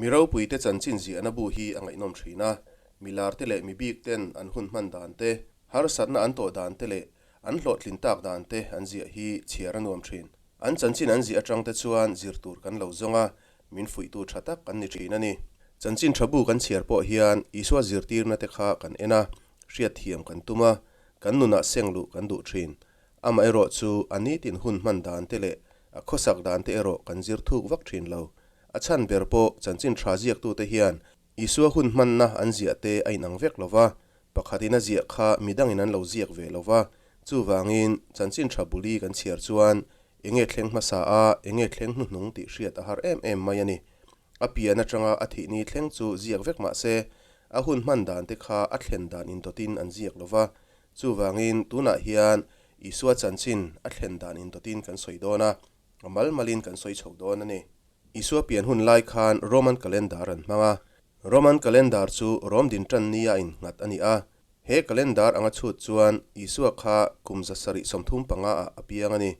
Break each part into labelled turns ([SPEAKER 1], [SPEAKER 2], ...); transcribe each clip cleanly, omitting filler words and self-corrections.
[SPEAKER 1] Mi ropuite chanchin ziahna bu hi a ngaihnawm thin a, mi larte leh mi bik ten an hun hman dan te, harsatna an tawh dan te leh an hlawhtlin tak dan te an ziah hi chhiar a nuam thin. An chanchin an ziah atang te chuan zir tur kan lo zawng a, min fuihtu tha tak an ni thin a ni. Chanchin tha bu kan chhiar pawh hian Isua zirtirna te kha kan en a, hriatthiam kan tum a, kan nunah seng luh kan duh thin. Amaherawh chu a nitin hun hman dan te leh a khawsak dan te erawh kan zir thuk vak thin lo. A chhan ber pawh chanchin tha ziaktute hian Isua hun hmanna an ziah te a inang vek lo va, pakhatin a ziah kha midangin an lo ziak ve lo va, chuvangin chanchin tha buli kan chhiar chuan enge thleng hmasa a, enge thleng hnuhnung tih hriat a har em em mai a ni. A pian atanga a thihni thleng chu ziak vek mah se, a hun hman dan te kha a thlen dan indawtin an ziak lo va, Chuvangin tunah hian Isua chanchin a thlen dan indawtin kan sawi dawn a, a mal malin kan sawi chho dawn a ni. Isua pian hun lai khan Roman calendar an hmang a. Roman calendar chu Rom din tan nia innghat a ni a. He calendar anga chhut chuan Isua kha kum 735 ah a piang a ni.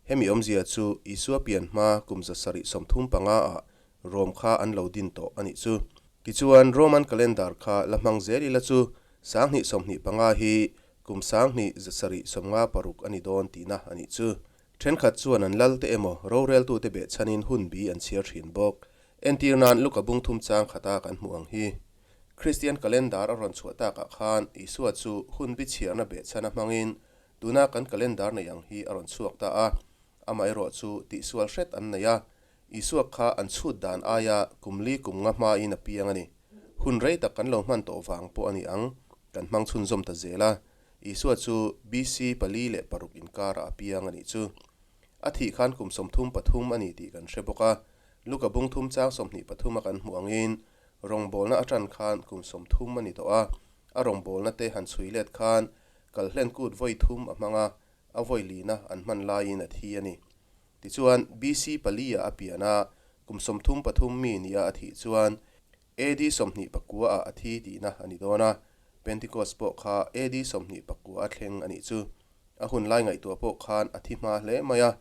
[SPEAKER 1] Hemi awmzia chu Isua pian hma kum 735 ah Rom kha an lo din tawh a nih chu. Tichuan, Roman calendar kha la hmang zel ila chu 2025 hi kum 2176 a ni dawn tihna a nih chu. Thenkhat chuan an lal te emaw roreltute behchhanin hun bi an chhiar thin bawk. Entir nan Luka bung thum chang khata kan hmuh ang hi. Kristian calendar a rawn chhuah takah khan Isua chu hun bi chhiarna behchhana hmangin tuna kan calendar nei ang hi a rawn chhuak ta a. Amaherawh chu tihsual hret an nei a, Isua kha an chhut dan aia kum li kum nga hmain a piang a ni. Hun rei tak kan lo hman tawh vang pawh a ni ang, kan hmang chhunzawm ta zel a. Isua chu BC 4 le 6 inkarah a piang a nih chu. A thih khan kum 33 a ni tih kan hre bawk a. Luka bung thum chang 23 a kan hmuh angin rawngbawlna atan khan kum 30 a ni tawh a. A rawngbawlna te han chhui let khan kalhlen kut vawi thum a hmang a, a vawi lina an hman laiin a thi a ni. Tichuan, BC pali ah a pian a, kum 33 mi nia a thih chuan AD 29 ah a thi tihna a ni dawn a, Pentecost pawh kha AD 29 a thleng a nih chu. A hun lai ngaihtuah pawh khan a thi hma hle mai a,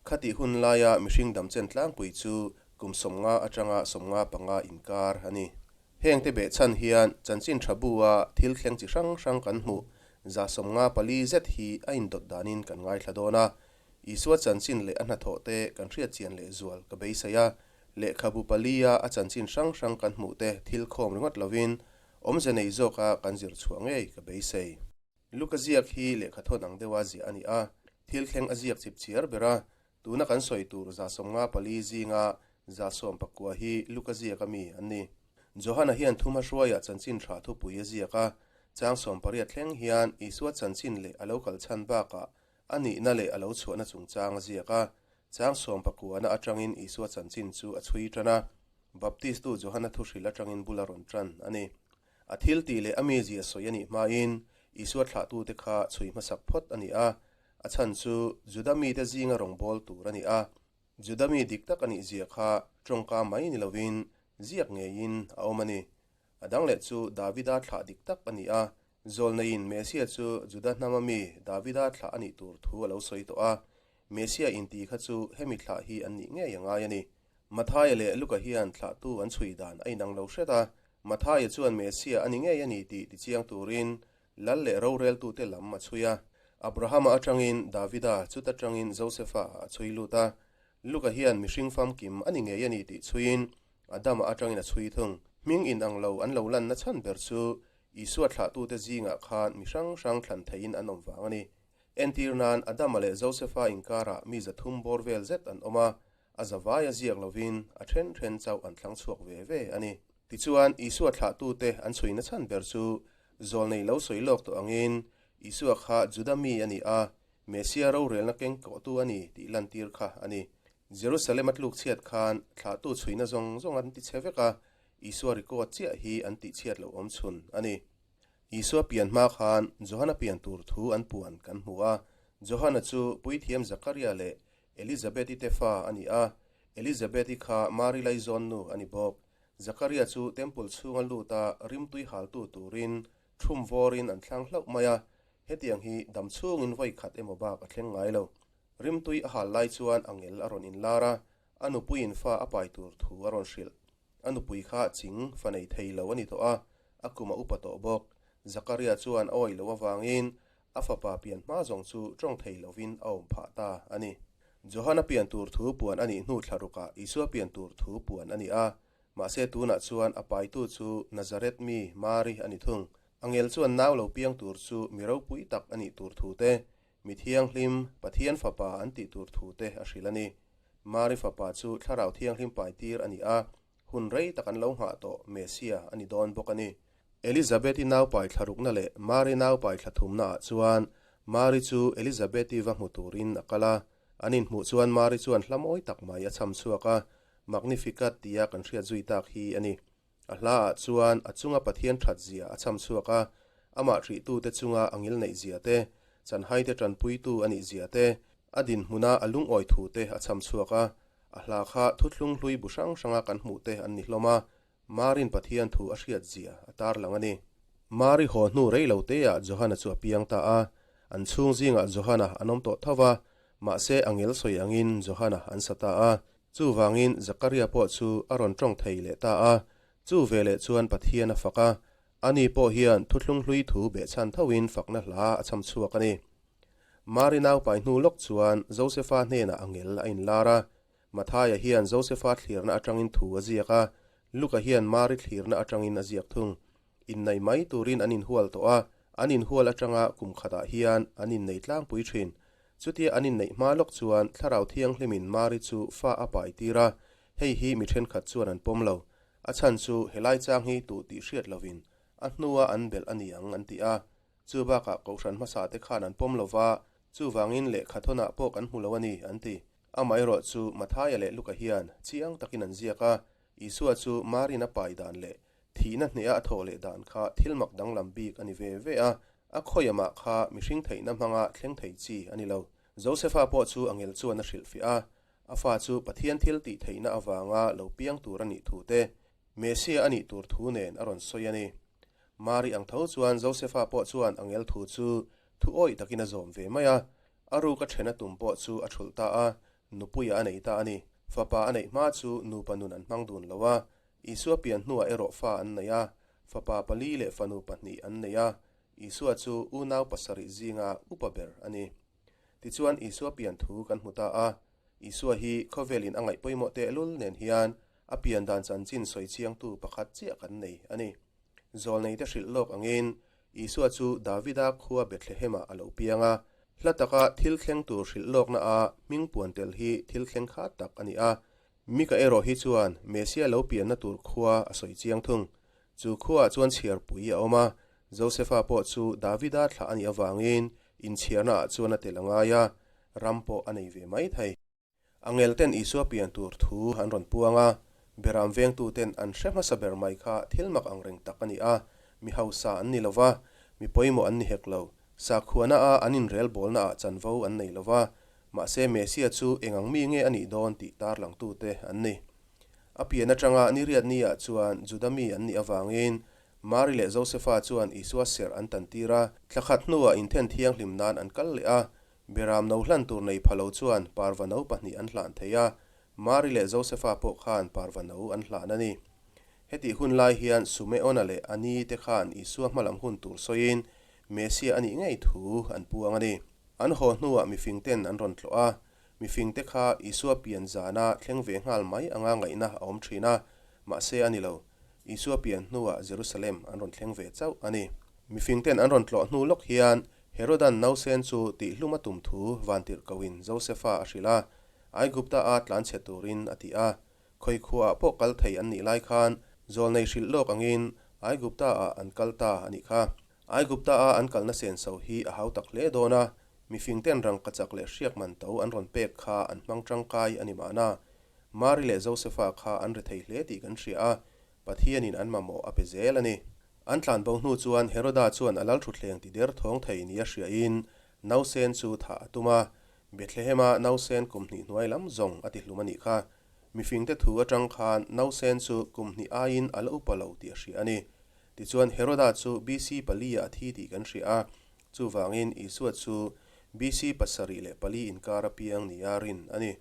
[SPEAKER 1] khatih hun laia mihring damchen tlangpui chu kum 50 atanga 55 inkar a ni. Hengte behchhan hian chanchin tha bu a thil thleng chi hrang hrang kan hmuh 54 zet hi a indawt danin kan ngaithla dawn a, Isua chanchin leh a hnathawh te kan hriat chian leh zual ka beisei a, lehkhabu palia a chanchin hrang hrang kan hmuh te thil khawm ringawt lovin awmze nei zawka kan zir chhuah ngei ka beisei. Luka ziak hi lehkhathawn ang deuha ziah a ni a, thil thleng a ziak chip chiar ber a, tuna kan sawi tur 54 zinga 19 hi Luka ziak a mi an ni. Johana hian thumha hruaiah chanchin tha thupui a ziak a, chang 18 thleng hian Isua chanchin leh a lo kal chhan bakah A nihna leh a lo chhuahna chungchang a ziak a, chang sawmpakuana atangin Isua chanchin chu a chhui tan a, Baptistu Johana thuhril atangin bul a rawn tan a ni. A thil tih leh a mizia sawi a nih hmain Isua thlahtute kha chhui hmasak phawt a ni a, a chhan chu Juda mite zinga rawngbâwl tur a ni a, Juda mi dik tak a nih zia kha tawngka mai ni lovin ziak ngeiin a awm a ni. A dang leh chu Davida thlah dik tak a ni a, Zawlneiin Mesia chu Juda hnama mi Davida thlah a nih tur thu a lo sawi tawh a, Mesia inti kha chu hemi thlah hi an nih ngei a ngai a ni. Mathaia leh Luka hian thlahtu an chhui dan a inang lo hret a, Mathaia chuan Mesia a ni ngei a ni tih tichiang turin lal leh roreltute lam a chhui a. Abrahama atangin Davida, chuta tangin Josefa a chhui lut a. Luka hian mihring famkim a ni ngei a ni tih chhuiin Adama atangin a chhui thung. Hming inang lo an lo lanna chhan ber chu Isua thlahtute zingah khan mi hrang hrang thlan theihin an awm vang a ni. Entir nan, Adama leh Josefa inkarah mi 300 bawr vel zet an awm a, a zavai a ziak lovin a then then chauh an thlang chhuak ve ve a ni. Tichuan, Isua thlahtute an chhuina chhan ber chu zawlnei lo sawi lawk tawh angin Isua kha Juda mi a ni a, Mesia rorelna keng kawhtu a ni tih lantir kha a ni. Jerusalem a tluk chhiat khan thlahtu chhuina zawng zawng an ti chhe vek a, Isua record chiah hi an tih chhiat loh awm chhun a ni. Isua pian hma khan Johana pian tur thu an puan kan hmu a. Johana chu puithiam Zakaria leh Elizabeth-i te fa a ni a. Elizabeth-i kha Mari laizawn nu a ni bawk. Zakaria chu temple chhunga lut a rimtui haltu turin thum vawrin an thlang hlauh mai a. Hetiang hi dam chhungin vawi khat emaw bak a thleng ngai lo. Rimtui a hal lai chuan angel a rawn inlar a, a nupuiin fa a pai tur thu a rawn hrilh. A nupui kha ching fa nei thei lo a ni tawh a, a kum a upa tawh bawk. Zakaria chuan a awih loh avangin a fapa pian hma zawng chu tawng thei lovin a awm phah ta a ni. Johana pian tur thu puan a nih hnu thla rukah Isua pian tur thu puan a ni a, mahse tunah chuan a paitu chu Nazareth mi Mari a ni thung. Angel chuan nau lo piang tur chu mi ropui tak a nih tur thu te, Mi Thianghlim, Pathian Fapa an tih tur thu te a hrilh a ni. Mari fapa chu Thlarau Thianghlim paitir a ni a, hun rei tak an lo nghah tawh Messia a ni dawn bawk a ni. Elizabeth-i naupai thlarukna leh Mari naupai thlathumna ah chuan Mari chu Elizabeth-i va hmu turin a kal a. An inhmuh chuan Mari chuan hla mawi tak mai a chham chhuak a, Magnificat tia kan hriat zui tak hi a ni. A hla ah chuan a chunga Pathian that zia a chham chhuak a, amah thrihtute chunga a ngil neih zia te, chanhaite tanpuitu a nih zia te, a dinhmuna a lungawi thu te a chham chhuak a. A hla kha thuthlung hlui bu hrang hranga kan hmuh te an ni hlawm a, Marin Pathian thu a hriat zia a tarlang a ni. Mari haw hnu rei lo teah Johana chu a piang ta a, an chhung zingah Johana an awm tawh tho va, mahse a ngel sawi angin Johana an sa ta a. Chuvangin Zakaria pawh chu a rawn tawng thei leh ta a, chu veleh chuan Pathian a fak a, ani pawh hian thuthlung hlui thu behchhan thoin fakna hla a chham chhuak a ni. Mari naupai hnu lawk chuan Josefa hnenah a ngel a inlar a, Mathaia hian Josefa thlirna atangin thu a ziak a, Luka hian Mari thlirna atangin a ziak thung. Innei mai turin an inhual tawh a, an inhual atanga kum khatah hian an innei tlangpui thin. Chutia an inneih hma lawk chuan Thlarau Thianghlimin Mari chu fa a pai tir a, hei hi mi thenkhat chuan an pawm lo. A chhan chu helai chang hi tuh tih hriat lovin a hnua an belh a ni ang an ti a. Chu bakah Kohhran hmasa te khan an pawm lova, chuvangin lehkhathawnah pawh kan hmu lo a ni an ti. Amaherawh chu Mathaia leh Luka hian chiang takin an ziak a, Isua chu Marin a pai dan leh thihna hneha a thawh leh dan kha thil mak danglam bik a ni ve ve a, a khawiamah kha mihring theihna hmanga thleng thei chi a ni lo. Josefa pawh chu a ngel chuan a hrilhfiah a, a fa chu Pathian thil tih theihna avanga lo piang tur a nih thu te, Messia a nih tur thu nen a rawn sawi a ni. Mari ang tho chuan Josefa pawh chuan a ngel thu chu thu awih takin a zawm ve mai a, A ruk a then a tum pawh chu a thulh ta a, nupuia a nei ta a ni. Fapa a neih hma chu nupa nun an hmang dun lo a, Isua pian hnuah erawh fa an nei a, fapa pali leh fanu pahnih an nei a, Isua chu unau pasarih zinga upa ber a ni. Tichuan Isua pian thu kan hmu ta a, Isua hi khawvelin a ngaih pawimawh tehlul nen hian a pian dan chanchin sawi chiangtu pakhat chiah kan nei a ni. Zawlneite hrilh lawk angin Isua chu Davida khua Bethlehem-ah a lo piang a. Hla taka thil thleng tur hrilh lawkna a hming puan tel hi thil thleng khat tak a ni a. Mika erawh hi chuan Messia lo pianna tur khua a sawi chiang thung. Chu khuaah chuan chhiarpui a awm a, Josefa pawh chu Davida thlah a nih avangin inchhiarnaah chuan a tel a ngai a, ram pawh a nei ve mai thei. A ngelten Isua pian tur thu an rawn puang a, Beram vengtuten an hre hmasa ber mai kha thil mak ang reng tak a ni a, mi hausa an ni lo va, mi pawimawh an ni hek lo, sakhuana a an inrelbawlna ah chanvo an nei lo va, mahse Messia chu eng ang mi nge a nih dawn tih tarlangtute an ni. A pian atanga ni riat ni ah chuan Juda mi an nih avangin Mari leh Josefa chuan Isua serh an tantir a, thla khat hnuah inthen thianghlim nan an kal leh a, Beram no hlan tur nei pha lo chuan parva no pahnih an hlan thei a, Mari leh Josefa pawh khan parva no an hlan a ni. Hetih hun lai hian Sumeona leh Ani te khan Isua hmalam hun tur sawiin Mesia a nih ngei thu an puang a ni. An haw hnuah mifing ten an rawn tlawh a, mifing te kha Isua pian zana thleng ve nghal mai anga ngaihna a awm thin a, mahse a ni lo. Isua pian hnuah Jerusalem an rawn thleng ve chauh a ni. Mifing ten an rawn tlawh hnu lawk hian Herodan nausen chu tihhlum a tum thu vantirhkohin Josefa a hrilh a, Aigupta a tlanchhe turin a ti a. Khawi khuaah pawh kal thei an nih lai khan zawlnei hrilh lawk angin Aigupta ah an kal ta a nih kha. Aigupta a an kalna senso hi a hau tak hle dawn a, mifingten rangkachak leh hriak man to an rawn pek kha an hmang tangkai a ni mahna. Mari leh Josefa kha an rethei hle tih kan hria a, Pathianin an mamawh a pe zel a ni. An tlanbo hnu chuan Heroda chuan a lalthutthleng ti der thawng thei nia hriain nausen chu thah a tum a, Bethlehem-a nausen kum hnih hnuai lam zawng a ti hlum a nih kha. Mifingte thu atang khan nausen chu kum hnih aiin a la upa lo tih a hria a ni. Tichuan Heroda chu BC pali-ah a thi tih kan hria a, chuvangin Isua chu BC 74 inkar a piang nia rin a ni.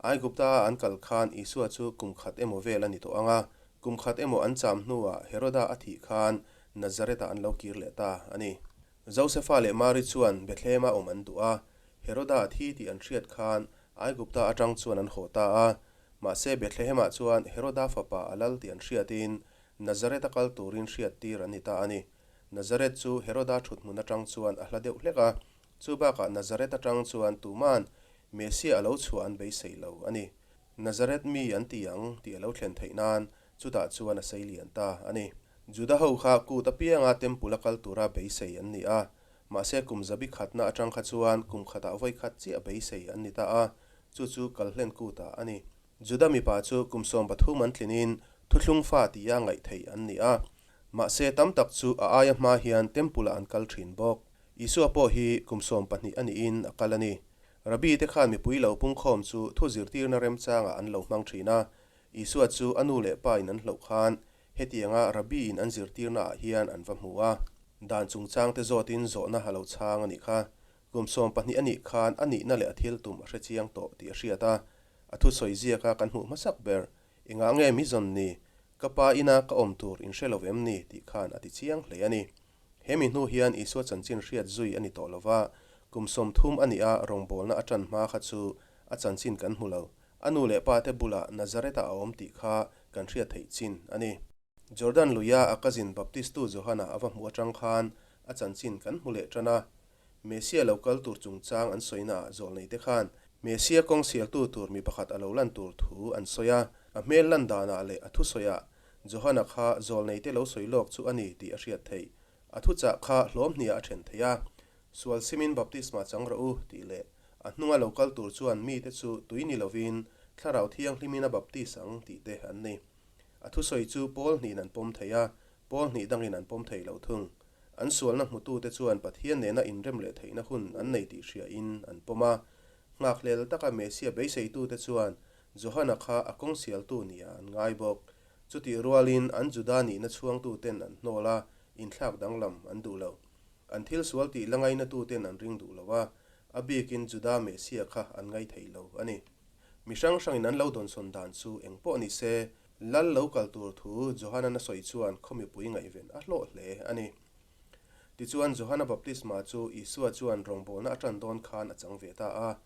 [SPEAKER 1] Aigupta-a an kal khan Isua chu kum khat emaw vel a ni tawh ang a. Kum khat emaw an cham hnuah Heroda a thih khan Nazareth-ah an lo kir leh ta a ni. Josefa leh Mari chuan Bethlehem-a awm an duh a, Heroda a thi tih an hriat khan Aigupta atang chuan an haw ta a. Mahse Bethlehem-ah chuan Heroda fapa a lal tih an hriatin Nazareth-a kal turin hriattir an ni ta a ni. Nazareth chu Heroda thuthmun atang chuan a hla deuh hlek a, chu bakah Nazareth atang chuan tuman Messiah a lo chhuah an beisei lo a ni. Nazareth mi an ti ang tih a lo thlen theih nan chutah chuan a sei lian ta a ni. Juda ho kha kut apianga temple a kal tura beisei an ni a, mahse kum zabi khatna atang kha chuan kum khatah vawi khat chiah beisei an ni ta a, chu chu kalhlen kutah a ni. Juda mipa chu kum 13 an tlinin thuthlung fa tia ngaih theih an ni a. Mahse tam tak chu a aia hma hian temple-ah an kal thin bawk. Isua pawh hi kum 12 a niin a kal a ni. Rabbi te khan mipui lo pungkhawm chu thu zirtirna remchangah an lo hmang thin a. Isua chu a nu leh pa in an hloh khan hetianga Rabbi in an zirtirna ah hian an va hmu a. Dan chungchang te zawtin zawhna a lo chhang a nih kha. Kum 12 a nih khan a nihna leh a thil tum a hre chiang tawh tih a hriat a, a thusawi ziaka kan hmuh hmasak ber, Engah nge mi zawn ni? Ka pa ina ka awm tur in hre lo em ni? tih khan a ti chiang hle a ni. He mi hnu hian Isua chanchin hriat zui a ni tawh lo va, kum 30 a nih a rawngbawlna a tan hma kha chu a chanchin kan hmu lo. A nu leh pa te bulah Nazareth-ah a awm tih kha kan hriat theih chin a ni. Jordan luia a cousin Baptistu Johana a va hmuh atang khan a chanchin kan hmu leh tan a. Messia lo kal tur chungchang an sawinaah zawlneite khan Messia kawng sialtu tur mi pakhat a lo lan tur thu an sawi a, a hmel lan danah leh a thusawiah Johana kha zawlneite lo sawi lawk chu a ni tih a hriat theih. A thuchah kha hlawm hniah a then thei a, Sual simin baptisma chang rawh u tih leh a hnunga lo kal tur chuan mite chu tui ni lovin Thlarau Thianghlimin a baptis ang tih te an ni. A thusawi chu pawl hnihin an pawm thei a, pawl hnih dangin an pawm thei lo thung. An sualna hmutute chuan Pathian nena inrem leh theihna hun an nei tih hriain an pawm a. Nghakhlel taka Messia beiseitute chuan Johana kha a kawng sialtu nia an ngai bawk. Chutih rualin an Juda nihna chhuangtuten an hnawl a, inthlak danglam an duh lo. An thil sual tih la ngainatuten an ring duh lo a, a bikin Juda Messia kha an ngai thei lo a ni. Mi hrang hrangin an lo dawnsawn dan chu eng pawh ni se, Lal lo kal tur thu Johana na sawi chuan khaw mipui ngaihven a hlawh hle a ni. Tichuan Johana baptisma chu Isua chuan rawngbawlna a tan dawn khan a chang ve ta a.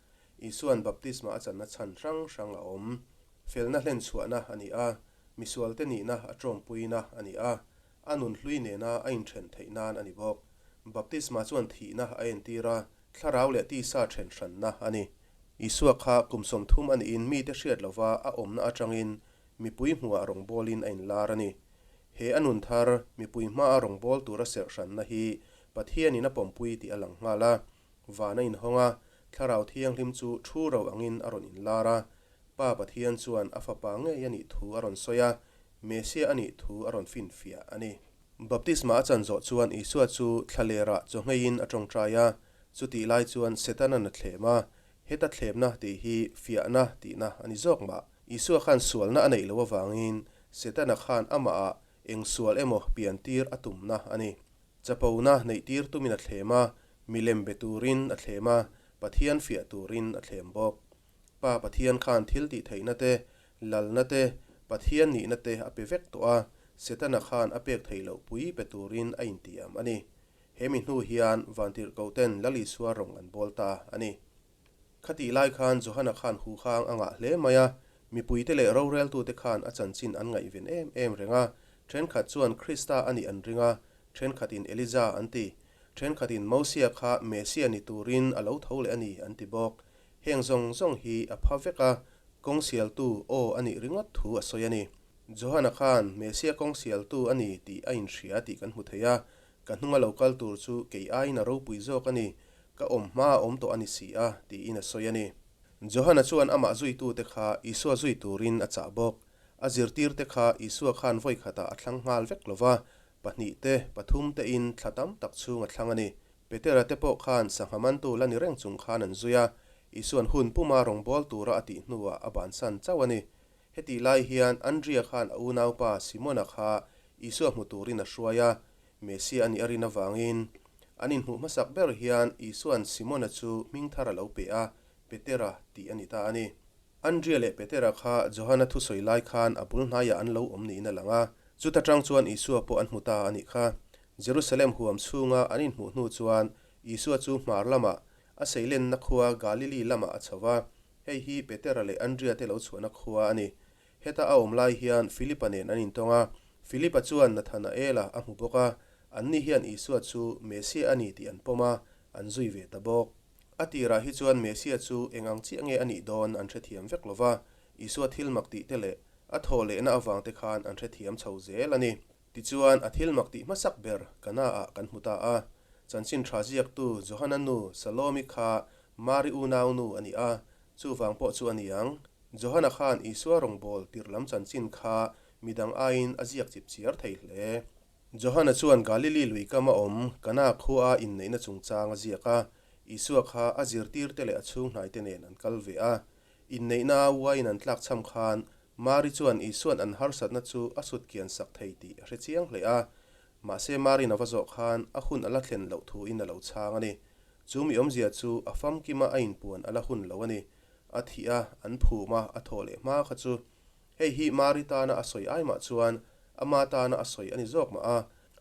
[SPEAKER 1] Isua'n baptisma a channa chhan hrang hrang a awm. Felna hlenchhuahna a ni a, misualte nihna a tawmpuina a ni a, a nun hlui nena a inthen theih nan a ni bawk. Baptisma chuan thihna a entir a, thlarau leh tisa then hranna a ni. Isua kha kum 30 a niin mite hriat lova a awmna atangin mipui hmuhah rawngbawlin a inlar a ni. He a nun thar, mipui hmaa rawngbawl tura serh hranna hi Pathianin a pawmpui tih a lang nghal a. Van a inhawng a, Thlarau Thianghlim chu thu ro angin a rawn inlar a. Pa Pathian chuan a fapa ngei a nih thu a rawn sawi a, Messia a nih thu a rawn finfiah a ni. Baptisma a chan zawh chuan Isua chu thlalerah chaw ngheiin a tawngtai a, chutih lai chuan Setana'n a thlem a, heta thlemna tih hi fiahna tihna a ni zawk mah. Isua khan sualna a neih loh avangin Setana khan amahah eng sual emaw piantir a tumna a ni. Chapona neihtir tumin a thlem a, milem be turin a thlem a, Pathian fiah turin a thlem bawk. Pa Pathian khan thil tih theihna te, lalna te, Pathian nihna te a pe vek tawh a, Setana khan a pek theih loh pui pe turin a intiam a ni. He mi hnu hian Vantirhkoh ten Lal Isua rawng an bawl ta a ni. Khatih lai khan Johana khan huhang a ngah hle mai a, mipuite leh roreltute khan a chanchin an ngaihven em em reng a, thenkhat chuan Krista a nih an ring a, thenkhatin Elija an ti, thenkhatin Mosia kha Messia ni turin a lo tho leh a ni an ti bawk. Heng zawng zawng hi a pha vek a, kawng sialtu aw a nih ringawt thu a sawi a ni. Johana khan Messia kawng sialtu a ni tih a inhria tih kan hmu thei a, ka hnunga lo kal tur chu kei aiin a ropui zawk a ni, ka awm hma a awm tawh a ni si a, tiin a sawi a ni. Johana chuan amah zuitute kha Isua zui turin a chah bawk. A zirtirte kha Isua khan vawi khatah a thlang nghal vek lo va, pahnih te, pathum tein thla tam tak chhung a thlang a ni. Petera te pawh khan sangha mantu la ni reng chung khan an zui a, Isua'n hun puma rawngbâwl tura a tih hnuah a bansan chauh a ni. Hetih lai hian Andria khan a unaupa Simona kha Isua hmu turin a hruai a, Messia a nih a rin avangin an inhmuh hmasak ber hian Isua'n Simona chu hming thar a lo pe a, Petera tih a ni ta a ni. Andria leh Petera kha Johana thusawi lai khan a bul hnaiah an lo awm niin a lang a. Chuta tang chuan Isua pawh an hmu ta a nih kha. Jerusalem huam chhunga an inhmuh hnu chuan Isua chu hmar lamah, a seilenna khua Galili lamah a chho va. Hei hi Petera leh Andria te lo chhuahna khua a ni. Heta a awm lai hian Philipa nen an intawng a. Philipa chuan Nathanaela a hmu bawk a, anni hian Isua chu Mesia a ni tih an pawm a, an zui ve ta bawk. A tirah hi chuan Mesia chu eng ang chiah nge a nih dawn an hrethiam vek lo va, Isua thil mak tih te leh a thaw lehna avang te khan an hrethiam chho zel a ni. Tichuan, a thil mak tih hmasak ber Kana-ah kan hmu ta a. Chanchin tha ziaktu Johana nu Salomi kha Mari unaunu a ni a, chuvang pawh chu a ni ang. Johana khan Isua rawngbâwl tirh lam chanchin kha midang aiin a ziak chip chiar thei hle. Johana chuan Galili lui kama awm Kana khuaa inneihna chungchang a ziak a, Isua kha a zirtirte leh a chhunghnaite nen an kal ve a. Inneihna uaiin an tlakchham khan Mari chuan Isua'n an harsatna chu a sut kian sak thei tih a hre chiang hle a. Mahse Mari'n a va zawh khan a hun a la thlen loh thuin a lo chhang a ni. Chu mi awmzia chu a famkima a inpuan a la hun lo a ni. A thih a, an phum a, a thawh leh hma kha chu Hei hi Mari tana a sawi ai mah chuan ama tana a sawi a ni zawk mah a,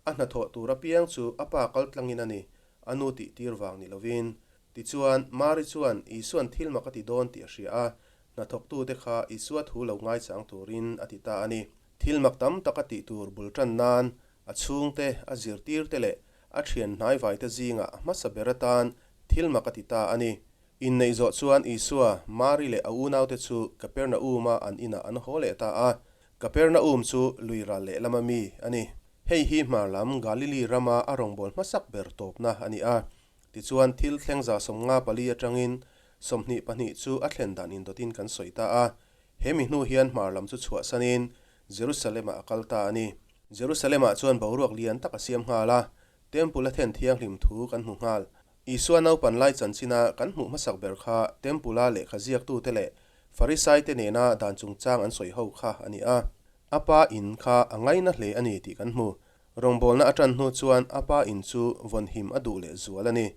[SPEAKER 1] a hnathawh tur apiang chu a pa kal tlangin a ni, a nu tih tir vang ni lovin. Tichuan, Mari chuan Isua'n thil mak a ti dawn tih a hria a, hnathawktute kha Isua thu lo ngaichang turin a ti ta a ni. Thil mak tam tak a tih tur bul tan nan a chhungte, a zirtirte leh a thian hnaivaite zingah a hmasa ber atan thil mak a ti ta a ni. Inneih zawh chuan Isua, Mari leh a unaute chu Kapernaum-a an inah an haw leh ta a. Kapernaum chu lui ral lehlama mi a ni. Hei hi hmar lam Galili rama a rawngbâwl hmasak ber tawpna a ni a. Tichuan, thil thleng 54 aṭangin 22 chu a thlen dan indawtin kan sawi ta a. He mi hnu hian hmar lam chu chhuahsanin Jerusalem-ah a kal ta a ni. Jerusalem-ah chuan boruak lian tak a siam nghal a, Temple a then thianghlim thu kan hmu nghal. Isua naupan lai chanchina kan hmuh hmasak ber kha Temple-a lehkha ziaktute leh Farisaite nena dan chungchang an sawi ho kha a ni a. A pa in kha a ngaina hle a ni tih kan hmu. Rawngbawlna a tan hnu chuan a pa in chu vawnhim a duh leh zual a ni.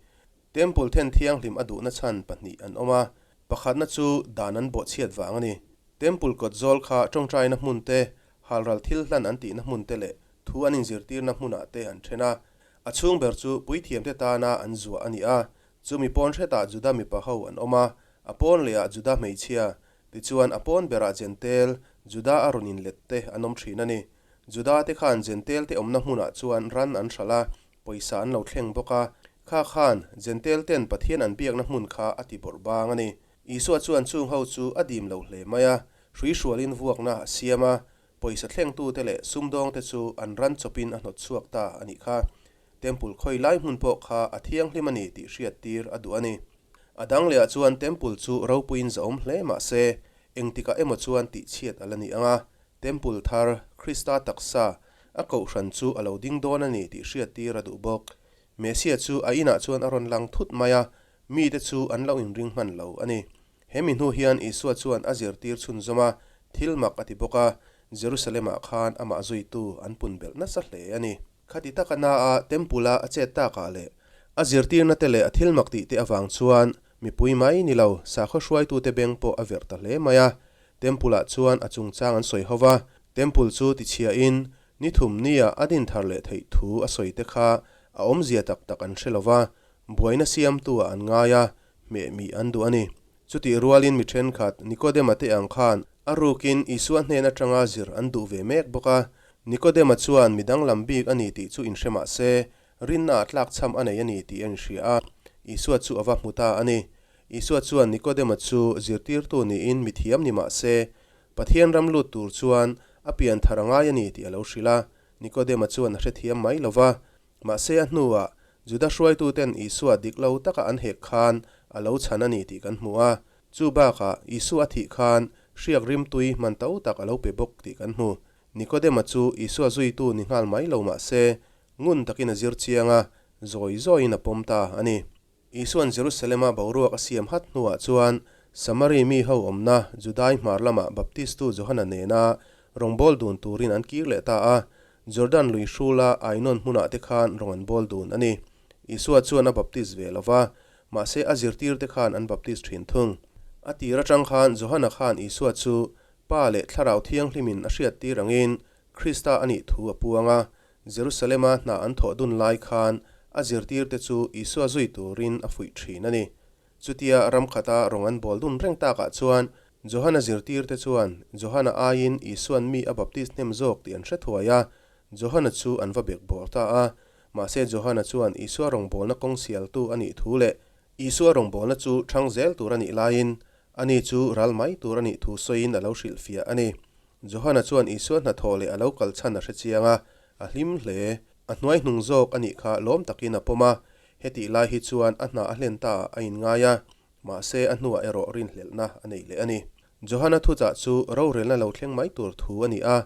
[SPEAKER 1] Temple then thianghlim a duhna chhan pahnih an awm a, pakhatna chu dan an bawhchhiat vang a ni. Temple kawt zawl kha tawngtaina hmun te, halral thil hlan an tihna hmun te leh thu an inzirtirna hmunah te an then a. A chhung ber chu puithiamte tana an zuah a ni a, chumi pawn hretah Juda mipa ho an awm a, a pawn lehah Juda hmeichhia, tichuan a pawn berah Jentel, Juda a rawn inlet te an awm thin a ni. Juda te khan Jentel te awmna hmunah chuan ran an hralh a, pawisa an lo thleng bawk a, kha khan Jentel ten Pathian an biakna hmun kha a ti bawrh bang a ni. Isua chuan chung ho chu a dim lo hle mai a, hruihrualin vuakna a siam a, Pawisa thlengtute leh sumdawngte chu an ran chawpin a hnawt chhuak ta a nih kha. Temple khawi lai hmun pawh kha a thianghlim a ni tih hriattir a duh a ni. A dang lehah chuan Temple chu ropuiin zahawm hle mah se, engtikah emaw chuan tihchhiat a la ni ang a, Temple thar, Krista taksa, a kohhran chu a lo ding dawn a ni tih hriattir a duh bawk. Messiah chu a inah chuan a rawn lang thut mai a, mite chu an lo inring hman lo a ni. He mi hnu hian Isua chuan a zirtir chhunzawm a, thil mak a ti bawk a, Jerusalem-ah khan amah zuitu an pun belh nasa hle a ni. Khati taka naa Temple-a a chet takah leh a zirtirna te leh a thil mak tih te avang chuan mipui mai ni lo sakhaw hruaitute beng pawh a verh ta hle mai a. Temple-ah chuan a chungchang an sawi ho va, Temple chu tichhiahin ni thum nia a din thar leh theih thu a sawi te kha a awmzia tak tak an hre lo va, buaina siamtu-ah an ngai a, hmeh mih an duh a ni. Chutih rualin mi thenkhat Nikodema te ang khan a rukin Isua hnen atanga zir an duh ve mek bawk a. Nikodema chuan mi danglam bik a ni tih chu inhre mah se, rinnaah tlakchham a nei a ni tih a inhria a, Isua chu a va hmu ta a ni. Isua chuan Nikodema chu zirtirtu niin mi thiam ni mah se, Pathian ram lut tur chuan a pian thar a ngai a ni tih a lo hrilh a. Nikodema chuan a hrethiam mai lo va, Mahse a hnuah Juda hruaituten Isua dik lo taka an hek khan a lo chhan a ni tih kan hmu a. Chu bakah Isua a thih khan hriak rimtui hman to tak a lo pe bawk tih kan hmu. Nikodema chu Isua zuitu ni nghal mai lo mahse ngun takin a zir chiang a, zawi zawiin a pawm ta a ni. Isua'n Jerusalema boruak a siam hat hnuah chuan Samari mi ho awmna Judai hmar lamah Baptistu Johana nena rawngbâwl dun turin an kir leh ta a. Jordan lui hrula Ainon hmunah te khan rawng an bâwl dun a ni. Isua chuan a baptis ve lo va, mahse a zirtirte khan an baptis thin thung. A tir atang khan Johana khan Isua chu Pa leh Thlarau Thianghlimin a hriattir angin Krista a nih thu a puang a. Jerusalema hna an thawh dun lai khan a zirtirte chu Isua zui turin a fuih thin a ni. Chutia ram khata rawng an bawl dun reng takah chuan Johana zirtirte chuan Johana aiin Isua'n mi a baptis hnem zawk tih an hre thuai a, Johana chu an va bek bawr ta a. Mahse Johana chuan Isua rawngbawlna kawng sialtu a nih thu leh Isua rawngbawlna chu ṭhang zel tur a nih laiin ani chu ral mai tur a nih thu sawiin a lo hrilhfiah a ni. Johana chuan Isua hnathawh leh a lo kal chhan a hre chiang a, a hlim hle. A hnuai hnung zawk a nih kha lawm takin a pawm a, hetih lai hi chuan a hna a hlen ta ah a inngai a, mahse a hnuah erawh rinhlelhna a nei leh a ni. Johana thuchah chu rorelna lo thleng mai tur thu a ni a,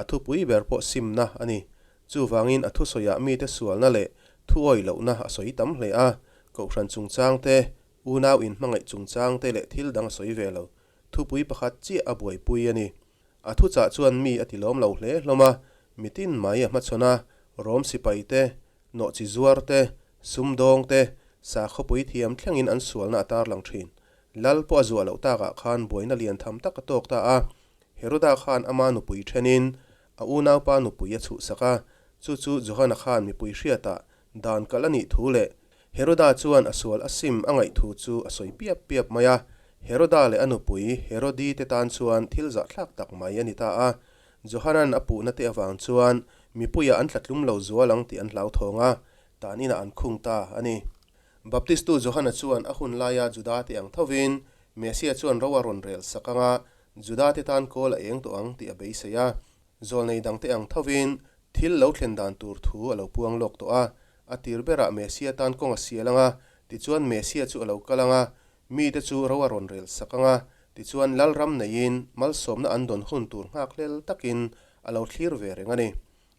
[SPEAKER 1] a thupui ber pawh simna a ni. Chuvangin a thusawiah mite sualna leh thuawih lohna a sawi tam hle a, kohhran chungchang te, unau inhmangaih chungchang te leh thil dang a sawi ve lo. Thupui pakhat chiah a buaipui a ni. A thuchah chuan mi a ti lawm lo hle hlawm a, mitin mai a hmachhawn a, Rom sipai te, nawhchi zuar te, sumdawng te, sakhawpui thiam thlengin an sualna a tarlang thin. Lal pawh a zuah loh takah khan buaina lian tham tak a tawk ta a. Heroda khan ama nupui thenin a unaupa nupui a chhuhsak a, chu chu Johana khan mipui hriatah dan kalh a nih thu leh Heroda chuan a sual a sim a ngaih thu chu a sawi piap piap mai a. Heroda leh a nupui Herodi te tan chuan thil zahthlak tak mai a ni ta a. Johanan a puhna te avang chuan mipuiah an tlatlum lo zual ang tih an hlauthawng a, tan inah an khung ta a ni. Baptistu Johana chuan a hun laia Juda te ang thovin Messia chuan ro a rawn rel sak ang a, Juda te tan kawl a eng tawh ang tih a beisei a. Zawlnei dangte ang thovin thil lo thlen dan tur thu a lo puang lawk tawh a. A tir berah Messia tan kawng a sial ang a, tichuan Messia chu a lo kal ang a, mite chu ro a rawn rel sak ang a, tichuan Lalram neiin malsawmna an dawn hun tur nghakhlel takin a lo thlir ve reng a ni.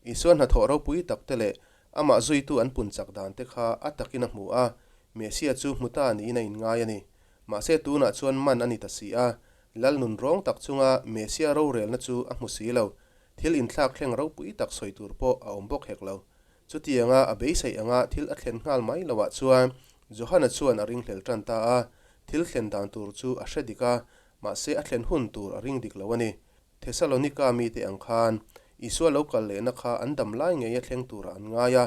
[SPEAKER 1] Isua hnathawh ropui tak te leh amah zuitu an pun chak dan te kha a takin a hmu a, Messia chu hmu ta niin a inngai a ni. Mahse tunah chuan man a ni ta si a, Lal nun rawng tak chunga Messia rorelna chu a hmu si lo. Thil inthlak thleng ropui tak sawi tur pawh a awm bawk hek lo. Chutianga a beisei anga thil a thlen nghal mai loah chuan Johana chuan a ringhlel tan ta a, thil thlen dan tur chu a hre dik a, mahse a thlen hun tur a ring dik lo a ni. Thesalonika mite ang khan Isua lo kal lehna kha an dam lai ngei a thleng turah an ngai a,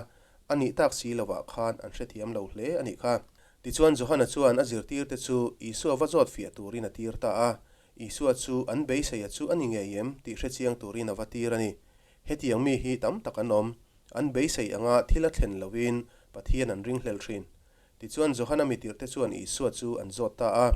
[SPEAKER 1] a nih tak si lovah khan an hrethiam lo hle a nih kha. Tichuan Johana chuan a zirtirte chu Isua va zawt fiah turin a tir ta a, Isua chu an beiseia chu a ni ngei em tih hrechiang turin a va tir a ni. Hetiang mi hi tam tak an awm, an beisei anga thil a thlen loin Pathian an ringhlel thin. Tichuan Johana mitirte chuan Isua chu an zawt ta a,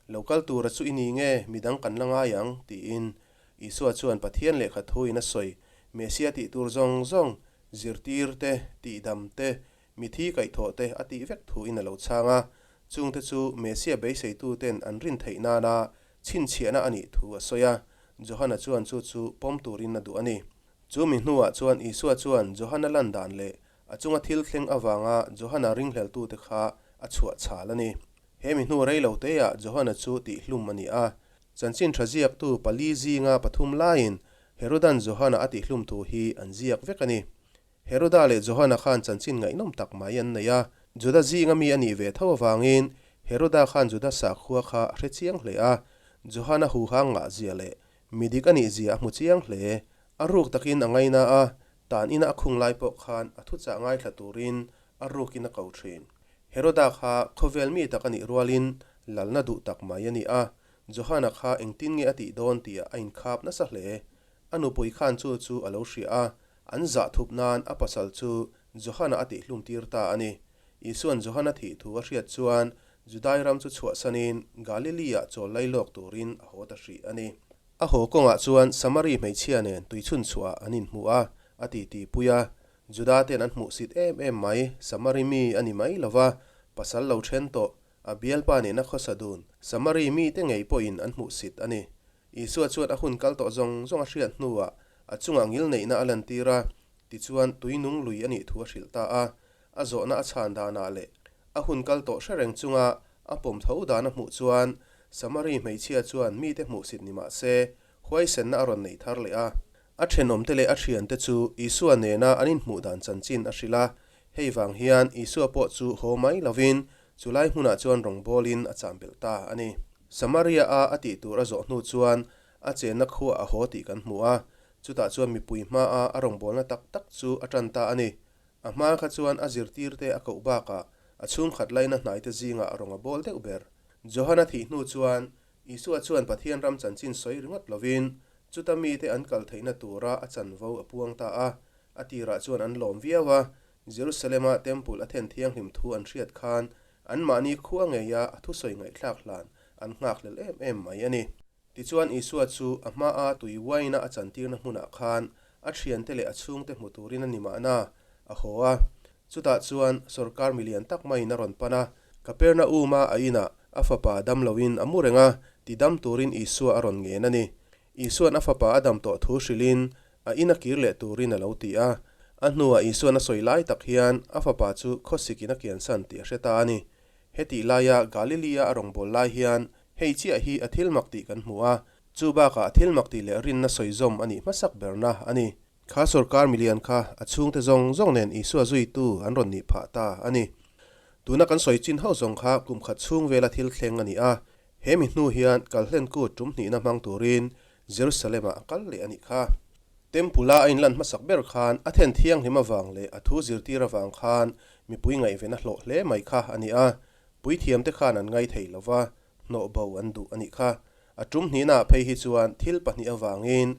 [SPEAKER 1] Lo kal tura chu i ni nge, midang kan la ngai ang? tiin. Isua chuan Pathian lehkha thuin a sawi, Mesia tih tur zawng zawng, zirtir te, tihdam te, mithi kaihthawh te a tih vek thuin a lo chhang a. Chungte chu Mesia beiseituten an rin theih nana chhinchhiahna a nih thu a sawi a. Johana chuan chu chu pawm turin a duh a ni. Chu mi hnuah chuan Isua chuan Johana lan dan leh a chunga thil thleng avanga Johana ringhleltute kha a chhuah chhal a ni. He mi hnu rei lo teah Johana chu tihhlum a ni a. Chanchin tha ziaktu pali zinga pathum laiin Herodan Johana a tihhlum thu hi an ziak vek a ni. Heroda leh Johana khan chanchin ngaihnawm tak mai an nei a. Juda zinga mi a nih ve tho avangin Heroda khan Juda sakhua kha a hre chiang hle a. Johana huhang ngahzia leh mi dik a nihzia a hmu chiang hle. A ruk takin a ngaina a, tan ina a khung lai pawh khan a thuchah ngaithla turin a rukin a ko thin. Heroda kha khawvel mi tak a nih rualin lalna duh tak mai a ni a, Johana kha engtin nge a tih dawn tihah a inkhap nasa hle. A nupui khan chu chu a lo hria a, an zah thup nan a pasal chu Johana a tihhlum tir ta a ni. Isua'n Johana thih thu a hriat chuan Judai ram chu chhuahsanin Galilee-ah chawl lailawk turin a haw ta hrih a ni. A haw kawngah chuan Samari hmeichhia nen tuichhunchhuah an inhmu a, a titipui a. Juda ten an hmuhsit em em mai, Samari mi a ni mai lo va, pasal lo then tawh, a bialpa nena khawsa dun, Samari mite ngei pawhin an hmuhsit a ni. Isua chuan a hun kal tawh zawng zawng a hriat hnuah a chungah ngilneihna a lantir a, tichuan tui nung lui a nih thu a hrilh ta a. A zawhna a chhan danah leh a hun kal tawh hre reng chunga a pawm tho dan a hmuh chuan Samari hmeichhia chuan mite hmuhsit ni mah se, huaisenna a rawn nei thar leh a. A thenawmte leh a thiante chu Isua nena an inhmuh dan chanchin a hrilh a, hei vang hian Isua pawh chu haw mai lovin chulai hmunah chuan rawngbawlin a cham belh ta a ni. Samaria-a a tih tur a zawh hnu chuan a chenna khuaah a haw tih kan hmu a, chutah chuan mipui hmaa a rawngbawlna tak tak chu a tan ta a ni. A hma kha chuan a zirtirte a koh bakah a chhungkhat laina hnaite zingah rawng a bawl deuh ber. Johana thih hnu chuan Isua chuan Pathian ram chanchin sawi ringawt lovin chuta mite an kal theihna tura a chanvo a puang ta a. A tirah chuan an lawm viau a, Jerusalema Temple a then thianghlim thu an hriat khan anmahni khua ngeia a thusawi ngaihthlak hlan an nghakhlel em em mai a ni. Tichuan Isua chu a hmaa tui uaina a chantirna hmunah khan a thiante leh a chhungte hmu turin a ni mahna a haw a. Chutah chuan sawrkar milian tak maiin a rawn pan a, Kapernaum-a a inah a fapa dam loin a mu reng a, ti dam turin Isua a rawn ngen a ni. Isua'n a fapa a dam tawh thu hrilhin a in a kir leh turin a lo ti a. A hnuah Isua'n a sawi lai tak hian a fapa chu khawsikin a kiansan tih a hre ta a ni. Hetih laia Galilee-a a rawngbâwl lai hian hei chiah hi a thil mak tih kan hmu a, chu bakah a thil mak tih leh rinna sawi zawm a nih hmasak berna a ni. Kha sawrkar milian kha a chhungte zawng zawng nen Isua zuitu an rawn nih phah ta a ni. Tuna kan sawi chin ho zawng kha kum khat chhung vela thil thleng a ni a, he mi hnu hian kalhlen kut tum hnihna hmang turin Jerusalem-ah a kal leh a nih kha. Temple-a a inlan hmasak ber khan a then thianghlim avang leh a thu zirtir avang khan mipui ngaihven a hlawh hle mai kha a ni a, puithiamte khan an ngai thei lo va, hnawh bo an duh a nih kha. A tum hnihnaah phei hi chuan thil pahnih avangin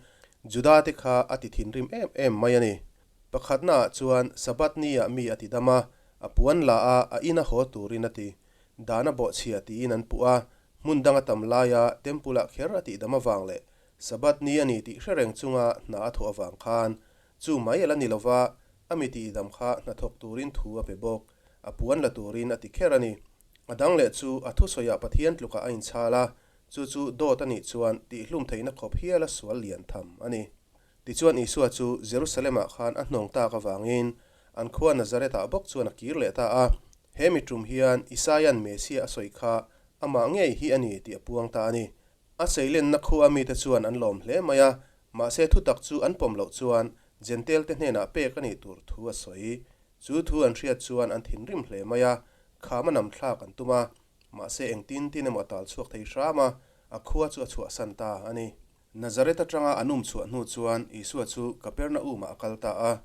[SPEAKER 1] Juda-te kha a ti thinrim em em mai a ni. Pakhatnaah chuan Sabbath ni-ah mi a ti dam a, a puan la a, a ina haw turin a ti. Dan a bawhchhia tiin an puh a, hmun dang a tam laia Temple-ah kher a tihdam avang leh Sabbath ni a ni tih hre reng chunga hna a thawh avang khan chu mai a la ni lova, a mi tihdam kha hnathawk turin thu a pe bawk, a puan la turin a ti kher a ni. A dang leh chu a thusawiah Pathian tlukah a inchhal a, chu chu dawt a nih chuan tihhlum theihna khawp hial a sual lian tham a ni. Tichuan Isua chu Jerusalem-ah khan a hnawng tak avangin an khua Nazareth-ah bawk chuan a kir leh ta a. He mi tum hian Isaia'n Messiah a sawi kha amah ngei hi a ni tih a puang ta a ni. A seilenna khua mite chuan an lawm hle mai a, mahse thutak chu an pawm loh chuan Jentail-te hnenah pek a nih tur thu a sawi. Chu thu an hriat chuan an thinrim hle mai a, kham a nam thlak an tum a, mahse engtin tin emaw a tal chhuak thei hram a, a khua chu a chhuahsan ta a ni. Nazareth atanga an um chhuah hnu chuan Isua chu Kapernaum-ah a kal ta a.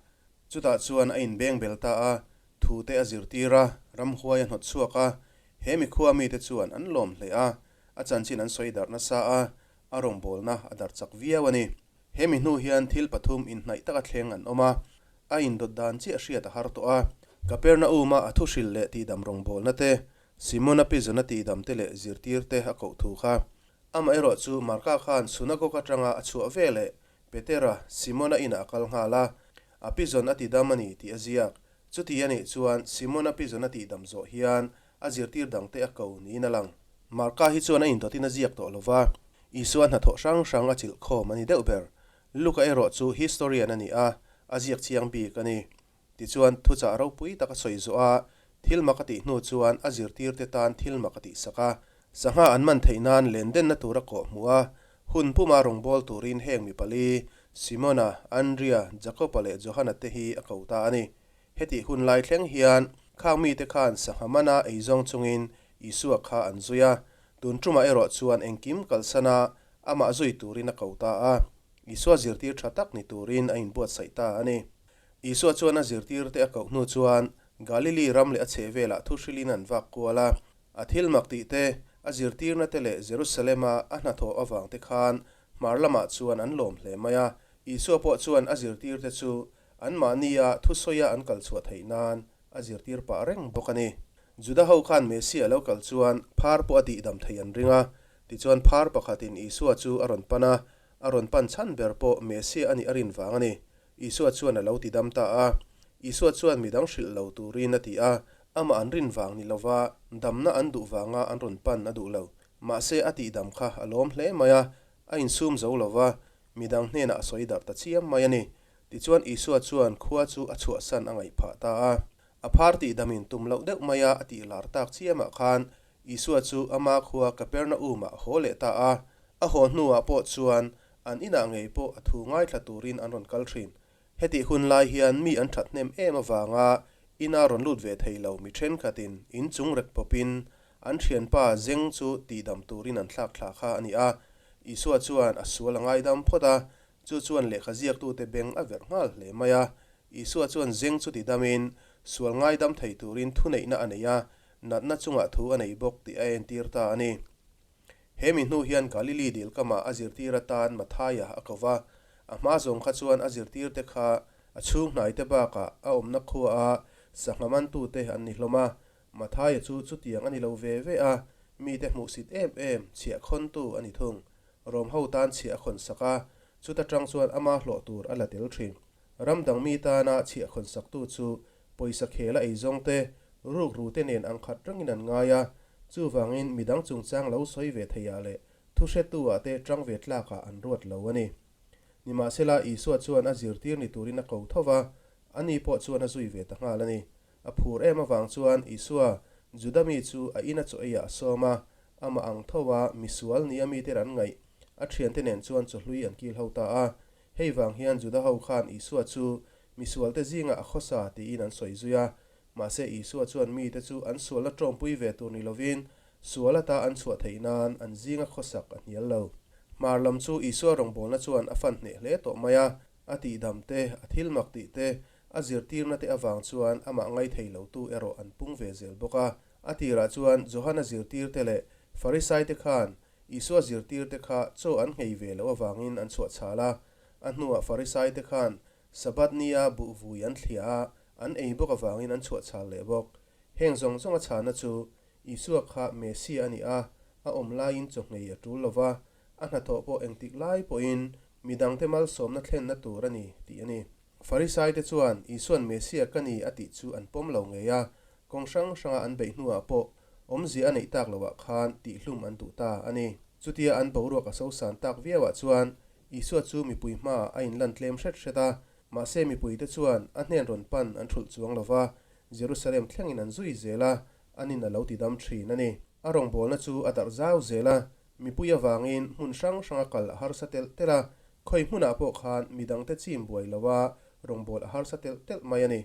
[SPEAKER 1] Chutah chuan a inbeng bel ta a, thute a zirtir a, ramhuai a hnawt chhuak a. He mikhua mite chuan an lawm hle a, a chanchin an sawi darh nasa a, a rawngbawlna a darh chak viau a ni. He mi hnu hian thil pathum inhnaih taka thleng an awm a, a indawt dan chiah hriat a har tawh a. Kapernaum-a a thuhrilh leh tihdam rawngbawlna te, Simona Pizona tihdam te leh zirtir te a koh thu kha Amaherawh chu Marka khan sunagog atanga a chhuah ve leh Petera, Simona inah a kal nghal a, a pizawn a tidam a ni tih a ziak. Chuti a nih chuan Simona pizawn a tihdam zawh hian a zirtir dangte a ko niin a lang. Marka hi chuan a indawtin a ziak tawh lo va, Isua hnathawh hrang hrang a chilh khawm a ni deuh ber. Luka erawh chu historian a ni a, a ziak chiang bik a ni. Tichuan, thuchah ropui tak a sawi zawh a, thil mak a tih hnu chuan a zirtirte tan thil mak a tihsak a. Sangha an man theih nan len denna tur a kawh hmuh a, hun puma rawngbâwl turin heng mi pali, Simona, Andria, Jakoba leh Johana te hi a ko ta a ni. Hetih hun lai thleng hian khang mite khan sangha mana ei zawng chungin Isua kha an zui a, tun ṭumah erawh chuan engkim kalsana amah zui turin a ko ta a, Isua zirtir ṭha tak ni turin a inbuatsaih ta a ni. Isua chuan a zirtirte a koh hnu chuan Galili ram leh a chhehvelah thu hrilhin an vak kual a. A thil mak tih te, a zirtirna te leh Jerusalema a hnathawh avang te khan hmar lamah chuan an lawm hle mai a. Isua pawh chuan a zirtirte chu anmahnia thusawia an kal chhuah theih nan a zirtir pah reng bawk a ni. Juda ho khan Messia lo kal chuan phar pawh a tihdam thei an ring a. Tichuan phar pakhatin Isua chu a rawn pan a, a rawn pan chhan ber pawh Messia a nih a rin vang a ni. Isua chuan a lo ti dam ta a. Isua chuan midang hrilh lo turin a ti a, amah an rin vang ni lova damna an duh vanga an rawn pan a duh lo. Mahse a tihdam kha a lawm hle mai a, a insum zo lova midang hnenah a sawi darh ta chiam mai a ni. Tichuan Isua chuan khua chu a chhuahsan a ngaih phah ta a. A phar tihdamin tum loh deuh maia a tih lar tak chiamah khan Isua chu ama khua Kapernaum-ah a haw leh ta a. A haw hnuah pawh chuan an inah ngei pawh a thu ngaithla turin an rawn kal thin. Hetih hun lai hian mi an that hnem em avanga ina rawn lut ve thei lo mi thenkhatin in chung rek pawpin An thianpa Zeng chu tihdam turin an thlak thla kha a ni a. Isua chuan a sual a ngaidam phawt a, chu chuan lehkha ziaktute beng a verh nghal hle mai a. Isua chuan Zeng chu tidamin, sual ngaidam thei turin thuneihna a nei a, natna chungah thu a nei bawk tih a entir ta a ni. He mi hnu hian Galili dil kamah a zirtir atan Mathaia a ko va, a hma zawng kha chuan a zirtirte kha a chhung hnaite bakah a awmna khuaa sangha mantute an ni hlawm a. Mathaia chu chutiang a ni lo ve ve a, mite hmuhsit em em chhiahkhawntu a ni thung. Rom ho tan chhiah a khawn sak a, chuta tang chuan ama hlawh tur a la tel thin. Ram dang mi tana chhiahkhawn saktu chu pawisa khela eizawng te, rukru te nen ang khat rengin an ngai a, chuvangin midang chungchang lo sawi ve theiah leh thuhretu ah te tang ve tlakah an ruat lo a ni. Nimahsela, Isua chuan a zirtir ni turin a ko tho va, ani pawh chuan a zui ve ta nghal a ni. A phur em avang chuan Isua, Juda mi chu a ina chaw eiah a sawm a, amah ang tho a misual nia mite an ngaih a thiante nen chuan chawhlui an kil ho ta a. Hei vang hian Juda ho khan Isua chu misualte zingah a khawsa tiin an sawi zui a. Mahse Isua chuan mite chu an sualna tawmpui ve tur ni lovin sual ata an chhuah theih nan an zinga khawsak a hnial lo. Hmar lam chu Isua rawngbawlna chuan a fan hneh hle tawh mai a, a tihdam te, a thilmak tih te, A zirtirna te avang chuan amah ngaithei lotu erawh an pung ve zel bawk a. A tirah chuan Johana zirtirte leh Farisaite khan Isua zirtirte kha chaw an nghei ve loh avangin an chhuah chhal a. A hnuah Farisaite khan Sabbath nia buh vui an thliah a, an ei bawk avangin an chhuah chhal leh bawk. Heng zawng zawng a chhana chu Isua kha Messia a ni a, a awm laiin chaw nghei a tul lo va, a hnathawh pawh engtik lai pawhin midangte malsawmna thlenna tur a ni tih a ni. Farisaite chuan Isua'n Messia ka ni a tih chu an pawm lo ngei a, kawng hrang hranga an beih hnuah pawh awmzia a neih tak loah khan tihhlum an duh ta a ni. Chutia an boruak a sosan tak viauah chuan Isua chu mipui hmaah a inlan tlem hret hret a, mahse mipuite chuan a hnen rawn pan an hrulh chuang lo va, Jerusalem thlengin an zui zel a, anin a lo tidam thin a ni. A rawngbawlna chu a darh zau zel a, Mipui avangin hmun hrang hranga kal a harsa telh telh a, khawi hmunah pawh khan midangte chim buai lova rawngbâwl a harsa telh telh mai a ni.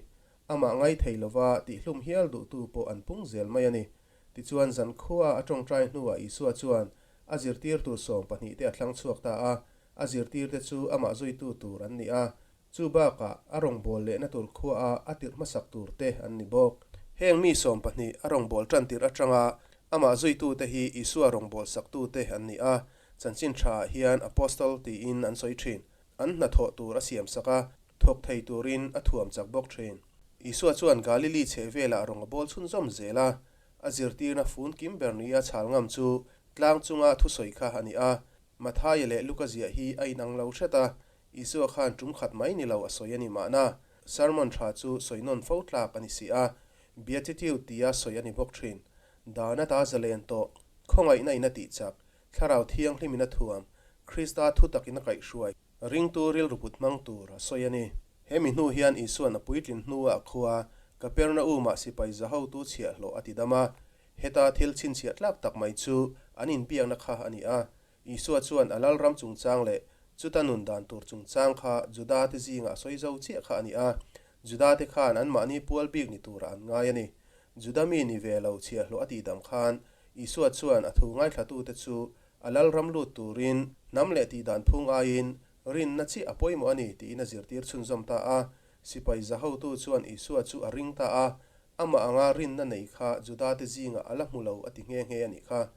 [SPEAKER 1] Amah ngai thei lova tihhlum hial duhtu pawh an pung zel mai a ni. Tichuan zankhua a tawngtai hnuah Isua chuan a zirtirtu 12 te a thlang chhuak ta a, a zirtirte chu amah zuitu tur an ni a, Chu bakah a rawngbâwl lehna tur khuaa a tirh hmasak tur te an ni bawk. Heng mi 12 a rawngbâwl tan tirh atanga amah zuitute hi Isua rawngbâwl saktute an ni a, chanchin thaah hian Apostle tiin an sawi thin. An hnathawh tur a siamsak a, thawk thei turin a thuam chak bawk thin. Isua chuan Galili chhehvelah rawng a bâwl chhunzawm zel a, a zirtirna fun kim ber nia chhal ngam chu tlang chunga thusawi kha a ni a, Mathaia leh Luka ziah hi a inang lo hret a, Isua khan tum khat mai ni lo a sawi a ni mahna, sermon tha chu sawi nawn fo tlak a ni si a, Beatitude tia sawi a ni bawk thin. Dan ata zalen tawh, khawngaihna in a tih chak, Thlarau Thianghlim in a thuam, Krista thutak in a kaihhruai, ringtu rilru put hmang tur a sawi a ni. He mi hnu hian Isua'n a puitlin hnua a khua, Kapernaum-ah sipai za hotu chhiahhlawh a ti dam a. Heta thil chhinchhiah tlak tak mai chu an inbiakna kha a ni a, Isua chuan a lalram chungchang leh chuta nun dan tur chungchang kha Judate zingah a sawi zo chiah kha a ni a. Judate khan anmahni pual bik ni turah an ngai a ni. Juda mi ni ve lo chhiahhlawh a tihdam khan Isua chuan a thu ngaithlatute chu a lalram lut turin hnam leh tihdan phung aiin rinna chiah a pawimawh a ni tiin a zirtir chhunzawm ta a. Sipai za hotu chuan Isua chu a ring ta a, amah anga rinna nei kha Judate zingah a la hmu lo a ti nghe nghe a nih kha.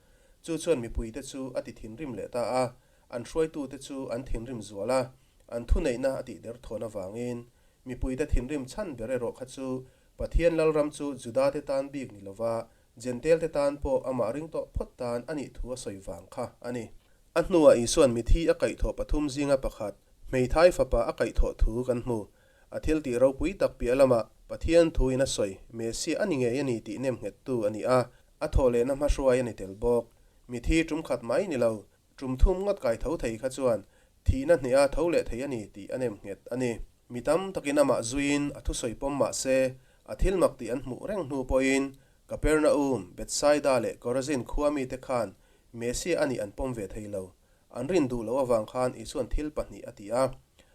[SPEAKER 1] Chu chuan mipuite chu a ti thinrim leh ta a, an hruaitute chu an thinrim zual a, an thuneihna a tih derthawn avangin. Mipuite thinrim chhan ber erawh kha chu Pathian Lalram chu Judate tan bik ni lova Jentail-te tan pawh amah ring tawh phawt tan a nih thu a sawi vang kha a ni. A hnuah Isua'n mithi a kaihthawh pathum zinga pakhat, hmeithai fapa a kaihthawh thu kan hmu. A thil tih ropui tak piah lamah Pathian thuin a sawi, Messiah a ni ngei a ni tih nemnghettu a ni a, a thawh lehna hmahruai a ni tel bawk. Mithi tum khat mai ni lo, tum thum ngawt kai tho thei kha chuan thihna hneha tho leh thei a ni tih a nemnghet a ni. Mi tam takin amah zuiin a thusawi pawm mah se, a thil mak tih an hmuh reng hnu pawhin Kapernaum, Bethsaida leh Korazin khua mite khan Messiah a nih an pawm ve thei lo. An rin duh loh avang khan Isua'n thil pahnih a ti a.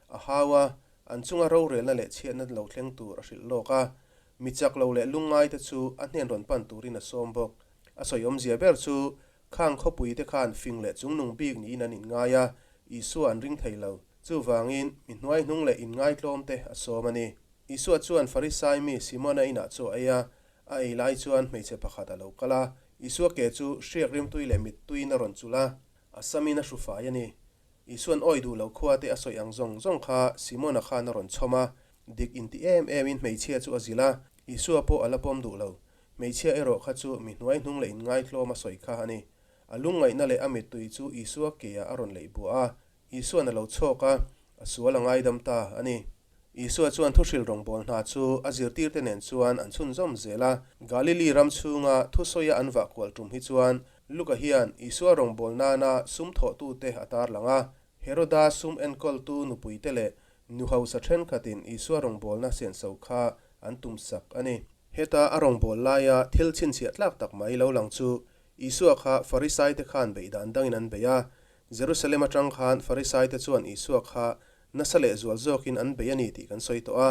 [SPEAKER 1] A hau a, an chunga rorelna leh chhiatna lo thleng tur a hrilh lawk a. Mi chak lo leh lungngaite chu a hnen rawn pan turin a sawm bawk. A sawi awmzia ber chu khang khawpuite khan fing leh chungnung bik niin an inngai a, Isua an ring thei lo. Chuvangin, mi hnuaihnung leh inngaitlawmte a sawm a ni. Isua chuan Farisai mi Simona inah chaw a ei a, a ei lai chuan hmeichhe pakhat a lo kal a. Isua ke chu hriak rimtui leh mittuiin a rawn chulh a, a samin a hru fai a ni. Isua'n awi duh lo khuate a sawi ang zawng zawng kha Simona khan a rawn chhawm a, dik inti em emin hmeichhia chu a zilh a, Isua pawh a la pawm duh lo. Hmeichhia erawh kha chu mi hnuaihnung leh inngaitlawm a sawi kha a ni. A lungngaihna leh a mittui chu Isua keah a rawn leih buah a, Isua'n a lo chhawk a, a sual a ngaidam ta a ni. Isua chuan thuhril rawngbâwl hna chu a zirtîrte nên chuan an chhunzawm zêl a. Galili ram chhûnga thusawia an vah kual ṭum hi chuan Luka hian Isua rawngbâwl nâna sum thawhtute a târ lang a. Heroda sum enkawltu nupuite leh nu hausa ṭhenkhatin Isua rawngbâwlna senso kha an tumsak a ni. Heta a rawngbâwl laia thil chhinchhiah tlâk tak mai lo lang chu Isua kha Farisaite khân beih dan dangin an bei a. Jerusalem aṭang khân Farisaite chuan Isua kha Nasa leh zual zawkin an bei a ni tih kan sawi tawh a,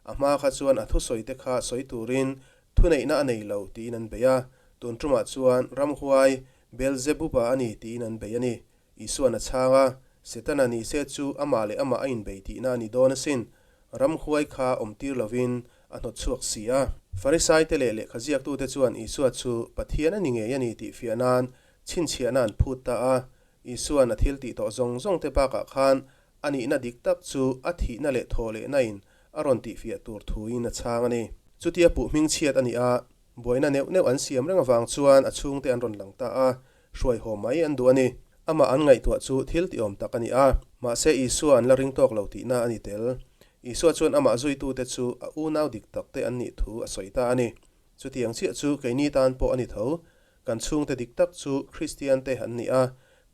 [SPEAKER 1] a hma kha chuan a thusawite kha sawi turin thuneihna a nei lo tiin an bei a, tun tumah chuan ramhuai Beelzebub-a a ni tiin an bei a ni. Isua'n a chhang a, Setana ni se chu amah leh amah a inbei tihna a ni dawn asin, ramhuai kha awmtir lovin a hnawt chhuak si a. Farisaite leh lehkhaziaktute chuan Isua chu Pathian a ni ngei a ni tih fiah nan chhinchhiahna an phut ta a, Isua'n a thil tih tawh zawng zawngte bakah khan a nihna dik tak chu a thihna leh thaw lehna-in a rawn tihfiah tur thuin a chhang a ni. Chutia puh hmingchhiat a nih a, buaina neuh neuh an siam reng avang chuan a chhungte an rawn lang ta a, hruaihawm mai an duh a ni. Amah an ngaihtuah chu thil tiawm tak a ni a, mahse Isua an la ring tawk lo tihna a ni tel. Isua chuan amah zuitute chu a unau dik takte an nih thu a sawi ta a ni. Chutiang chiah chu keini tan pawh a ni tho. Kan chhungte dik tak chu Kristian te an ni a,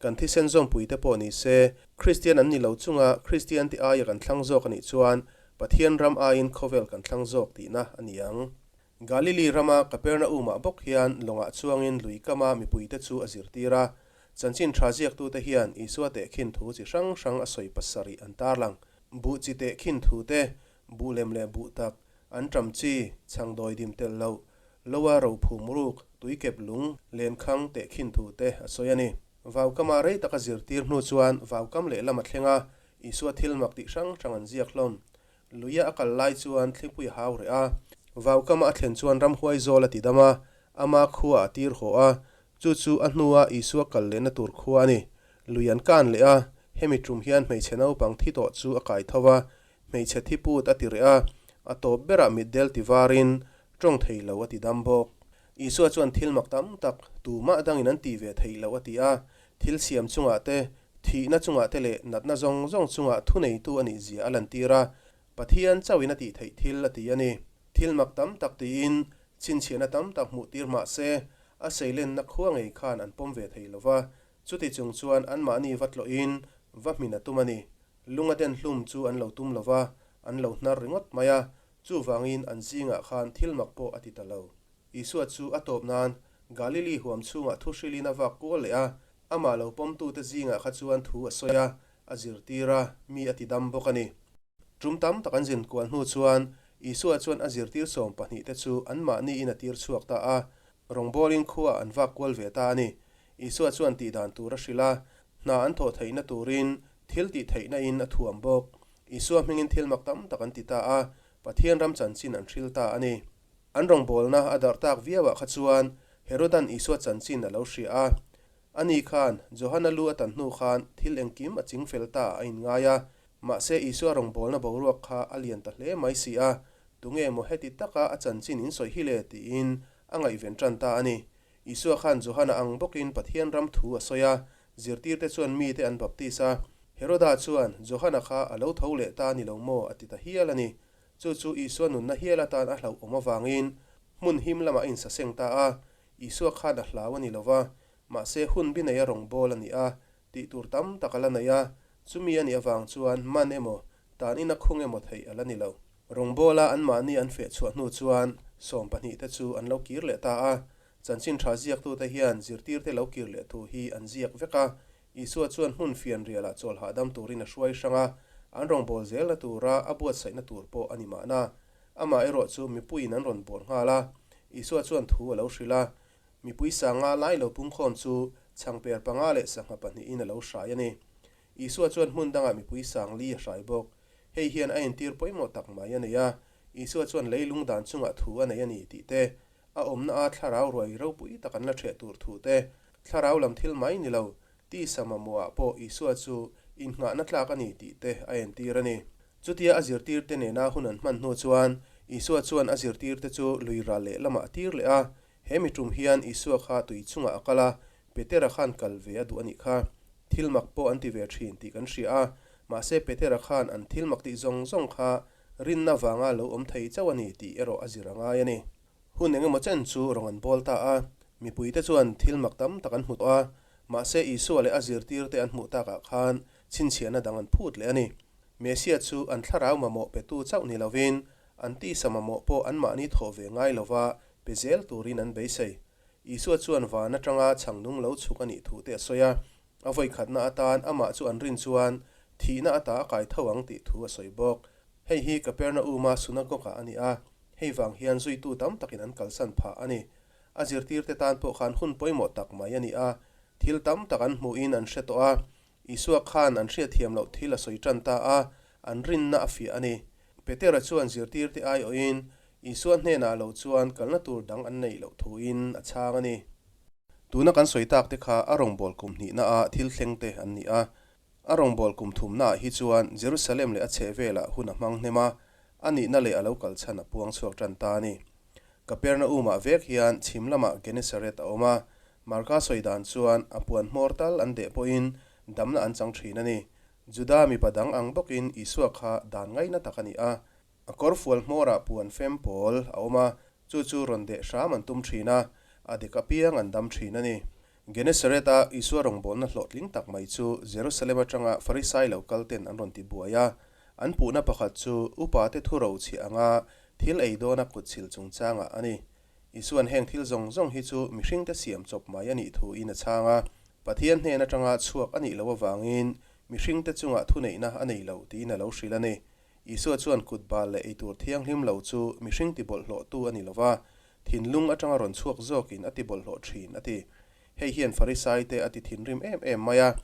[SPEAKER 1] kan thisen zawmpui te pawh ni se, Kristian an ni lo chunga Kristian te aia kan thlang zawk a nih chuan Pathian ram aiin khawvel kan thlang zawk tihna a ni ang. Galili rama Kapernaum-ah bawk hian lawngah chuangin lui kama mipuite chu a zirtir a, chanchin tha ziaktute hian Isua tehkhin thu chi hrang hrang a sawi pasarih an tarlang. Buh chi tehkhin thu te, buh lem leh buh tak, an ṭam chi, chhang dawi dim telh loh, Loa rophum ruk, tuikep lung, lenkhang tehkhin thu te a sawi a ni. Vaukama rei taka zirtir hnu chuan vaukam lehlam a thleng a, Isua thil mak tih hrang hrang an ziak hlawm. Luia a kal lai chuan thlipui a hau reh a. Vaukama a thlen chuan ramhuai zawl a ti dam a, ama khua a tir haw a, chu chu a hnua Isua kal lehna tur khua a ni. Lui an kan leh a, hemi tum hian hmeichhe naupang thi tawh chu a kai tho a, Hmeichhe thi put a ti reh a, a tawp berah mitdel ti varin tawng thei lo a ti dam bawk. Isua chuan thil mak tam tak tumah dangin an ti ve theih loh a ti a, thil siam chungah te, thihna chungah te leh natna zawng zawng chungah thuneitu a nih zia a lantir a, Pathian chauhin a tih theih thil a ti a ni. Thil mak tam tak tiin chhinchhiahna tam tak hmuh tir mah se, a seilenna khua ngei khan an pawm ve thei lo va, chuti chung chuan anmahni va tlawhin va hmin a tum a ni. Lunga den hlum chu an lo tum lo va, an lo hnar ringawt mai a, chuvangin an zingah khan thil mak pawh a ti ta lo. Isua chu a tawp nan Galili huam chhungah thu hrilhin a vak kual leh a, amah lo pawmtute zingah kha chuan thu a sawi a, a zirtir a, mi a ti dam bawk a ni. Tum tam tak an zin kual hnu chuan Isua chuan a zirtir 12 te chu anmahniin a tir chhuak ta a, rawngbawlin khuaah an vak kual ve ta a ni. Isua chuan tihdan tur a hrilh a, hna an thawh theihna turin thil tih theihna in a thuam bawk. Isua hmingin thil mak tam tak an ti ta a, Pathian ram chanchin an hril ta a ni. An rawngbawlna a darh tak viauah kha chuan Herodan Isua chanchin a lo hria a. Ani khan Johana lu a tan hnu khan thil engkim a ching fel ta a inngai a, mahse Isua rawngbawlna boruak kha a lian ta hle mai si a, tunge maw heti taka a chanchin in sawi hi le tiin a ngaihven tan ta a ni. Isua khan Johana ang bawkin Pathian ram thu a sawi a, zirtirte chuan mite an baptis a. Heroda chuan, Johana kha a lo tho leh ta ni lo maw? a ti ta hial a ni. Chu chu Isua nunna hial atan a hlauhawm avangin hmun him lamah a insaseng ta a. Isua khan a hlau a ni lo va, mahse hun bi neia rawngbâwl a ni a, tih tur tam tak a la nei a. Chumi a nih avang chuan man emaw, tan ina khung emaw theih a la ni lo. Rawngbawla anmahni an feh chhuah hnu chuan 12 te chu an lo kir leh ta a. Chanchin tha ziaktute hian zirtirte lo kir leh thu hi an ziak vek a. Isua chuan hmun fian rialah chawl hahdam turin a hruai hrang a, an rawngbâwl zelna tura a buatsaihna tur pawh a ni mahna. Amah erawh chu mipuiin an rawn bâwl nghal a. Isua chuan thu a lo hrilh a. Mipui sanga lai lo pungkhawm chu chhangper panga leh sangha pahnihin a lo hrai a ni. Isua chuan hmun dangah mipui sang li a hrai bawk. Hei hian a entir pawimawh tak mai a nei a, Isua chuan leilung dan chungah thu a nei a ni tih te, a awmna a thlarau ruai ropui tak an la ṭheh tur thu te, thlarau lam thil mai ni lo, tisa mamawhah pawh Isua chu innghahna tlak a ni tih te a entir a ni. Chutia a zirtirte nena hun an hman hnu chuan Isua chuan a zirtirte chu lui ral leh lamah a tir leh a, he mi tum hian Isua kha tui chungah a kal a, Petera khan kal ve a duh a nih kha. Thil mak pawh an ti ve thin tih kan hria a, mahse Petera khan an thil mak tih zawng zawng kha rinna vanga lo awm thei chauh a ni tih erawh a zir a ngai a ni. Hun engemaw chen chu rawn an bawl ta a, mipuite chuan thil mak tam tak an hmu tawh a, mahse Isua leh a zirtirte an hmuh takah khan chhinchhiahna dang an phut leh a ni. Messiah chu an thlarau mamawh petu chauh ni lovin an tisa mamawh pawh anmahni thawh ve ngai lova pe zel turin an beisei. Isua chuan van atanga chhang nung lo chhuk a nih thu te a sawi a, a vawikhatna atan amah chu an rin chuan thihna ata a kai tho ang tih thu a sawi bawk. Hei hi Kapernaum-a synagogue-ah a ni a, hei vang hian zuitu tam takin an kalsan phah a ni. A zirtirte tan pawh khan hun pawimawh tak mai a ni a, thil tam tak an hmuhin an hre tawh a, Isua khan an hriatthiam loh thil a sawi tan ta a, an rinna a fiah a ni. Petera chuan zirtirte aiawhin Isua hnenah lo chuan kalna tur dang an neih loh thuin a chhang a ni. Tuna kan sawi tak te kha a rawngbâwl kum hnihnaah thil thleng te an ni a. A rawngbâwl kum thumnaah hi chuan Jerusalem leh a chhehvelah hun a hmang hnem a, a nihna leh a lo kal chhan a puang chhuak tan ta a ni. Kapernaum-ah vek hian chhim lamah Genesaret a awm a, Marka sawi dan chuan a puan hmawr tal an deh pawhin damna an chang thin a ni. Juda mipa dang ang bawkin Isua kha dan ngaihna tak a ni a. A kawrfual hmawrah puan fem pawl a awm a, chu chu rawn deh hram an tum thin a, a dek apiang an dam thin a ni. Genesaret-a Isua rawngbawlna hlawhtling tak mai chu Jerusalem atanga Farisai lo kal ten an rawn ti buai a. An puhna pakhat chu upate thu rochhiah anga thil ei dawna kutchhil chungchangah a ni. Isua'n heng thil zawng zawng hi chu mihringte siam chawp mai a nih thuin a chhang a, Pathian hnen atanga chhuak a nih loh avangin mihringte chungah thuneihna a nei lo tiin a lo hrilh a ni. Isua chuan kut bal leh eitur thianghlim lo chu mihring tibawlhhlawhtu a ni lo va, thinlung atanga rawn chhuak zawkin a tibawlhhlawh thin a ti. Hei hian Farisaite a ti thinrim em em mai a,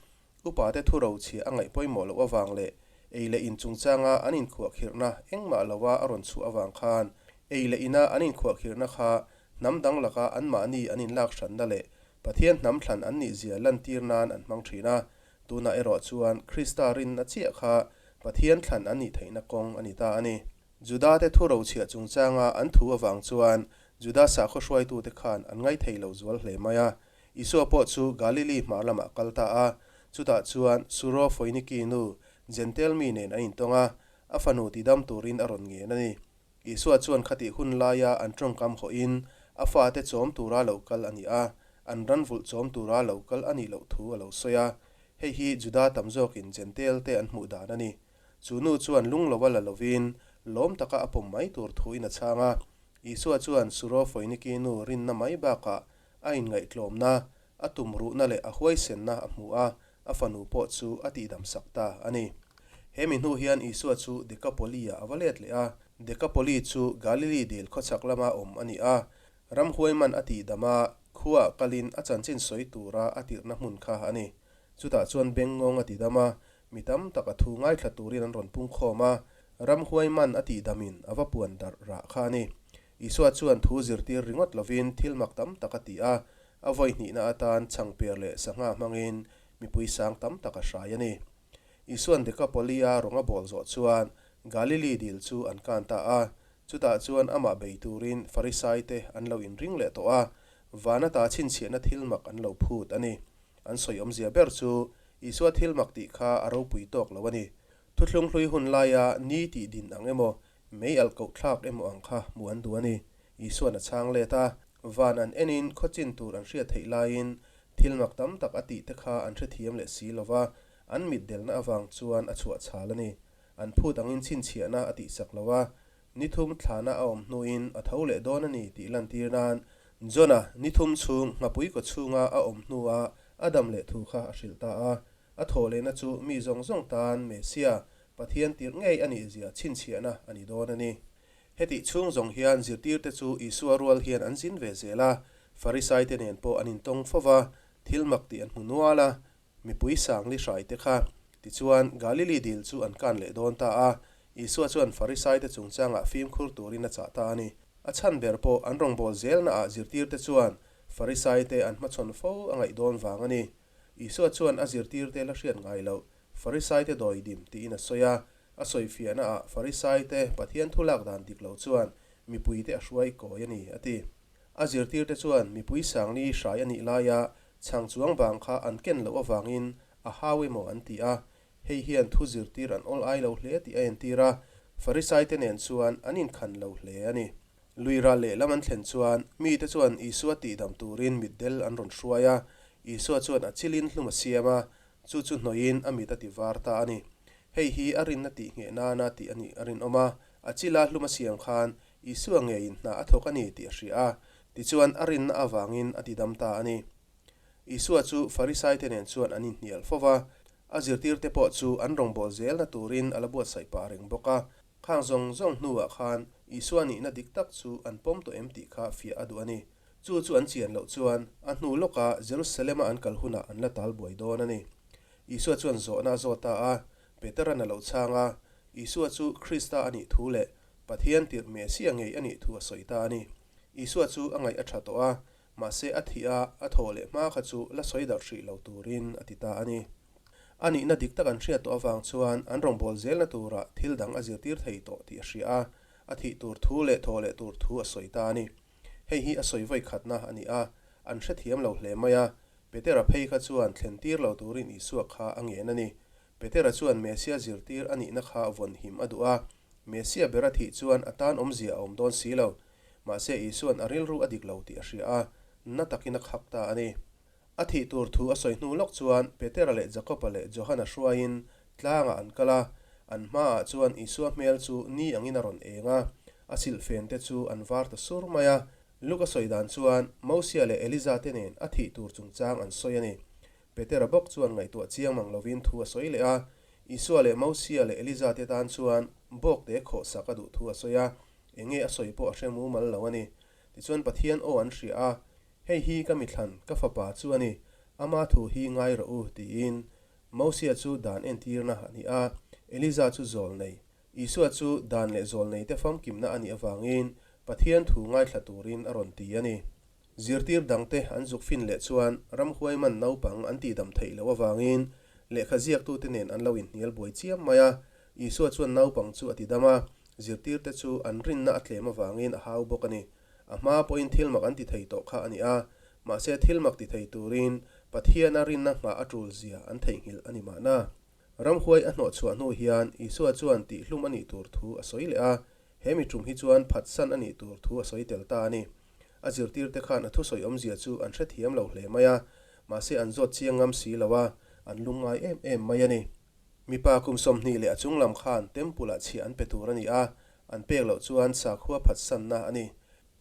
[SPEAKER 1] Upate thu rochhiah a ngaih pawimawh loh avang leh ei leh in chungchanga an inkhuahkhirhna engmah loa a rawn chhuah avang khan ei leh ina an inkhuahkhirhna kha hnam dang laka anmahni an inlak hranna leh Pathian hnam thlan an nihzia lantir nan an hmang thin a. Tunah erawh chuan Krista rinna chiah kha Pathian thlan an nih theihna kawng a ni ta a ni. Judate thu rochhiah chungchanga an thu avang chuan Juda sakhaw hruaitute khan an ngaithei lo zual hle mai a. Isua pawh chu Galili hmar lamah kal ta a, chutah chuan Suro Foiniki nu Jentail mi nen an intawng a, a fanu tidam turin a rawn ngen a ni. Isua chuan khatih hun laia an tawngkam hawhin a fate chawm tura lo kal a ni a, an ran vulh chawm tura lo kal a nih loh thu a lo sawi a. Hei hi Juda tam zawkin Jentail te an hmuh dan a ni. Chu nu chuan lung lova la lovin lawm taka a pawm mai tur thuin a chhang a. Isua chuan Suro Foiniki nu rinna mai bakah a inngaihtlawmna, a tumruhna leh a huaisenna a hmu a, a fanu pawh chu a tihdam sak ta a ni. He mi hnu hian Isua chu Dekapoli-ah a va let leh a. Dekapoli chu Galili dil khawchhak lama awm a ni a. Ramhuai man a tihdam a, khuaah kalin a chanchin sawi tura a tirhna hmun kha a ni. Chutah chuan bengngawng a tidam a, Mi tam tak a thu ngaithla turin an rawn pung khawm a, ramhuai man a tihdamin a va puan darh rah kha a ni. Isua chuan thu zirtir ringawt lovin thil mak tam tak a ti a, a vawi hnihna atan chhangper leh sangha hmangin mipui sang tam tak a hrai a ni. Isua'n Dekapoli-a rawng a bawl zawh chuan Galili dil chu an kan ta a, chutah chuan amah bei turin Farisaite an lo inring leh tawh a, van ata chhinchhiahna thil mak an lo phut a ni. An sawi awmzia ber chu Isua thil mak tih kha a ropui tawk lo a ni. Thuthlung hlui hun laia ni tih din ang emaw, mei alh koh thlak emaw ang kha hmuh an duh a ni. Isua'n a chhang let a, van an enin khaw chin tur an hriat theih laiin thil mak tam tak a tih te kha an hrethiam leh si lo va, an mit delna avang chuan a chhuah chhal a ni. An phut angin chhinchhiahna a tihsak lo a, Ni thum thlana a awm hnuin a tho leh dawn a ni tih lantir nan Jona ni thum chhung nghapui kaw chhunga a awm hnua a dam leh thu kha a hrilh ta a. A thawh lehna chu mi zawng zawng tan Messia, Pathian tirh ngei a nih zia chhinchhiahna a ni dawn a ni. Hetih chhung zawng hian zirtirte chu Isua rual hian an zin ve zel a. Farisaite nen pawh an intawng fo va, thil mak tih an hmu nual a, mipui sangli hraite kha. Tichuan, Galili dil chu an kan leh dawn ta a, Isua chuan Farisaite chungchangah fimkhur turin a chah ta a ni. A chhan ber pawh an rawngbâwl zelnaah zirtirte chuan Farisaite an hmachhawn fo a ngaih dawn vang a ni. Isua chuan a zirtirte la hriat ngai loh Farisaite dawidim tiin a sawi a, a sawifiahnaah Farisaite Pathian thu lak dan dik lo chuan mipuite a hruai kawi a ni, a ti. A zirtirte chuan mipui sangli hrai a nih laia chhang chuang vang kha an ken loh avangin a hau emaw an ti a, hei hian thu zirtir an awl ai lo hle tih a entir a, Farisaite nen chuan an inkhan lo hle a ni. Lui ral lehlam an thlen chuan mite chuan Isua tihdam turin mitdel an rawn hruai a, Isua chuan a chilin hlum a siam a, chu chu hnawihin a mit a ti var ta a ni. Hei hi a rinna tih ngheh nana tih a nih a rinawm a, a chila hlum a siam khan Isua ngeiin hna a thawk a ni tih a hria a, tichuan a rinna avangin a tidam ta a ni. Isua chu Farisaite nen chuan an inhnial fo va, a zirtirte pawh chu an rawngbâwl zelna turin a la buatsaih pah reng bawk a. Khang zawng zawng hnuah khan Isua nihna dik tak chu an pawm tawh em tih kha fiah a duh a ni. Chu chu an chian loh chuan a hnu lawka Jerusalem-a an kal hunah an la tal buai dawn a ni. Isua chuan zawhna a zawt ta a, Petera'n a lo chhang a, Isua chu Krista a nih thu leh Pathian tirh Mesia ngei a nih thu a sawi ta a ni. Isua chu a ngaih a tha tawh a, mahse a thih a, a thaw leh hma kha chu la sawi darh hrih lo turin a ti ta a ni. A nihna dik tak an hriat tawh avang chuan an rawngbâwl zelna turah thil dang a zirtir thei tawh tih a hria a, a thih tur thu leh thaw leh tur thu a sawi ta a ni. Hei hi a sawi vawi khatna a ni a, an hrethiam lo hle mai a, Petera phei kha chuan thlen tir lo turin Isua kha a ngen a ni. Petera chuan Mesia zirtir a nihna kha vawn him a duh a, Mesia ber a thih chuan a tan awmzia a awm dawn si lo. Mahse Isua'n a rilru a dik lo tih a hria a, na takin a khak ta a ni. A thih tur thu a sawi hnu lawk chuan Petera leh Jakoba leh Johana hruaiin tlangah an kal a, an hmaah chuan Isua hmel chu ni angin a rawn eng a, a silhfen te chu an var ta sur mai a. Luka sawi dan chuan Mosia leh Eliza te nen a thih tur chungchang an sawi a ni. Petera bawk chuan ngaihtuah chiang mang lovin thu a sawi leh a, Isua leh Mosia leh Eliza te tan chuan bawkte khawhsak a duh thu a sawi a, enge a sawi pawh a hre mumal lo a ni. Tichuan Pathian aw an hria a, Hei hi ka mithlan, ka fapa chu a ni, ama thu hi ngai rawh u, tiin. Mosia chu dan entirna a ni a, Eliza chu zawl nei. Isua chu dan leh zawl neite famkimna a nih avangin Pathian thu ngaithla turin a rawn ti a ni. Zirtir dangte an zuk fin leh chuan ramhuai man naupang an tihdam theih loh avangin lehkha ziaktute nen an lo inhnial buai chiam mai a. Isua chuan naupang chu a tidam a, zirtirte chu an rinna a tlem avangin a hau bawk a ni. A hma pawhin thil mak an ti thei tawh kha a ni a, mahse thil mak ti thei turin Pathiana rinna nghah a tul zia an theihnghilh a ni mahna. Ramhuai a hnawhchhuah hnu hian Isua chuan tihhlum a nih tur thu a sawi leh a, he mi tum hi chuan phatsan a nih tur thu a sawi tel ta a ni. A zirtirte khan a thusawi awmzia chu an hrethiam lo hle mai a, mahse an zawt chiang ngam si lo a, an lungngai em em mai a ni. Mipa kum 20 leh a chung lam khan temple-ah chhiah an pe tur a ni a, an pek loh chuan sakhua phatsanna a ni.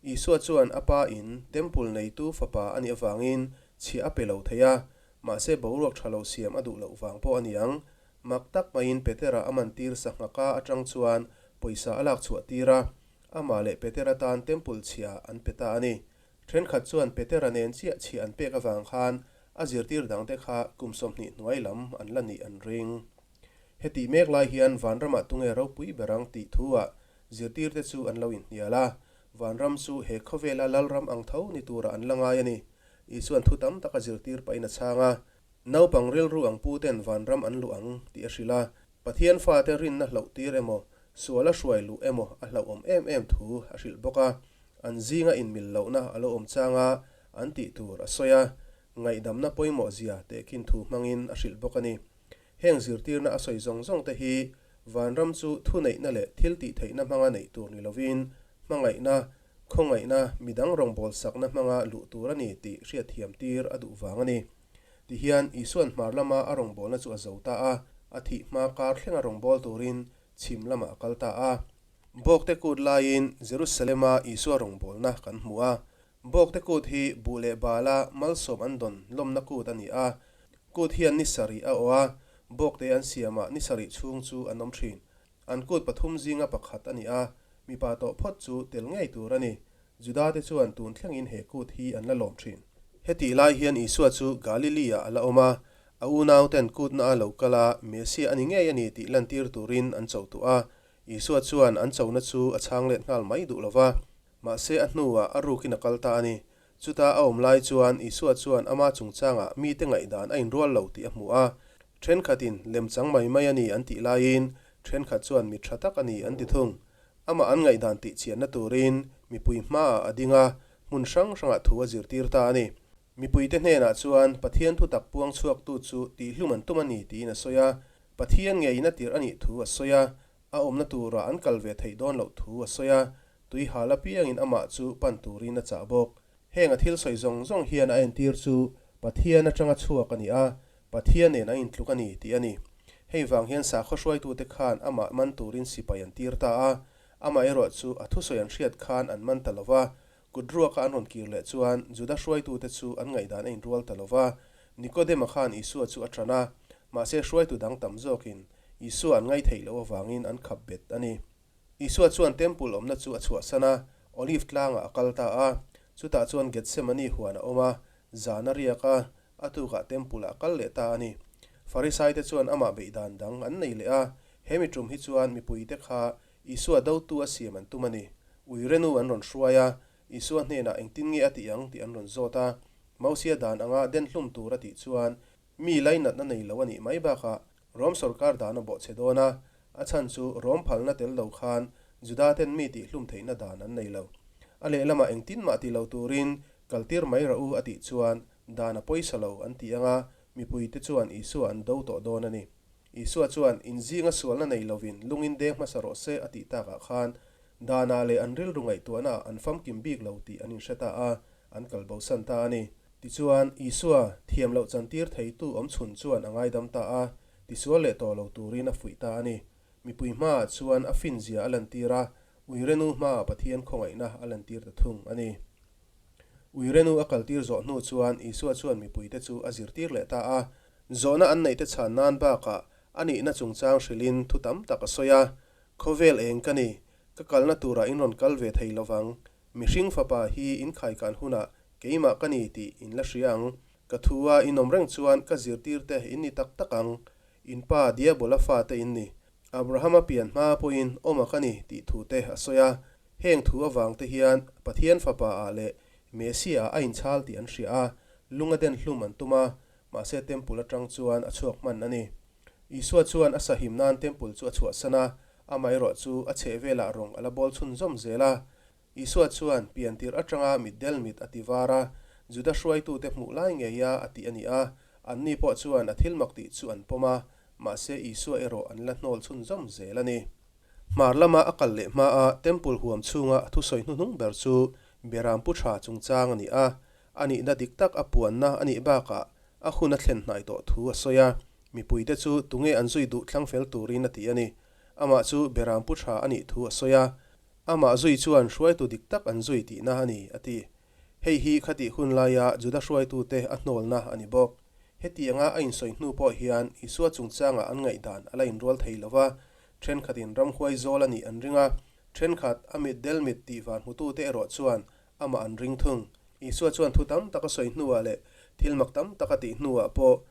[SPEAKER 1] Isua chuan a pa in temple neitu fapa a nih avangin chhiah a pe lo thei a, mahse boruak tha lo siam a duh loh vang pawh a ni ang. Mak tak maiin Petera a mantir sahnghaka atang chuan pawisa a lak chhuah tir a, amah leh Petera tan temple chhiah an pe ta a ni. Thenkhat chuan Petera nen chiah chhiah an pek avang khan a zirtir dangte kha kum 20 hnuai lam an la nih an ring. Hetih mek lai hian vanramah tunge ropui ber ang tih thu-ah zirtirte chu an lo inhnial a, vanram chu he khawvela lalram ang tho ni turah an la ngai a ni. Isuan thu tam tak a zirtir pahin a chhang a, naupang rilru ang pu ten vanram an luh ang tih a hrilh a, Pathian fate rinna hlauh tir emaw, sual a hruai luh emaw a hlauhawm em em thu a hrilh bawk a, an zinga inmil lohna a lo awm chang a, an tih tur a sawi a, ngaihdamna pawimawh zia tehkhin thu hmangin a hrilh bawk a ni. Heng zirtirna a sawi zawng zawng te hi vanram chu thuneihna leh thil tih theihna hmanga neih tur ni lovin hmangaihna, khawngaihna, midang rawngbâwl sakna hmanga luh tur a ni tih hriatthiam tir a duh vang a ni. Tihian Isua'n hmar lama a rawngbâwlna chu a zo ta a, a thih hma kar thlenga rawngbâwl turin chhim lamah a kal ta a. Bawkte kut laiin Jerusalema Isua rawngbâwlna kan hmu a. Bawkte kut hi buh leh bala malsawm an dawn lawmna kut a ni a. Kut hian ni sarih a awh a, bawkte an siamah ni sarih chhung chu an awm thin. An kut pathum zinga pakhat a ni a, mipa tawh phawt chu tel ngei tur a ni. Judate chuan tun thlengin he kut hi an la lawm thin. Hetih lai hian Isua chu Galili-ah a la awm a, a unauten kutna a lo kal a, Mesia a ni ngei a ni tih lantir turin an cho tuah a. Isua chuan an chona chu a chhang let nghal mai duh lo va, mahse a hnuah a rukin a kal ta a ni. Chuta a awm lai chuan Isua chuan ama chungchangah mite ngaihdan a inrual lo tih a hmu a. Thenkhatin lemchang mai mai a ni an tih laiin thenkhat chuan mi tha tak a ni an ti thung. Amah an ngaihdan tih chianna turin mipui hmaah a ding a, hmun hrang hrangah thu a zirtir ta a ni. Mipuite hnenah chuan Pathian thutak puang chhuaktu chu tihhlum an tum a ni tiin a sawi a, Pathian ngeiin a tirh a nih thu a sawi a, a awmna turah an kal ve theih dawn loh thu a sawi a, tui hal apiangin amah chu pan turin a chah bawk. Heng a thil sawi zawng zawng hian a entir chu Pathian atanga chhuak a ni a, Pathian nen a intluk a ni tih a ni. Hei vang hian sakhaw hruaitute khan amah man turin sipai an tir ta a, amaherawh chu a thusawi an hriat khan an man ta lo va, kut ruaka an rawn kir leh chuan Juda hruaitute chu an ngaihdan a inrual ta lo va. Nikodema khan Isua chu a ṭan a, mahse hruaitu dang tam zawkin Isua an ngaihtheih loh avangin an khap bet a ni. Isua chuan Temple awmna chu a chhuahsan a, Olive tlangah a kal ta a. Chutah chuan Gethsemane huan a awm a, zan a riak a, a tukah Temple-ah a kal leh ta a ni. Farisaite chuan amah beih dan dang an nei leh a, he mi tum hi chuan mipuite kha Isua dotu a siam an tum a ni. Uirenu an rawn hruai a, Isua hnenah engtin nge a tih ang tih an rawn zawt a. Mosia dan anga den hlum tur a tih chuan mi lainatna nei lo a nih mai bakah Rom sorkar dan a bawhchhe dawn a, a chhan chu Rom phalna tel lo khan Juda ten mi tihhlum theihna dan an nei lo. A lehlamah engtin mah ti lo turin kaltir mai rah u a tih chuan dan a pawisa lo an ti anga mipuite chuan Isua an do tawh dawn a ni. Isua chuan inzinga sualna nei lovin lungin deng hmasa rawh se a tih takah khan danah leh an rilru ngaihtuahnaah an famkim bik lo tih an inhre ta a, an kal bosan ta a ni. Tichuan, Isua thiam loh chantir theitu awm chhun chuan a ngaidam ta a, tisual leh tawh lo turin a fuih ta a ni. Mipui hmaah chuan a finzia a lantir a, Uirenu hmaah Pathian khawngaihna a lantir ta thung a ni. Uirenu a kaltir zawh hnu chuan Isua chuan mipuite chu a zirtir leh ta a. Zawhna an neihte chhan nan bakah a nihna chungchang hrilhin thu tam tak a sawi a, Khawvel eng ka ni, ka kalna turah in rawn kal ve thei lovang, Mihring fapa hi in khaikan hunah keimah ka ni tih in la hria ang. Ka thu a in awm reng chuan ka zirtirte in ni tak tak ang. In pa Diabola fate in ni. Abrahama pian hma pawhin awma ka ni tih thu te a sawi a. Heng thu avang te hian Pathian fapa ah leh Messiah ah a inchhal tih an hria a, lung a den hlum an tum a, mahse Temple atang chuan a chhuak hman a ni. Isua chuan a sahim nan Temple chu a chhuahsan a, amaherawh chu a chhehvelah rawng a la bawl chhunzawm zel a. Isua chuan piantir atanga mitdel mit a ti var a, Juda hruaitute hmuh lai ngeia a tih a ni a, anni pawh chuan a thil mak tih chu an pawm a, mahse Isua erawh an la hnawl chhunzawm zel a ni. Hmar lama a kal leh hmaa Temple huam chhunga a thusawi hnuhnung ber chu Beram Pu Tha chungchang a ni a, a nihna dik tak a puanna a nih bakah a hun a thlen hnai tawh thu a sawi a, mipuite chu tunge an zui duh thlang fel turin a ti a ni. Amah chu Beram Pu Tha a nih thu a sawi a, Amah zui chuan hruaitu dik tak an zui tihna a ni, a ti. Hei hi khatih hun laia Juda hruaitute a hnawlna a ni bawk. Hetianga a insawi hnu pawh hian Isua chungchangah an ngaihdan a la inrual thei lo va, thenkhatin ramhuai zawl a nih an ring a, thenkhat a mit del mit tih van hmutute erawh chuan amah an ring thung. Isua chuan thu tam tak a sawi hnuah leh thil mak tam tak a tih hnuah pawh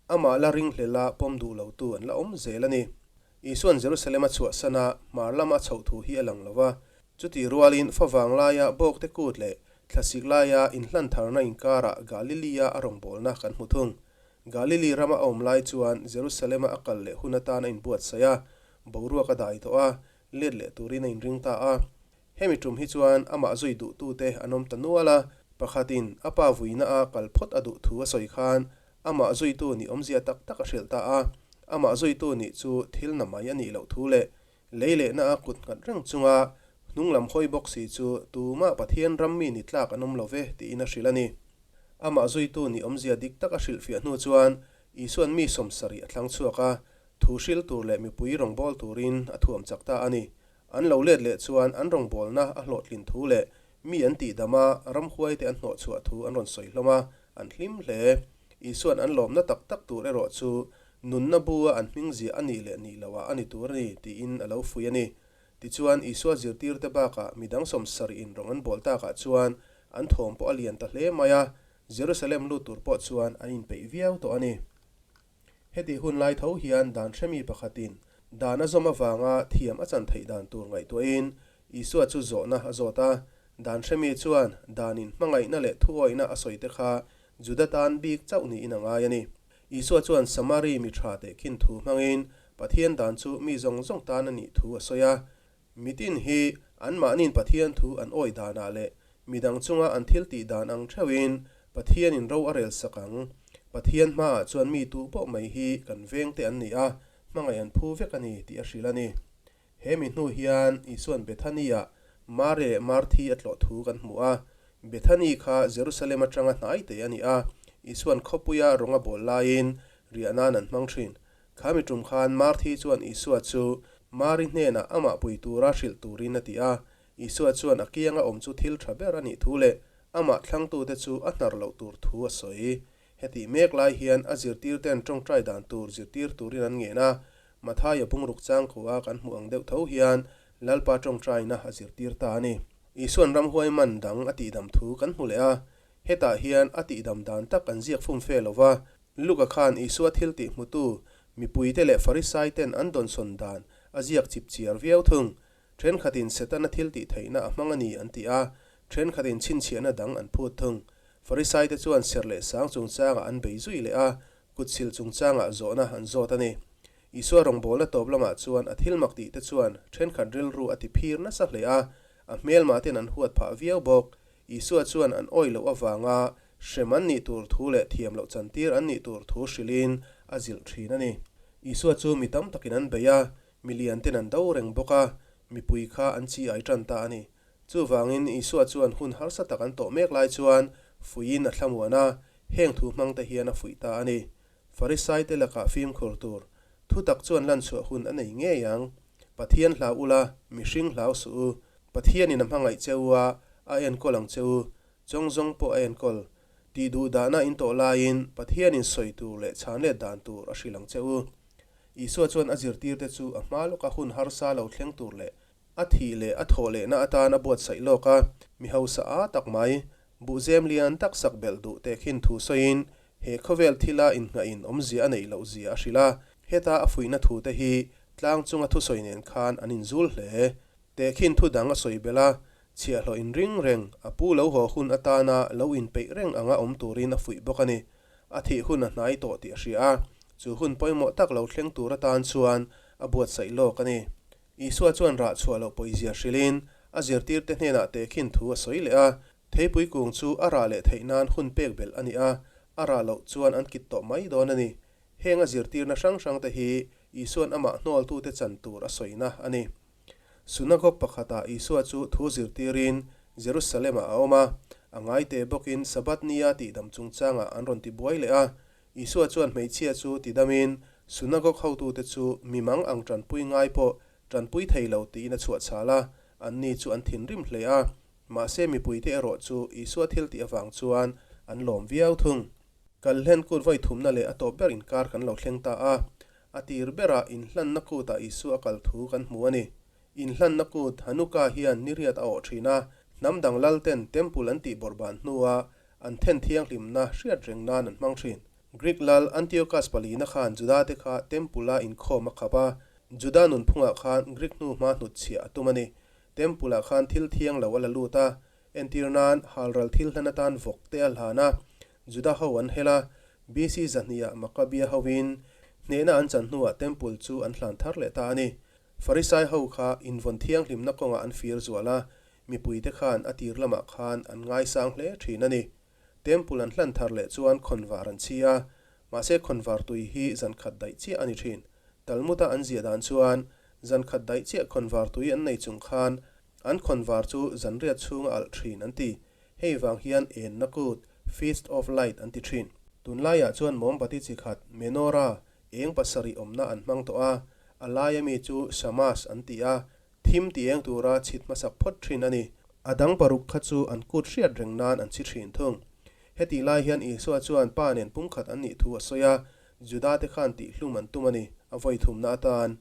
[SPEAKER 1] amah la ringhlel a pawm duh lotu an la awm zel a ni. Isua'n Jerusalem a chhuahsan a, hmar lama a chhoh thu hi a lang lo va. Chutih rualin favang laia bawkte kut leh thlasik laia inhlan tharna inkarah Galilee-a a rawngbawlna kan hmu thung. Galilee rama a awm lai chuan Jerusalem-a a kal leh hun atan a inbuatsaih a, boruak a dai tawh a, let leh turin a inring ta a. Hemi tum hi chuan amah zui duhtute an awm ta nual a, pakhatin a pa vuina-a kal phawt a duh thu a sawi khan Amah zuitu nih awmzia tak tak a hrilh ta a, amah zuitu nih chu thil na mai a nih loh thu leh lei lehna a kut nghat reng chunga hnung lam hawi bawk si chu tumah Pathian ram mi ni tlak an awm lo ve tiin a hrilh a ni. Amah zuitu nih awmzia dik tak a hrilhfiah hnu chuan Isua'n mi 70 a thlang chhuak a, thu hril tur leh mipui rawngbâwl turin a thuam chak ta a ni. An lo let leh chuan an rawngbâwlna a hlawhtlin thu leh mi an tihdam a, ramhuaite an hnawhchhuah thu an rawn sawi hlawm a, an hlim hle. Isua'n an lawmna tak tak tur erawh chu nunna bu-a an hming ziah a nih leh nih loah a ni tur a ni tiin a lo fuih a ni. Tichuan, Isua zirtirte bakah mi dang sawmsarihin rawng an bawl takah chuan an thawm pawh a lian ta hle mai a, Jerusalem lut tur pawh chuan an inpeih viau tawh a ni. Heti hun lai tho hian dan hremi pakhatin dan a zawm avanga thiam a chan theih dan tur ngaihtuahin Isua chu zawhna a zawt a. Dan hremi chuan danin hmangaihna leh thuawihna a sawite kha Juda tan bik chauh niin a ngai a ni. Isua chuan Samari mi tha tehkhin thu hmangin Pathian dan chu mi zawng zawng tan a nih thu a sawi a. Mitin hi anmahniin Pathian thu an awih danah leh midang chunga an thil tih dan ang theuhin Pathianin ro a rel sak ang. Pathian hmaah chuan mi tu pawh mai hi kan vengte an ni a, hmangaih an phu vek a ni tih a hrilh a ni. He mi hnu hian Isua'n Bethany-ah Mari leh Marthi a tlawh thu kan hmu a. Bethany kha Jerusalem atanga hnai te a ni a, Isua'n khawpuia rawng a bawl laiin riah nan an hmang thin. Kha mi tum khan Marthi chuan Isua chu Mari hnenah amah pui tura hrilh turin a ti a. Isua chuan a kianga awm chu thil tha ber a nih thu leh amah thlangtute chu a hnar loh tur thu a sawi. Hetih mek lai hian a zirtirten tawngtai dan tur zirtir turin an ngen a, Mathaia bungruk changkua kan hmuh ang deuh tho hian Lalpa tawngtaina a zirtir ta a ni. Isuan ramhuai man dang a tihdam thu kan hmu leh a, hetah hian a tihdam dan tak an ziak fum fe lo va, Luka khan Isua thil tih hmutu mipuite leh Farisaiten an dawnsawn dan a ziak chip chiar viau thung. Thenkhatin Setana thil tih theihna a hmang a ni an ti a, thenkhatin chhinchhiahna dang an phut thung. Farisaite chuan serh leh sang chungchangah an bei zui leh a, kutsil chungchangah zawhna an zawt a ni. Isua rawngbawlna tawp lamah chuan a thil mak tihte chuan thenkhat rilru a ti phir nasa hle a, a hmelmahten an huat phah viau bawk. Isua chuan an awih loh avanga hrem an nih tur thu leh thiam loh chantir an nih tur thu hrilhin a zilh thin a ni. Isua chu mi tam takin an bei a, mi lianten an do reng bawk a, mipui kha an chi ai tan ta a ni. Chuvangin Isua chuan hun harsa tak an tawh mek lai chuan fuihin a thlamuan a, heng thu hmangte hian a fuih ta a ni. Farisaite lakah fimkhur tur thu tak chuan lanchhuah hun a nei ngei ang. Pathian hlau ula, mihring hlau suh u. Pathianin a hmangaih che u a, a enkawl ang che u. Chawng zawng pawh a enkawl. Tih duh dahna in tawh laiin Pathianin sawi tur leh chhan let dan tur a hrilh ang che u. Isua chuan a zirtirte chu a hma lawka hun harsa lo thleng tur leh a thih leh a thawh lehna atan a buatsaih lawk a, mi hausa a tak mai, buhzem lian tak sak belh duh tehkhin thu sawiin he khawvel thila innghahin awmzia a neih loh zia a hrilh a, heta a fuihna thute hi tlang chunga thusawi nen khan an inzul hle. Tehkhin thu dang a sawi belh a, chhiahhlawh inring reng, a pu lo haw hun atana lo inpeih reng anga awm turin a fuih bawk a ni. A thih hun a hnai tawh tih a hria a, chu hun pawimawh tak lo thleng tur atan chuan a buatsaih lawk a ni. Isua chuan rah chhuah loh pawizia hrilhin a zirtirte hnenah tehkhin thu a sawi leh a, Theipui kung chu a rah leh theih nan hun pek belh a ni a, a rah loh chuan an kit tawh mai dawn a ni. Heng a zirtirna hrang hrangte hi Isua'n amah hnawltute chan tur a sawina a ni. Sunagog pakhatah Isua chu thu zirtirin Jerusalem-ah a awm a, a ngaite bawkin Sabbath nia tihdam chungchangah an rawn tibuai leh a. Isua chuan hmeichhia chu tidamin sunagog hotute chu mi mang ang tanpui ngai pawh tanpui thei lo tiin a chhuahchhal a, anni chu an thinrim hle a. Mahse mipuite erawh chu Isua thil tih avang chuan an lawm viau thung. Kalhlen kut vawi thumna leh a tawp ber inkar kan lo thleng ta a, A tir berah inhlanna kutah Isua a kal thu kan hmu a ni. Inhlanna kut Hanukkah hian ni riat a awh thin a, hnam dang lalten temple an tih bawrhban hnua an then thianghlimna hriat reng nan an hmang thin. Greek lal Antiochus palina khan Judate kha temple-a inkhawm a khap a, Juda nunphungah khan Greek hnu hma hnutchhiah a tum a ni. Temple-ah khan thil thiang lo a la lut a, entir nan halral thil hlan atan vawk te a hlan a, Juda ho an hel a, BC zahniah Makkabia hoin hnehna an chan hnuah Temple chu an hlan thar leh ta a ni. Farisai ho kha invawn thianghlimna kawngah an fir zual a, mipuite khan a tir lamah khan an ngaisang hle thin a ni. Temple an hlan thar leh chuan khawnvar an chhi a, mahse khawnvar tui hi zan khat daih chiah a ni thin. Talmud-a an ziah dan chuan zan khat daih chiah khawnvar tui an nei chung khan an khawnvar chu zanriat chhunga alh thin an ti. Hei vang hian enna kut, Feast of Light, an ti thin. Tunlaiah chuan mawmbati chi khat, menorah, eng pasarih awmna an hmang tawh a, a laia mi chu shamash an ti a, thim ti eng tura chhit hmasak phawt thin a ni. A dang paruk kha chu an kut hriat reng nan an chhi thin thung. Hetih lai hian Isua chuan Pa nen pumkhat an nih thu a sawi a, Juda te khan tihhlum an tum a ni, a vawi thumna atan.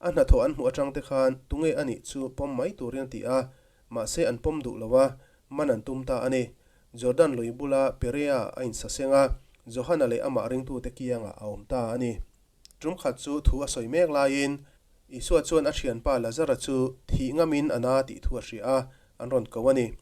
[SPEAKER 1] A hnathawh an hmuh atang te khan tunge a nih chu pawm mai turin a ti a, mahse an pawm duh lo a, man an tum ta a ni. Jordan lui bula Perea a insaseng a, Johana leh amah ringtute kiangah a awm ta a ni. Tum khat chu thu a sawi mek laiin Isua chuan a thianpa Lazara chu thih ngamin a na tih thu a hria a, an rawn ko a ni.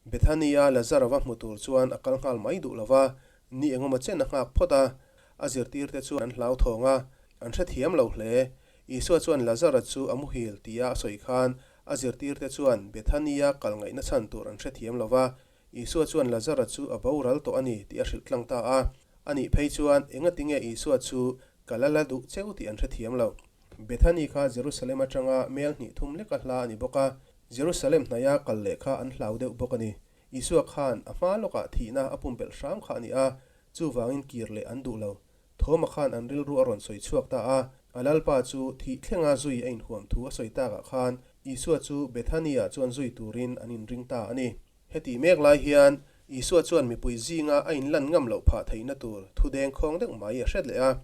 [SPEAKER 1] Bethany-a Lazara va hmu tur chuan a kal nghal mai duh lo va, ni engemaw chen a nghak phawt a. A zirtirte chuan an hlauthawng a, an hrethiam lo hle. Isua chuan Lazara chu a muhil tia a sawi khan a zirtirte chuan Bethany-a kal ngaihna chhan tur an hrethiam lo va, Isua chuan Lazara chu a boral tawh a ni tih a hrilh tlang ta a. A nih phei chuan engatinge Isua chu ka la la duh cheu tih an hrethiam lo. Bethany kha Jerusalem atanga mel hnih thum leka hla a ni bawk a, Jerusalem hnaia kal leh kha an hlau deuh bawk a ni. Isua khan a hma lawkah thihna a pumpelh hram kha a ni a, chuvangin kir leh an duh lo. Thawma khan an rilru a rawn sawi chhuak ta a, a Lalpa chu thih thlenga zui a inhuam thu a sawi takah khan Isua chu Bethany-ah chuan zui turin an inring ta a ni. Heti mek lai hian Isua chuan mipui zinga a inlan ngam loh phah theihna tur thu dengkhawng deuh mai a hret leh a.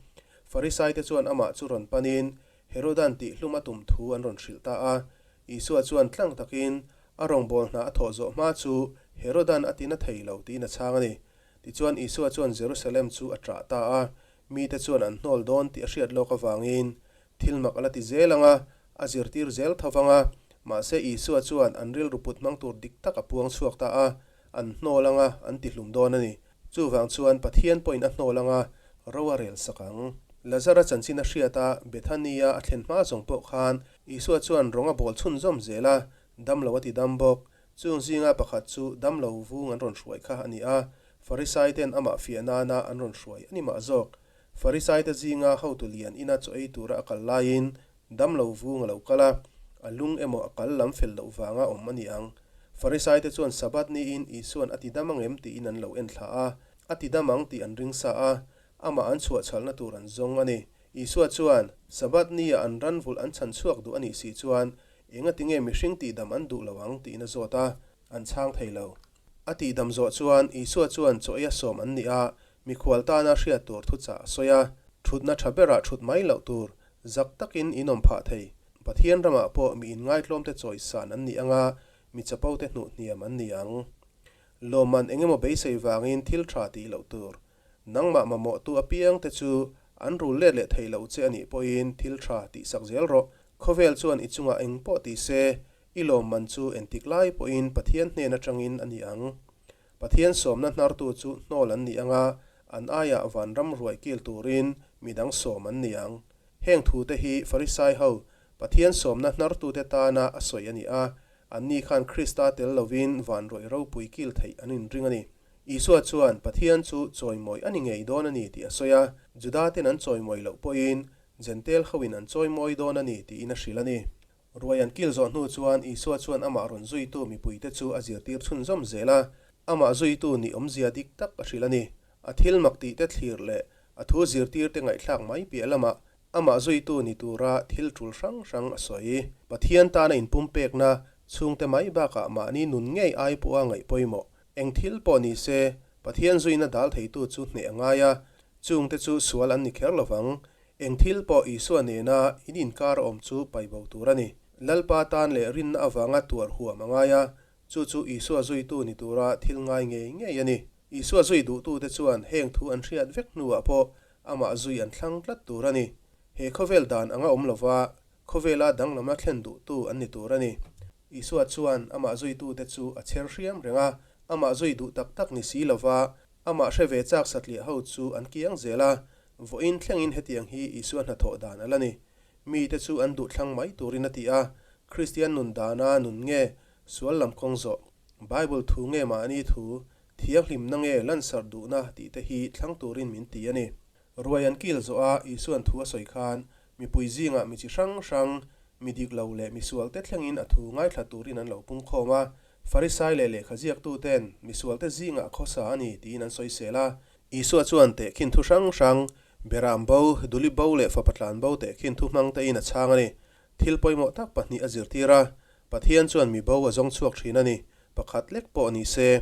[SPEAKER 1] Farisaite chuan amah chu rawn panin Herodan tihhlum a tum thu an rawn hrilh ta a. Isua chuan tlang takin a rawngbâwl hna a thawh zawh hma chu Herodan a tina thei lo tiin a chhang a ni. Tichuan Isua chuan Jerusalem chu a ṭah ta a, mite chuan an hnawl dawn tih a hriat lawk avangin Thil mak a la ti zel ang a, a zirtir zel tho vang a. Mahse Isua chuan an rilru put hmang tur dik tak a puang chhuak ta a, an hnawl ang a, an tihlum dawn a ni. Chuvang chuan Pathian pawhin a hnawl ang a, ro a rel sak ang. Lazara chanchin a hriat a, Bethania a thlen hma zawng pawh khan Isua chuan rawng a bawl chhunzawm zel a, damlo a ti dam bawk. Chung zinga pakhat chu damlo vung an rawn hruai kha a ni a, Farisaiten amah fiah nana an rawn hruai a ni mah zawk. Farisaite zinga hotu lian ina chaw ei tura a kal laiin damlo vung a lo kal a, a lung emaw a kal lam fel loh vanga awm a ni ang. Farisaite chuan Sabbath niin Isua'n a ti dam ang em tiin an lo en thla a, a ti dam ang tih an ring sa a, amah an chhuahchhalhna tur an zawng a ni. Isua chuan, Sabbath nia an ran vulh an chhan chhuak duh a nih si chuan engatinge mihring tihdam an duh lo ang tiin a zawt a, an chhang thei lo. A tihdam zawh chuan Isua chuan chaw eia sawm an ni a, mikhual tana hriat tur thuchah a sawi a, thutna tha berah thut mai loh tur, zak takin in awm phah thei. Pathian ramah pawh mi inngaitlawmte chawisan an ni anga, mi chapote hnuh hniam an ni ang. Lawmman engemaw beisei vangin thil tha tih loh tur. Nangmah mamawhtu apiangte chu an rul let leh thei lo che a nih pawhin thil tha tihsak zel rawh. Khawvel chuan i chungah eng pawh ti se, I lawmman chu entik lai pawhin Pathian hnen atangin a ni ang. Pathian sawmna hnartu chu hnawl an ni ang a, an aiah vanram ruai kil turin midang sawm an ni ang. Heng thute hi Farisai ho, Pathian sawmna hnartute tana a sawi a ni a, anni khan Krista tel lovin van ruai ropui kil theih an inring a ni. Isua chuan Pathian chu chawimawi a ni ngei dawn a ni tih a sawi a, Judaten an chawimawi loh pawhin Jentail hoin an chawimawi dawn a ni tiin a hrilh a ni. Ruai an kil zawh hnu chuan Isua chuan amah rawn zuitu mipuite chu a zirtir chhunzawm zel a, amah zuitu nih awmzia dik tak a hrilh a ni. A thil mak tihte thlir leh a thu zirtirte ngaihthlak mai piah lamah amah zuitu ni tura thil tul hrang hrang a sawi. Pathian tana inpumpekna chhungte mai bakah mahni nun ngei ai pawha ngaih pawimawh. Eng thil pawh ni se, Pathian zuina dal theitu chu hneh a ngai a, chungte chu sual an ni kher lovang. Eng thil pawh Isua nena in inkar a awm chu paibo tur a ni. Lalpa tan leh rinna avanga tuar huam a ngai a, chu chu Isua zuitu ni tura thil ngai ngei ngei a ni. Isua zui duhtute chuan heng thu an hriat vek hnuah pawh amah zui an thlang tlat tur a ni. He khawvel dan anga awm lova khawvela danglamna thlen duhtu an ni tur a ni. Isua chuan amah zuitute chu a chher hriam reng a, amah zui duh tak tak ni si lova amah hre ve chak satliah ho chu an kiang zel a, Vawiin thlengin hetiang hi Isua hnathawh dan a la ni. Mite chu an duh thlang mai turin a ti a, Kristian nun dana nun nge sual lam kawng zawh, Bible thu nge mahni thu, thianghlimna nge lansarh duhna tih te hi thlang turin min ti a ni. Ruai an kil zawh a Isuan thu a sawi khan mipui zingah mi chi hrang hrang, mi dik lo leh mi sualte thlengin a thu ngaithla turin an lo pungkhawm a, Farisai leh lehkha ziaktuten mi sualte zingah khawsa a ni tiin an sawisel a, Isua chuan tehkhin thu hrang hrang, Beram bo, Duli bo leh Fapa tlan bo tehkhin thu hmang tein a chhang a ni. Thil pawimawh tak pahnih a zirtir a, Pathian chuan mi bo a zawng chhuak thin a ni, pakhat lek pawh ni se.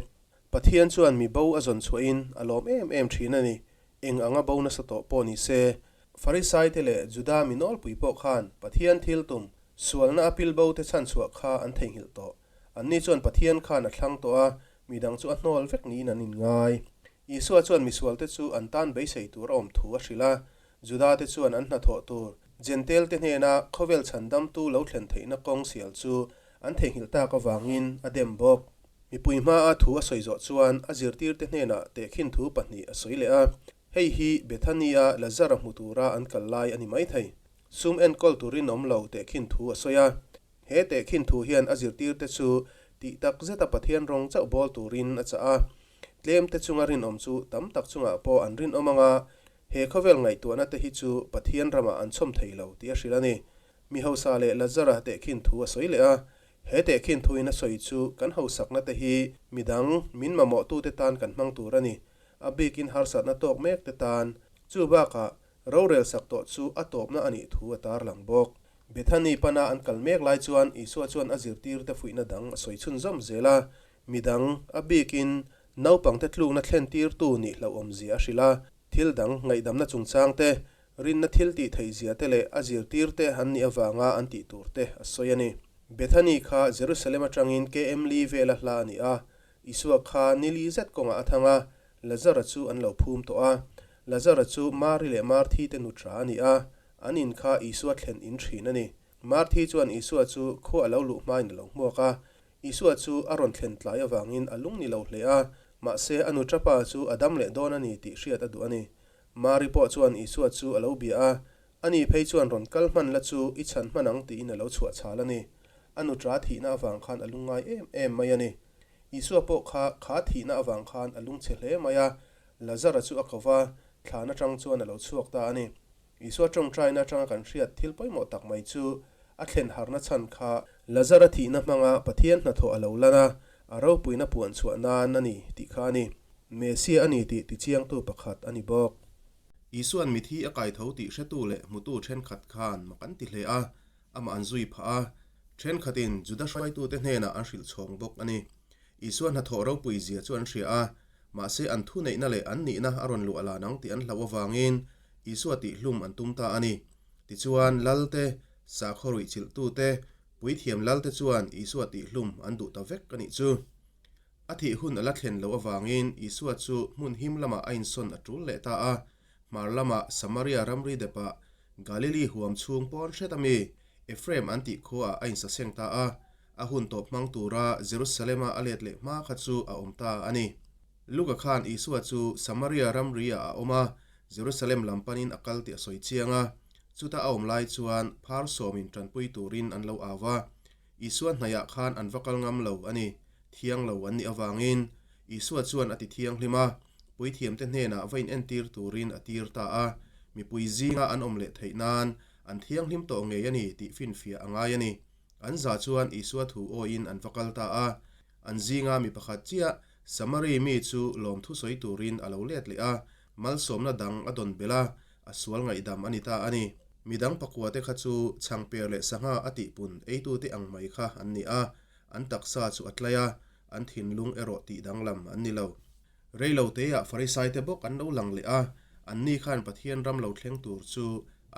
[SPEAKER 1] Pathian chuan mi bo a zawn chhuahin a lawm em em thin a ni, eng anga bo nasa tawh pawh ni se. Farisaite leh Juda mi nawlpui pawh khan Pathian thil tum, sualna a pilbo te chhanchhuah kha an theihnghilh tawh. Anni chuan Pathian khan a thlang tawh a, midang chu a hnawl vek niin an inngai. Isua chuan misualte chu an tan beisei tur a awm thu a hrilh a, Judate chuan an hnathawh tur, Jentail-te hnena khawvel chhandamtu lo thlen theihna kawng sial chu an theihnghilh tak avangin a dem bawk. Mipui hmaa thu a sawi zawh chuan a zirtirte hnenah tehkhin thu pahnih a sawi leh a. Hei hi Bethany-a Lazara hmu tura an kal lai a ni maithei. Sum enkawl tur rinawm lo tehkhin thu a sawi a. He tehkhin thu hian a zirtirte chu tih tak zeta Pathian rawng chauh bawl turin a chah a. Tlemte chunga rinawm chu tam tak chungah pawh an rinawm ang a, he khawvel ngaihtuahna te hi chu Pathian ramah an chhawm thei lo tih a hrilh a ni. Mi hausa leh Lazara tehkhin thu a sawi leh a. He tehkhin thuin a sawi chu kan hausakna te hi midang min mamawhtute tan kan hmang tur a ni. A bikin harsatna tawk mek te tan. Chu bakah rorel sak tawh chu a tawpna a nih thu a tarlang bawk. Bethany pana an kal mek lai chuan Isua chuan a zirtirte fuihna dang a sawi chhunzawm zel a. Midang, a bikin naupangte tlukna thlentirtu nih hlauhawmzia a hrilh a, thil dang ngaihdamna chungchangte, rinna thil tih theihzia te leh a zirtirte an nih avanga an tih tur te a sawi a ni. Bethany kha Jerusalem atangin KM li vela hla a ni a, Isua kha ni li zet kawngah a thang a, Lazara chu an lo phum tawh a. Lazara chu Mari leh Marthi te nutra a ni a, an in kha Isua thlen in thin a ni. Marthi chuan Isua chu khua a lo luh hmain a lo hmuak a, Isua chu a rawn thlen tlai avangin a lung ni lo hle a, mahse a nu tapa chu a dam leh dawn a ni tih hriat a duh a ni. Mari pawh chuan Isua chu a lo bia a, ani phei chuan rawn kal hman la chu i chhan hman ang tiin a lo chhuah chhal a ni. A nu ta thihna avang khan a lungngai em em mai a ni. Isua pawh kha kha thihna avang khan a lungchhe hle mai a, Lazara chu a ko va, thlan atang chuan a lo chhuak ta a ni. Isua tawngtaina atanga kan hriat thil pawimawh tak mai chu a thlen harna chhan kha Lazara thihna hmanga Pathian hnathawh a lo lan a, a ropuina puan chhuah nan a ni tih kha a ni. Mesia a ni tih tichiangtu pakhat a ni bawk. Isua'n mithi a kai tho tih hretu leh hmutu thenkhat khan mak an ti hle a, amah an zui phah a, thenkhatin Juda hruaitute hnenah an hrilh chhawng bawk a ni. Isua hnathawh ropui zia chu an hria a, mahse an thuneihna leh an nihna a rawn luah lan ang tih an hlauh avangin Isua tihhlum an tum ta a ni. Tichuan, Lalte, sakhaw ruihchilhtute, puithiam Lalte chuan Isua tihhlum an duh ta vek a nih chu. A thih hun a la thlen loh avangin Isua chu hmun him lamah a insawn a tul leh ta a, hmar lamah Samaria ramri depah Galili huam chhung pawn hret a mi Ephraim an tih khuaah a insaseng ta a, a hun tawp hmang tura Jerusalem-a a let leh hma kha chu a awm ta a ni. Luka khan Isua chu Samaria ramri-ah a awm a, Jerusalem lam panin a kal tih a sawi chiang a. Chuta a awm lai chuan phar sawmin tanpui turin an lo au va. Isua hnaihah khan an va kal ngam lo a ni, thiang lo an nih avangin. Isua chuan a ti thianghlim a, puithiamte hnenah va inentir turin a tir ta a. Mipui zinga an awm leh theih nan an thianghlim tawh ngei a ni tih finfiah a ngai a ni. An za chuan Isua thu awiin an va kal ta a. An zinga mi pakhat chiah, Samari mi chu lawmthu sawi turin a lo let leh a, malsawmna dang a dawn belh a, a sual ngaihdam a ni ta a ni. Midang pakuate kha chu chhangper leh sangha a tihpun eitute ang mai kha an ni a, an taksa chu a tlai a, an thinlung erawh tih danglam an ni lo. Reiloteah Farisaite bawk an lo lang leh a, anni khan Pathian ram lo thleng tur chu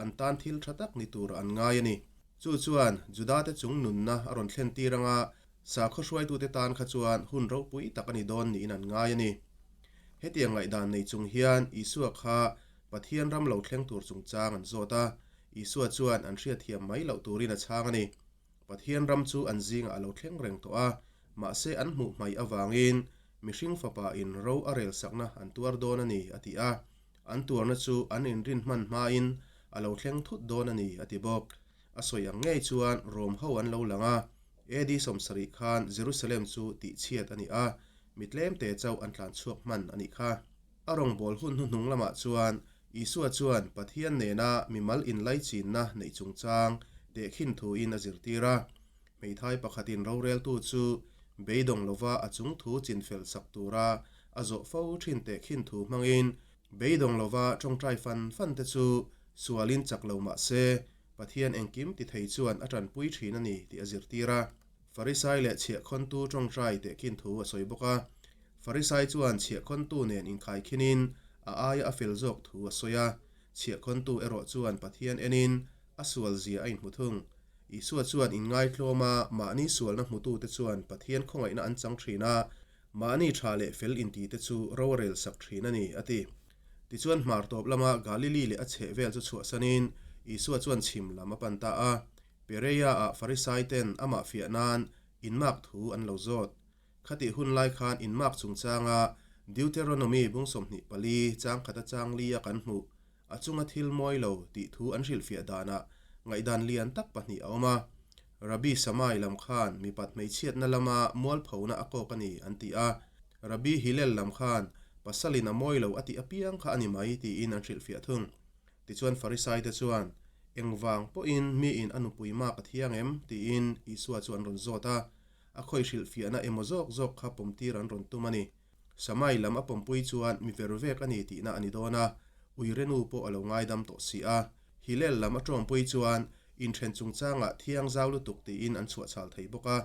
[SPEAKER 1] an tan thil tha tak ni tur an ngai a ni. Chu chuan Judate chung nunna a rawn thlen tir anga sakhaw hruaitute tan kha chuan hun ropui tak a ni dawn niin an ngai a ni. Hetiang ngaihdan nei chung hian Isua kha Pathian ram lo thleng tur chungchang an zawt a, Isua chuan an hriatthiam mai loh turin a chhang a ni. Pathian ram chu an zingah a lo thleng reng tawh a, mahse an hmuh hmaih avangin mihring fapa in ro a rel sakna an tuar dawn a ni, a ti a. An tuarna chu an inrin hman hmain a lo thleng thut dawn a ni, a ti bawk. A sawi ang ngei chuan Rom ho an lo lang a, AD 70 khan Jerusalem chu tihchhiat a ni a, mi tlemte chauh an tlan chhuak hman a nih kha. A rawngbâwl hun hnuhnung lamah chuan Isua chuan Pathian nêna mimal inlaichinna neih chungchâng tehkhin thuin a zirtîr a. Hmeithai pakhatin rorêltu chu beidawng lova a chung thu chinfel sak tûra a zawh fo ṭhin tehkhin thu hmangin beidawng lova ṭawngṭai fan fan te chu sualin chak lo mah se, Pathian engkim ti thei chuan a ṭanpui ṭhin a ni tih a zirtîr a. Farisai leh chhiahkhawntu ṭawngṭai tehkhin thu a sawi bawk a. Farisai chuan chhiahkhawntu nen inkhaikhinin a aia a fel zawk thu a sawi a. Chhiahkhawntu erawh chuan Pathian enin a sual zia a inhmu thung. Isua chuan inngaitlawm a, mahni sualna hmutute chuan Pathian khawngaihna an chang thin a, mahni tha leh fel intite chu ro a rel sak thin a ni, a ti. Tichuan hmar tawp lama Galili leh a chheh vel chu chhuahsanin Isua chuan chhim lam a pan ta a. Perea-ah Farisaiten amah fiah nan inmak thu an lo zawt. Khatih hun lai khan inmak chungchanga Deuteronomy bung 24 chang khata chang lia kan hmuh a chunga thil mawi lo tih thu an hrilhfiah danah ngaihdan lian tak pahnih a awm a. Rabbi Shammai lam khan mipat hmeichhiatna lama mualphona a kawk a ni an ti a. Rabbi Hillel lam khan pasalin a mawi lo a tih apiang kha a ni mai tiin an hrilhfiah thung. Tichuan Farisaite chuan, Engvang pawhin miin a nupui mak a thiang em? tiin Isua chu an rawn zawt a. A khawi hrilhfiahna emaw zawk zawk kha pawmtir an rawn tum a ni. Samai lam a pawmpui chuan mi ver vek a ni tihna a ni dawn a, uirenu pawh a lo ngaidam tawh si a. Hillel lam a tawmpui chuan inthen chungchangah thiang zau lutuk tiin an chhuahchhal thei bawk a.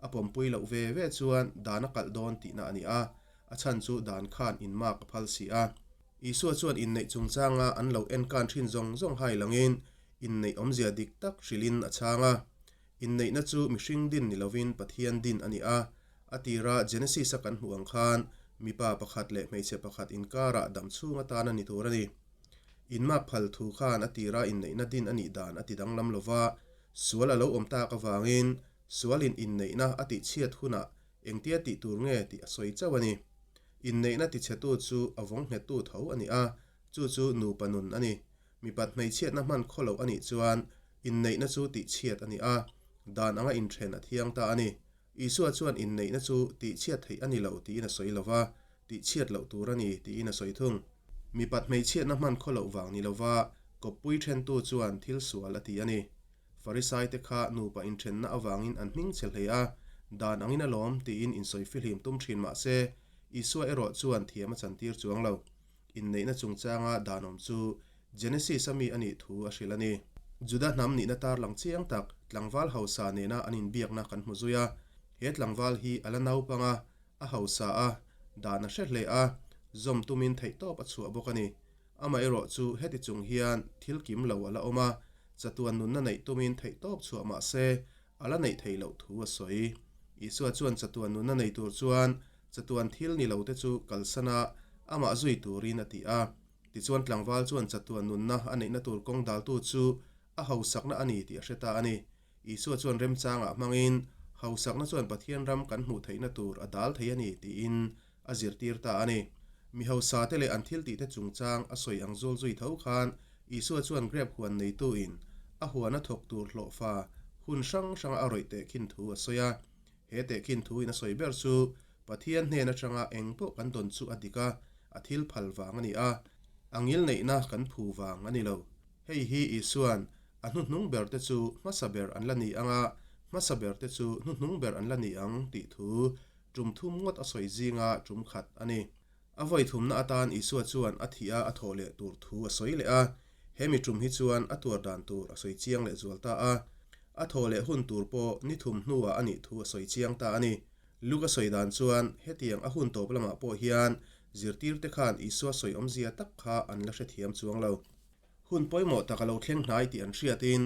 [SPEAKER 1] A pawmpui loh ve ve chuan dan a kalh dawn tihna a ni a, a chhan chu dan khan inmak a phal si a. Isua chuan inneih chungchanga an lo enkan thin zawng zawng hai langin inneih awmzia dik tak hrilhin a chhang a. Inneihna chu mihring din ni lovin Pathian din a ni a. A tira Genesis-a kan hmuh ang khan mipa pakhat leh hmeichhe pakhat inkarah dam chhung atan a ni tur a ni. Inmak phal thu khan a tira inneihna din a nih dan a ti danglam lova, sual a lo awm tak avangin sualin inneihna a tihchhiat hunah engtia tih tur nge tih a sawi chauh a ni. Inneihna tichhetu chu a vawng nghettu tho a ni a, chu chu nupa nun a ni. Mipat hmeichhiatna hman khaw loh a nih chuan inneihna chu tihchhiat a ni a, dan anga inthen a thiang ta a ni. Isua chuan inneihna chu tihchhiat theih a ni lo tiin a sawi lo va, tihchhiat loh tur a ni tiin a sawi thung. Mipat hmeichhiatna hman khaw loh vang ni lova kawppui thentu chuan thil sual a ti a ni. Farisaite kha nupa inthenna avangin an hming che hle a, dan angin a lawm tiin insawi fihlim tum thin mah se, Isua erawh chuan thiam a chantir chuang lo. Inneihna chungchanga danawm chu Genesis-a mi a nih thu a hrilh a ni. Juda hnam nihna tarlang chiang tak tlangval hausa nena an inbiakna kan hmu zui a. He tlangval hi a la naupang a, a hausa a, dan a hre hle a, zawm tumin theihtawp a chhuah bawk a ni. Amaherawh chu heti chung hian thil kim lo a la awm a, chatuan nunna neih tumin theihtawp chhuah mah se a la neih theih loh thu a sawi. Isua chuan chatuan nunna nei tur chuan chatuan thil ni lo te chu kalsan a, amah zui turin a ti a. Tichuan tlangval chuan chatuan nunna a neihna tur kawng daltu chu a hausakna a ni tih a hre ta a ni. Isua chuan remchangah hmangin hausakna chuan Pathian ram kan hmuh theihna tur a dal thei a ni tiin a zirtir ta a ni. Mi hausate leh an thiltihte chungchang a sawi ang zul zui tho khan Isua chuan grep huan neituin a huana thawk tur hlawhfa hun hrang hranga a rawih tehkhin thu a sawi a. He tehkhin thuin a sawi ber chu Pathian hnen atanga eng pawh kan dawn chu a dik a, a thil phal vang a ni a, a ngil neihna kan phu vang a ni lo. Hei hi Isua'n a hnuhnung ber te chu hmasa ber an la ni ang a, hmasa ber te chu hnuhnung ber an la ni ang tih thu tum thum ngawt a sawi zinga tum khat a ni. A vawi thumna atan Isua chuan a thih a a thawh leh tur thu a sawi leh a, he mi tum hi chuan a tuar dan tur a sawi chiang leh zual ta a. A thawh leh hun tur pawh ni thum hnuah a nih thu a sawi chiang ta a ni. Luke a sawi dan chuan hetiang a hun tawp lamah pawh hian zirtirte khan Isua sawi awmzia tak kha an la hrethiam chuang lo. Hun pawimawh tak a lo thleng hnai tih an hriatin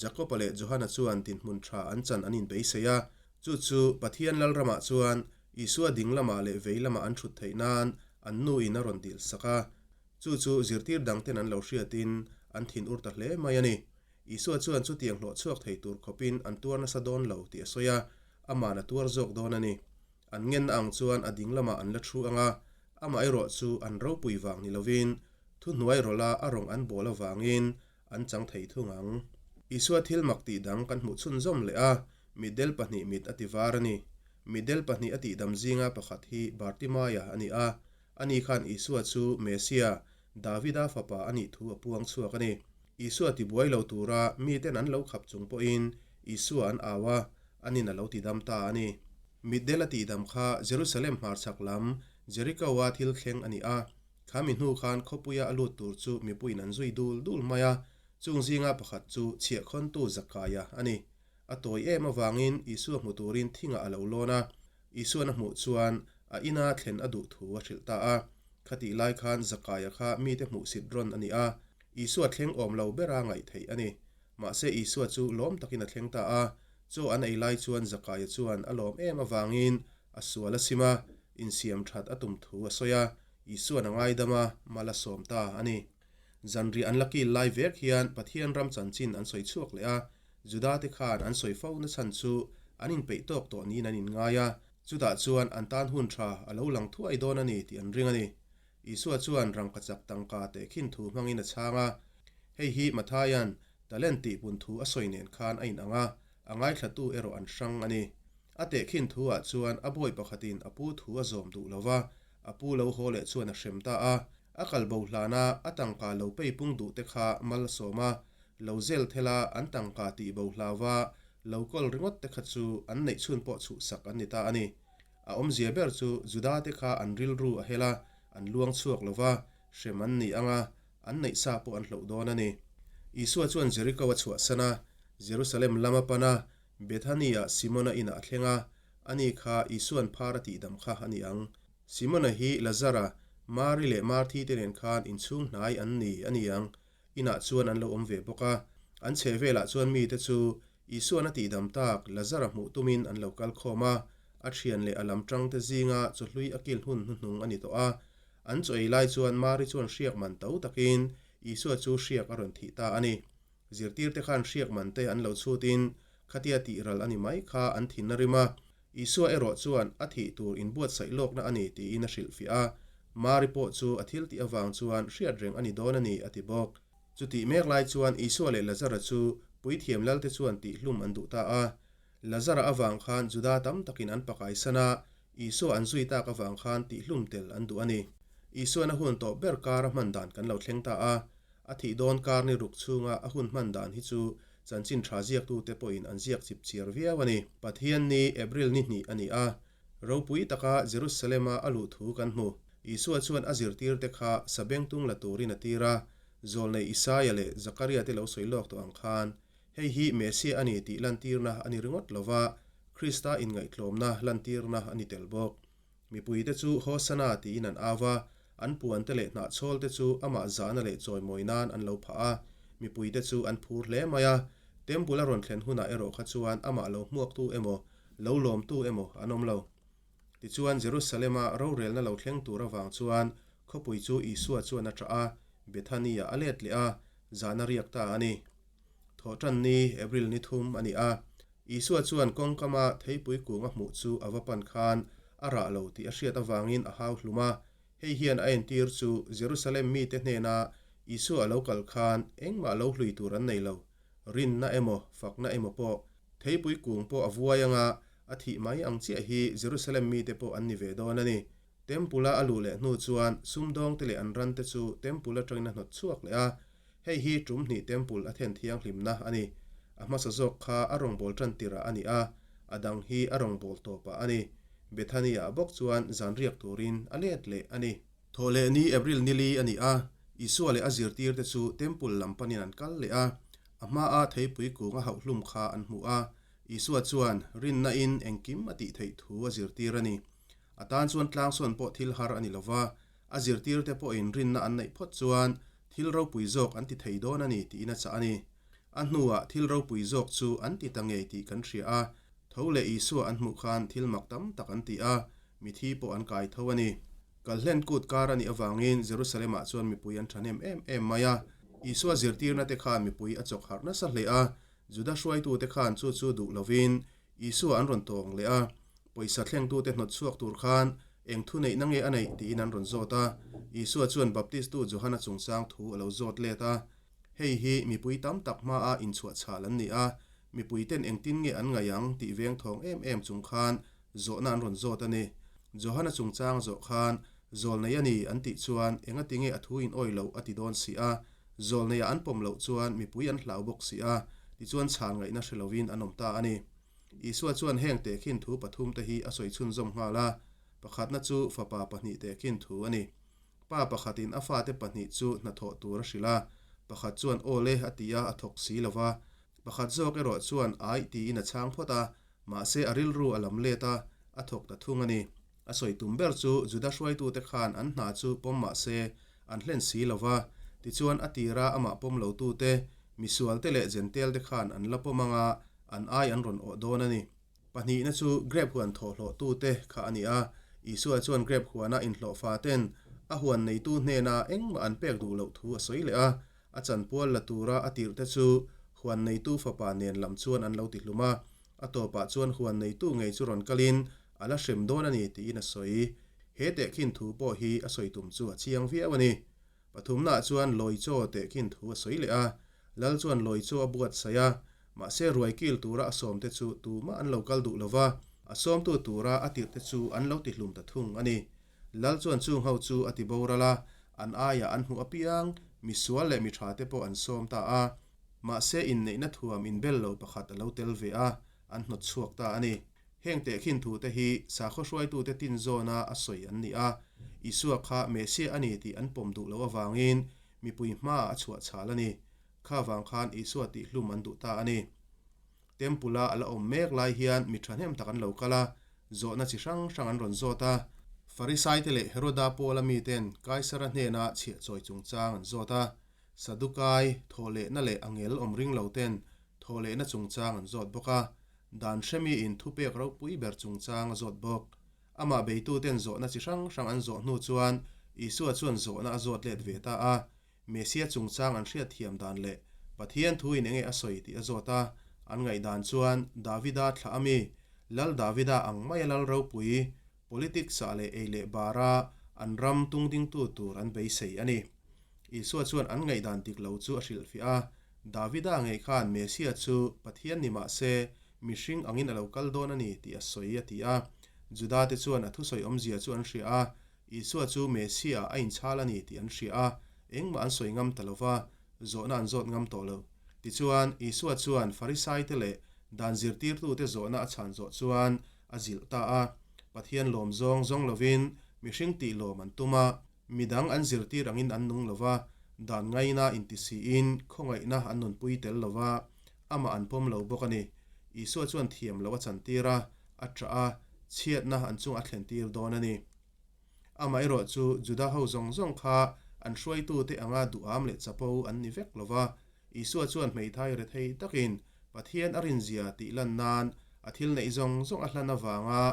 [SPEAKER 1] Jakoba leh Johana chuan dinhmun tha an chan an inbeisei a. Chu chu Pathian Lalramah chuan Isua ding lamah leh vei lamah an thut theih nan an nuin a rawn dil sak a. Chu chu zirtir dangten an lo hriatin an thinur ta hle mai a ni. Isua chuan chutiang hlawh chhuak thei tur khawpin an tuar nasa dawn lo tih a sawi a, aman a tuar zawk dawn a ni. An ngenna ang chuan a ding lamah an la thu ang a, amaherawh chu an ropui vang ni lovin thuhnuai rawlha a rawng an bawl avangin an chang thei thung ang. Isua thil mak tih dang kan hmuh chhunzawm leh a, mitdel pahnih mit a ti var a ni. Mitdel pahnih a tihdam zinga pakhat hi Bartimaia a ni a, ani khan Isua chu Mesia, Davida fapa a nih thu a puang chhuak a ni. Isua tibuai lo tura miten an lo khap chung pawhin Isua an au a, anin a lo tidam ta a ni. Mitdel a tihdam kha Jerusalem hmarchhak lam Jericho-a thil thleng a ni a. Kha mi hnu khan khawpuia a lut tur chu mipuiin an zui dul dul mai a, chung zinga pakhat chu chhiahkhawntu Zakaia a ni. A tawi em avangin Isua hmu turin thingah a lo lawn a, Isuan a hmuh chuan a ina thlen a duh thu a hrilh ta a. Khatih lai khan Zakaia kha mite hmuhsit rawn a ni a. Isua thleng awm lo bera ngaih theih a ni. Mahse Isua chu lawm takin a thleng ta a, chaw an ei lai chuan Zakaia chuan a lawm em avangin a sual a sim a, insiam that a tum thu a sawi a, Isua'n a ngaidam a, mal a sawm ta a ni. Zanriah an la kil lai vek hian Pathian ram chanchin an sawi chhuak leh a, Judate khan an sawi fo na chhan chu an inpeih tawk tawh niin an inngai a, chutah chuan an tan hun tha a lo lang thuai dawn a ni tih an ring a ni. Isua chuan rangkachak tangka tehkhin thu hmangin a chhang a, hei hi Mathaia'n talent tihpun thu a sawi nen khan a inang a, a ngaithlatu erawh an hrang a ni. A tehkhin thu-ah chuan a bawi pakhatin a pu thu a zawm duh lo va, a pu lo haw leh chuan a hrem ta a. A kal bo hlana a tangka lo peipung duh te kha mal a sawm a, lo zel thela an tangka tih bo hlau va lo kawl ringawt te kha chu an neih chhun pawh chhuhsak an ni ta a ni. A awmzia ber chu Juda te kha an rilru a hel a, an luang chhuak lo va, hrem an ni ang a, an neih sa pawh an hloh dawn a ni. Isua chuan Jeriko a chhuahsan a, Jerusalem lam a pan a, Bethany-ah Simona inah a thleng a, ani kha Isua'n phar a tihdam kha a ni ang. Simona hi Lazara, Mari leh Marthi te nen khan inchhung hnai an ni a ni ang. Inah chuan an lo awm ve bawk a. An chheh velah chuan mite chu Isua'n a tihdam tak Lazara hmuh tumin an lo kal khawm a. A thian leh a lam tangte zinga chawhlui a kil hun hnuhnung a ni tawh a. An chaw ei lai chuan Mari chuan hriak man to takin Isua chu hriak a rawn thih ta a ni. Zirtirte khan hriak man te an lo chhutin khatia tih ral a ni mai kha an thin a rim a. Isua erawh chuan a thih tur inbuatsaih lawkna a ni tiin a hrilhfiah a, Mari pawh chu a thil tih avang chuan hriat reng a ni dawn a ni a ti bawk. Chutih mek lai chuan Isua leh Lazara chu puithiam lalte chuan tihhlum an duh ta a. Lazara avang khan Juda tam takin an pakaisan a, Isua an zui tak avang khan tihhlum tel an duh a ni. Isuan a hun tawp ber kar a hman dan kan lo thleng ta a, A thih dawn kar ni ruk chhunga a hun hman dan hi chu chanchin tha ziaktute pawhin an ziak chip chiar viau a ni. Pathian ni, April ni hnih a ni a, ropui taka Jerusalem-a a luh thu kan hmu. Isua chuan a zirtirte kha sabengtung la turin a tir a, Zawlnei Isaia leh Zakaria te lo sawi lawk tawh ang khan, hei hi Messiah a ni tih lantirna a ni ringawt lova, Krista inngaihtlawmna lantirna a ni tel bawk. Mipuite chu Hosana tiin an au va, an puante leh hnahchhawlte chu amah zahna leh chawimawi nan an lo phah a, mipuite chu an phur hle mai a. Temple a rawn thlen hunah erawh kha chuan amah lo hmuaktu emaw, lo lawmtu emaw an awm lo. Tichuan Jerusalem-a rorelna lo thleng tur avang chuan khawpui chu Isua chuan a ṭah a, Bethany-ah a let leh a, zahna riak ta a ni. Thawhṭan ni, April ni thum a ni a. Isua chuan kawngkama theipui kung a hmuh chu a va pan khan a rah lo tih a hriat avangin a hau hlum a. Hei hian a entir chu Jerusalem mite hnena Isua a lo kal khan engmah lo hlui tur an nei lo, rinna emaw, fakna emaw pawh. Theipui kung pawh a vuai anga a thih mai ang chiah hi Jerusalem mite pawh an ni ve dawn a ni. Temple-a a luh leh hnu chuan sumdawngte leh an rante chu Temple atangin a hnawt chhuak leh a. Hei hi tum hnih Temple a then thianghlimna a ni. A hmasa zawk kha a rawngbâwl tan tirah a ni a, a dang hi a rawngbâwl tawpah a ni. Bethany-ah bawk chuan zan riak turin a let leh a ni. Thawhleh ni April nili a ni a, Isua leh a zirtirte chu Temple lam panin an kal leh a. A hmaa theipui kung a hauh hlum kha an hmu a, Isua chuan rinna-in engkim a tih theih thu a zirtir a ni. A tan chuan tlangsawn pawh thil har a ni lo va, a zirtirte pawhin rinna an neih phawt chuan thil ropui zawk an ti thei dawn a ni tiin a chah a ni. A hnuah thil ropui zawk chu an ti ta ngei tih kan hria a, tho leh Isua an hmuh khan thil mak tam tak an ti a, mithi pawh an kai tho a ni. Kalhlen kut kar a nih avangin Jerusalem-ah chuan mipui an thahnem em em mai a, Isua zirtirna te khan mipui a chawk harh nasa hle a, Juda hruaitute khan chu chu duh lovin Isua an rawn tawng leh a, pawisa thlengtute hnawt chhuak tur khan eng thu neihna nge a neih tiin an rawn zawt a. Isua chuan Baptistu Johana chungchang thu a lo zawt let a. Hei hi mipui tam tak hmaa inchhuahchhal an ni a, mipuiten engtin nge an ngaih ang tih veng thawng em em chung khan zawhna an rawn zawt a ni. Johana chungchang zawh khan Zawlnei a ni an tih chuan engati nge a thu in awih loh a ti dawn si a, Zawlneia an pawm loh chuan mipui an hlau bawk si a, tichuan chhan ngaihna hre lovin an awm ta a ni. Isua chuan heng tehkhin thu pathumte hi a sawi chhunzawm nghal a, pakhatna chu fapa pahnih tehkhin thu a ni. Pa pakhatin a fate pahnih chu hnathawh tur a hrilh a, pakhat chuan aw le a ti a, a thawk si lo va. Pakhat zawk erawh chuan aih tiin a chhang phawt a, mahse a rilru a lam let a, a thawk ta thung a ni. A sawi tum ber chu Juda hruaitute khan an hna chu pawm mah se an hlen si lo va, Tichuan, a tira amah pawm lotute, misualte leh Jentail-te khan an la pawm anga an ai an rawn awh dawn a ni. Pahnihna chu grep huan thawhhlawhtute kha a ni a. Isua chuan grep huana inhlawhfaten a huan neitu hnena engmah an pek duh loh thu a sawi leh a. A chanpual la tura a tirhte chu huan neitu fapa nen lam chuan an lo ti hlum a. A tawpah chuan huan neitu ngei chu rawn kalin a la hrem dawn a ni tiin a sawi. He tehkhin thu pawh hi a sawi tum chu a chiang viau a ni. Pathumnaah chuan lawi chaw tehkhin thu a sawi leh a. Lal chuan lawi chaw a buatsaih a, mahse ruai kil tura a sawmte chu tumah an lo kal duh lo va, a sawmtu tura a tirhte chu an lo tihlum ta thung a ni. Lal chuan chung ho chu a ti boral a, an aiah an hmuh apiang misual leh mi thate pawh an sawm ta a. Mahse inneihna thuam inbel lo pakhat a lo tel ve a, an hnawt chhuak ta a ni. Heng tehkhin thute hi sakhaw hruaitute tin zawna a sawi an ni a, Isua kha Messiah a ni tih an pawm duh loh avangin mipui hmaah a chhuah chhal a ni. Kha vang khan Isua tihhlum an duh ta a ni. Temple-a a la awm mek lai hian mi thahnem tak an lo kal a, zawhna chi hrang hrang an rawn zawt a. Farisaite leh Heroda Paula miten Kaisara hnena chhiah chawi chungchang an zawt a. Sadukai, thawhlehna leh angel awm ring lo ten thawhlehna chungchang an zawt bawk a. Dan hremiin thupek ropui ber chungchang a zawt bawk. Amah beituten zawhna chi hrang hrang an zawh hnu chuan Isua chuan zawhna a zawt let ve ta a. Mesia chungchang an hriat thiam dan leh Pathian thuin enge a sawi tih a zawt a, an ngaihdan chuan Davida thlah a mi, Lal Davida ang maia lal ropui, politics-ah leh ei leh bara an ram tungdingtu tur an beisei a ni. Isua chuan an ngaihdan dik lo chu a hrilhfiah a, Davida ngei khan Mesia chu Pathian ni mah se mihring angin a lo kal dawn a ni tih a sawi a ti a. Judate chuan a thusawi awmzia chu an hria a, Isua chu Messiah a inchhal a ni tih an hria a, engmah an sawi ngam ta lo va, zawhna an zawt ngam tawh lo. Tichuan, Isua chuan Farisaite leh dan zirtirtute zawhna a chhan zawh chuan a zilh ta a. Pathian lawm zawng zawng lovin mihring tih lawm an tum a, midang an zirtir angin an nung lo va, dan ngaina intisiin khawngaihna an nunpui tel lo va, amah an pawm lo bawk a ni. Isua chuan thiam loh a chantir a, a ṭah a, chhiatna an chungah a thlentir dawn a ni. Amaherawh chu Juda ho zawng zawng kha an hruaitute anga duham leh chapo an ni vek lo va, Isua chuan hmeithai rethei takin Pathian a rinzia tih lan nan a thil neih zawng zawng a hlan avanga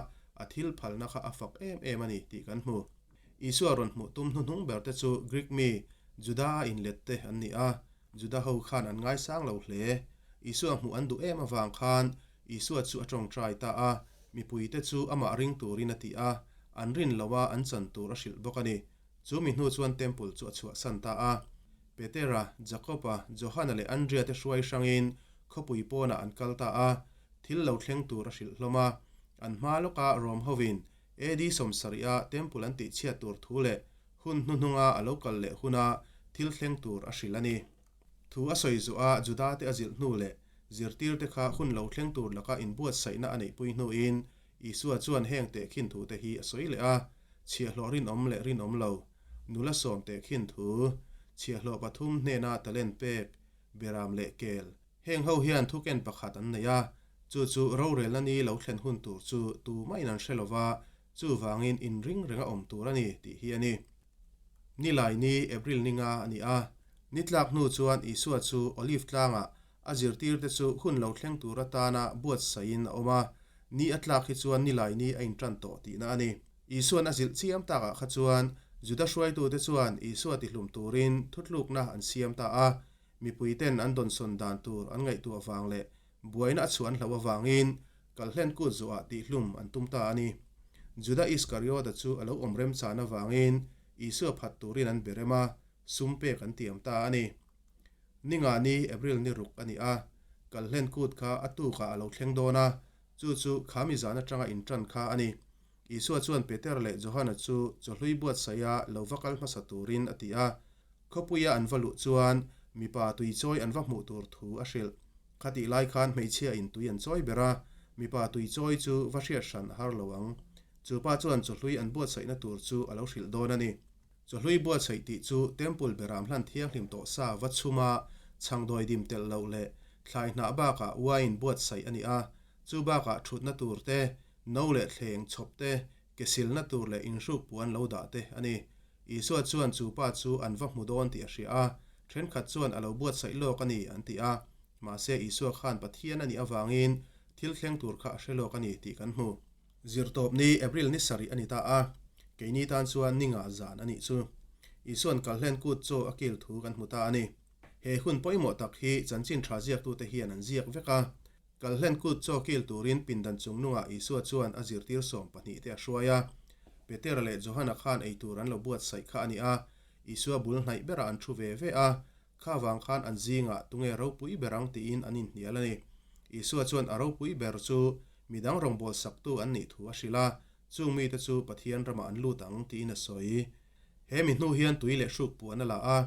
[SPEAKER 1] a thil phalna kha a fak em em a ni tih kan hmu. Isua rawn hmuh tum hnuhnung berte chu Greek mi, Juda-a inlette an ni a, Juda ho khan an ngaisang lo hle. Isua hmuh an duh em avang khan Isua chu a tawngtai ta a, mipuite chu amah ring turin a ti a, an rin lo a an chan tur a hrilh bawk a ni. Chu mi hnu chuan Temple chu a chhuahsan ta a. Petera, Jakoba, Johana leh Andria te hruai hrangin khawpui pawnah an kal ta a, thil lo thleng tur a hrilh hlawm a. An hma lawka Rom hovin AD 70 a Temple an tihchhiat tur thu leh Hun hnuhnunga a lo kal leh huna thil thleng tur a hrilh a ni. Thu a sawi zuah a Judate a zilh hnu leh zirtirte kha hun lo thleng tur laka inbuatsaihna a neihpui hnuin Isua chuan heng tehkhin thute hi a sawi leh a, Chhiahhlawh rinawm leh rinawm lo, nula sawm tehkhin thu, chhiahhlawh pathum hnena talent pek, beram leh kel. Heng ho hian thuken pakhat an nei a, chu chu rorelna ni lo thlen hun tur chu tumahin an hre lo va, Chuvangin inring reng a awm tur a ni tih hi a ni. Nilai ni, April ni nga a ni a. Ni tlak hnu chuan Isua chu Olive tlangah a zirtirte chu hun lo thleng tur atana buatsaihin a awm a. Ni a tlak hi chuan nilai ni a intan tawh tihna a ni. Isua'n a zilh chiam takah kha chuan Juda hruaitute chuan Isua tihlum turin thutlukna an siam ta a. Mipuiten an dawnsawn dan tur an ngaihtuah vang leh buaina a chhuah an hlauh avangin Kalhlen kut zawhah tihhlum an tum ta a ni. Juda Iskariota chu a lo awm remchan avangin Isua phat turin an be rem a, sum pek an tiam ta a ni. Ninga ni, April ni ruk a ni a, Kalhlen kut kha a tukah a lo thleng dawn a, chu chu khami zan atanga intan kha a ni. Isua chuan Peter leh Johana chu chawhlui buatsaiha lo va kal hmasa turin a ti a. Khawpuia an va luh chuan mipa tuichawi an va hmuh tur thu a hrilh. Khatih lai khan hmeichhia in tui an chawi ber a, mipa tui chawi chu va hriat hran a har lo ang. Chu pa chuan chawhlui an buatsaihna tur chu a lo hrilh dawn a ni. Chawhlui buatsaih tih chu Temple beram hlan thianghlim tawh sa va chhuma chhangdawi dim telh loh leh thlai hnah bakah wine buatsaih a ni a, chu bakah thutna tur te, no leh thleng chhawp te, ke silna tur leh inhruk puan lo dah te a ni. Isua chuan chu pa chu an va hmu dawn tih a hria a, thenkhat chuan a lo buatsaih lawk a ni an ti a. Mahse Isua khan Pathian a nih avangin thil thleng tur kha a hre lawk a ni tih kan hmu. Zirtawp ni April ni sarih a ni ta a, keini tan chuan ni ngah zan a nih chu. Isua'n kalhlen kut chaw a kil thu kan hmu ta a ni. He hun pawimawh tak hi chanchin tha ziaktute hian an ziak vek a. Kalhlen kut chaw kil turin pindan chungnungah Isua chuan a zirtir 12 te a hruai a. Petera leh Johana khan ei tur an lo buatsaih kha a ni a, Isua bul hnaih berah an thu ve ve a. Kha vang khan an zingah tunge ropui ber ang tiin an inhnial a ni. Isua chuan a ropui ber chu midang rawngbâwl saktu an nih thu a hrilh a, chung mite chu Pathian ramah an lut ang tiin a sawi. He mi hnu hian tui leh hruk puan a la a,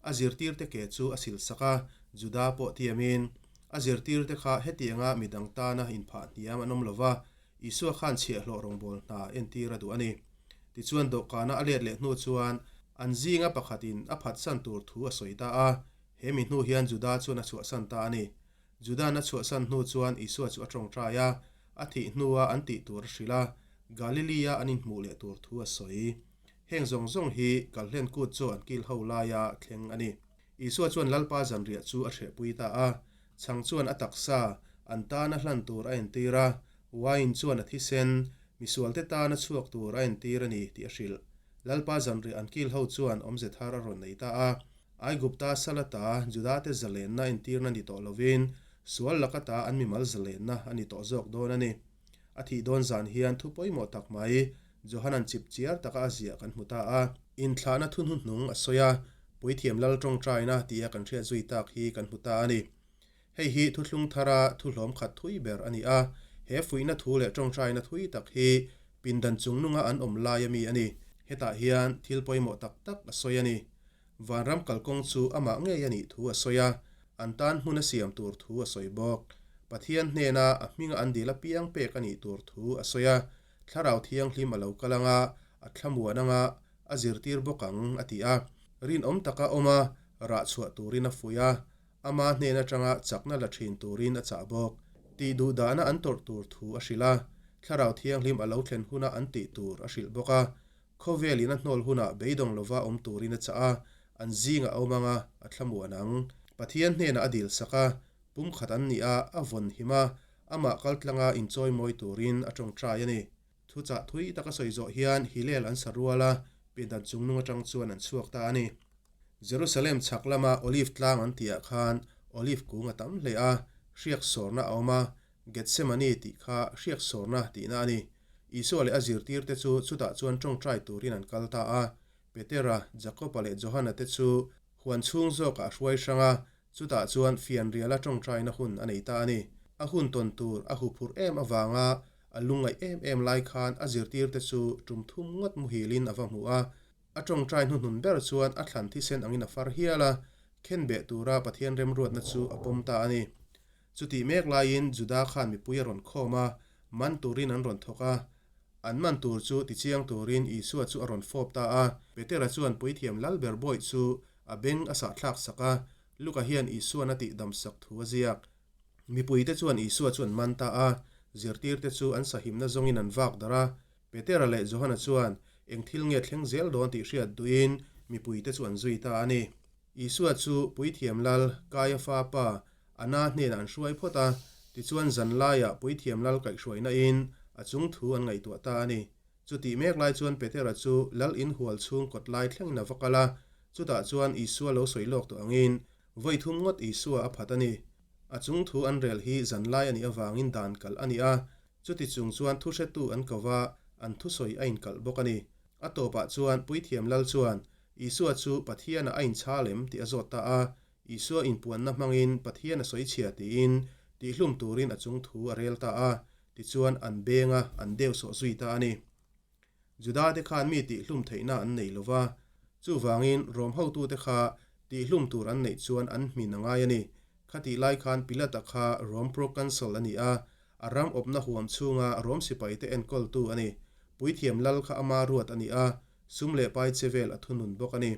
[SPEAKER 1] a zirtirte ke chu a silsak a, Juda pawh tiamin a zirtirte kha hetianga midang tana inphah hniam an awm lo va, Isua khan chhiahhlawh rawngbâwl hna entir a duh a ni. Tichuan dawhkana a let leh hnu chuan an zinga pakhatin a phatsan tur thu a sawi ta a, he mi hnu hian Juda chuan a chhuahsan ta a ni. Juda'n a chhuahsan hnu chuan Isua chu a tawngtai a, a thih hnua an tih tur a hrilh a, Galilea an inhmuh leh tur thu a sawi. Heng zawng zawng hi Kalhlen kut chaw an kil ho laia thleng a ni. Isua chuan Lalpa zanriah chu a hrehpui ta a, chhang chuan a taksa an tana hlan tur a entir a, wine chuan a thisen, misualte tana chhuak tur a entir a ni tih a hrilh. Lalpa zanriah an kil ho chuan awmze thar a rawn nei ta a, Aigupta salata Judate zalenna entirna ni tawh lovin sual lakata an mimal zalenna a ni tawh zawk dawn a ni. A thih dawn zan hian thu pawimawh tak mai Johanan chip chiar taka a ziah kan hmu ta a. Inthlahna thu hnuhnung a sawi a, Puithiam Lal tawngtaina tia kan hriat zui tak hi kan hmu ta a ni. Hei hi thuthlung thara thu hlawm khat thui ber a ni a, he fuihna thu leh tawngtaina thui tak hi pindan chungnunga an awm lai ami a ni. Hetah hian thil pawimawh tak tak a sawi a ni. Vanram kalkawng chu amah ngei a nih thu a sawi a, an tan hmun a siam tur thu a sawi bawk. Pathian hnena a hminga an dil apiang pek a nih tur thu a sawi a, Thlarau Thianghlim a lo kal anga, a thlamuan anga, a zirtir bawk ang, a ti a. Rinawm taka awm a, rah chhuah turin a fuih a, ama hnen atanga chakna la thin turin a chah bawk. Tih duh dahna an tawrh tur thu a hrilh a, Thlarau Thianghlim a lo thlen huna an tih tur a hrilh bawk a. Khawvelin a hnawl hunah beidawng lova awm turin a chah a, an zingah a awm anga, a thlamuan ang. Pathian hnenah a dil sak a, Pumkhat an ni a, a vawn him a, amah kaltlanga inchawi mawi turin a tawngtai a ni. Thuchah thui taka sawi zawh hian Hillel an sa rual a, pindan chungnung atang chuan an chhuak ta a ni. Jerusalem chhak lama Olive tlang an tihah khan Olive kung a tam hle a, hriak sawrna a awm a, Gethsemane tih kha hriak sawrna tihna a ni. Isua leh a zirtirte chu chutah chuan tawngtai turin an kal ta a, Petera, Jakoba leh Johana te chu huan chhung zawkah a hruai hrang a, Chutah chuan fianriala tawngtaina hun a nei ta a ni. A hun tawn tur a huphurh em avanga a lungngaih em em lai khan a zirtirte chu tum thum ngawt muhilin a va hmu a. A tawngtai hnuhnun ber chuan a thlan thisen angin a far hial a, khenbeh tura Pathian remruatna chu a pawm ta a ni. Chutih mek laiin Juda khan mipui a rawn khawm a, man turin an rawn thawk a. An man tur chu tichiang turin Isua chu a rawn fawp ta a. Petera chuan puithiam Lalber bawih chu A beng a sahthlak sak a, Luka hian Isua'n a tihdam sak thu a ziak. Mipuite chuan Isua chu an man ta a, zirtirte chu an sahimna zawngin an vak darh a. Petera leh Johana chuan eng thil nge thleng zel dawn tih hriat duhin mipuite chu an zui ta a ni. Isua chu Puithiam Lal Kaiafa pa Anna hnenah an hruai phawt a, tichuan zan laiah Puithiam Lal kaihhruaina in a chung thu an ngaihtuah ta a ni. Chutih mek lai chuan Petera chu Lal inhual chhung kawt lai thlengin a va kal a, chutah chuan Isua lo sawi lawk tawh angin vawi thum ngawt Isua a phat a ni. A chung thu an rel hi zan lai a nih avangin dan kalh a ni a, chuti chung chuan thuhretu an ko va, an thusawi a inkalh bawk a ni. A tawpah chuan Puithiam Lal chuan Isua chu Pathianah a inchhal em tih a zawt ta a, Isua inpuanna hmangin Pathian a sawi chhia tiin tihlum turin a chung thu a rel ta a, Tichuan an beng a, an deu sawh zui ta a ni. Judate khan mi tihhlum theihna an nei lo va, chuvangin Rom hotute kha tihhlum tur an neih chuan an hmin a ngai a ni. Khatih lai khan Pilata kha Rom proconsul a ni a, a ram awpna huam chhunga Rom sipaite enkawltu a ni. Puithiam lal kha ama ruat a ni a, sum leh pai che vel a thunun bawk a ni.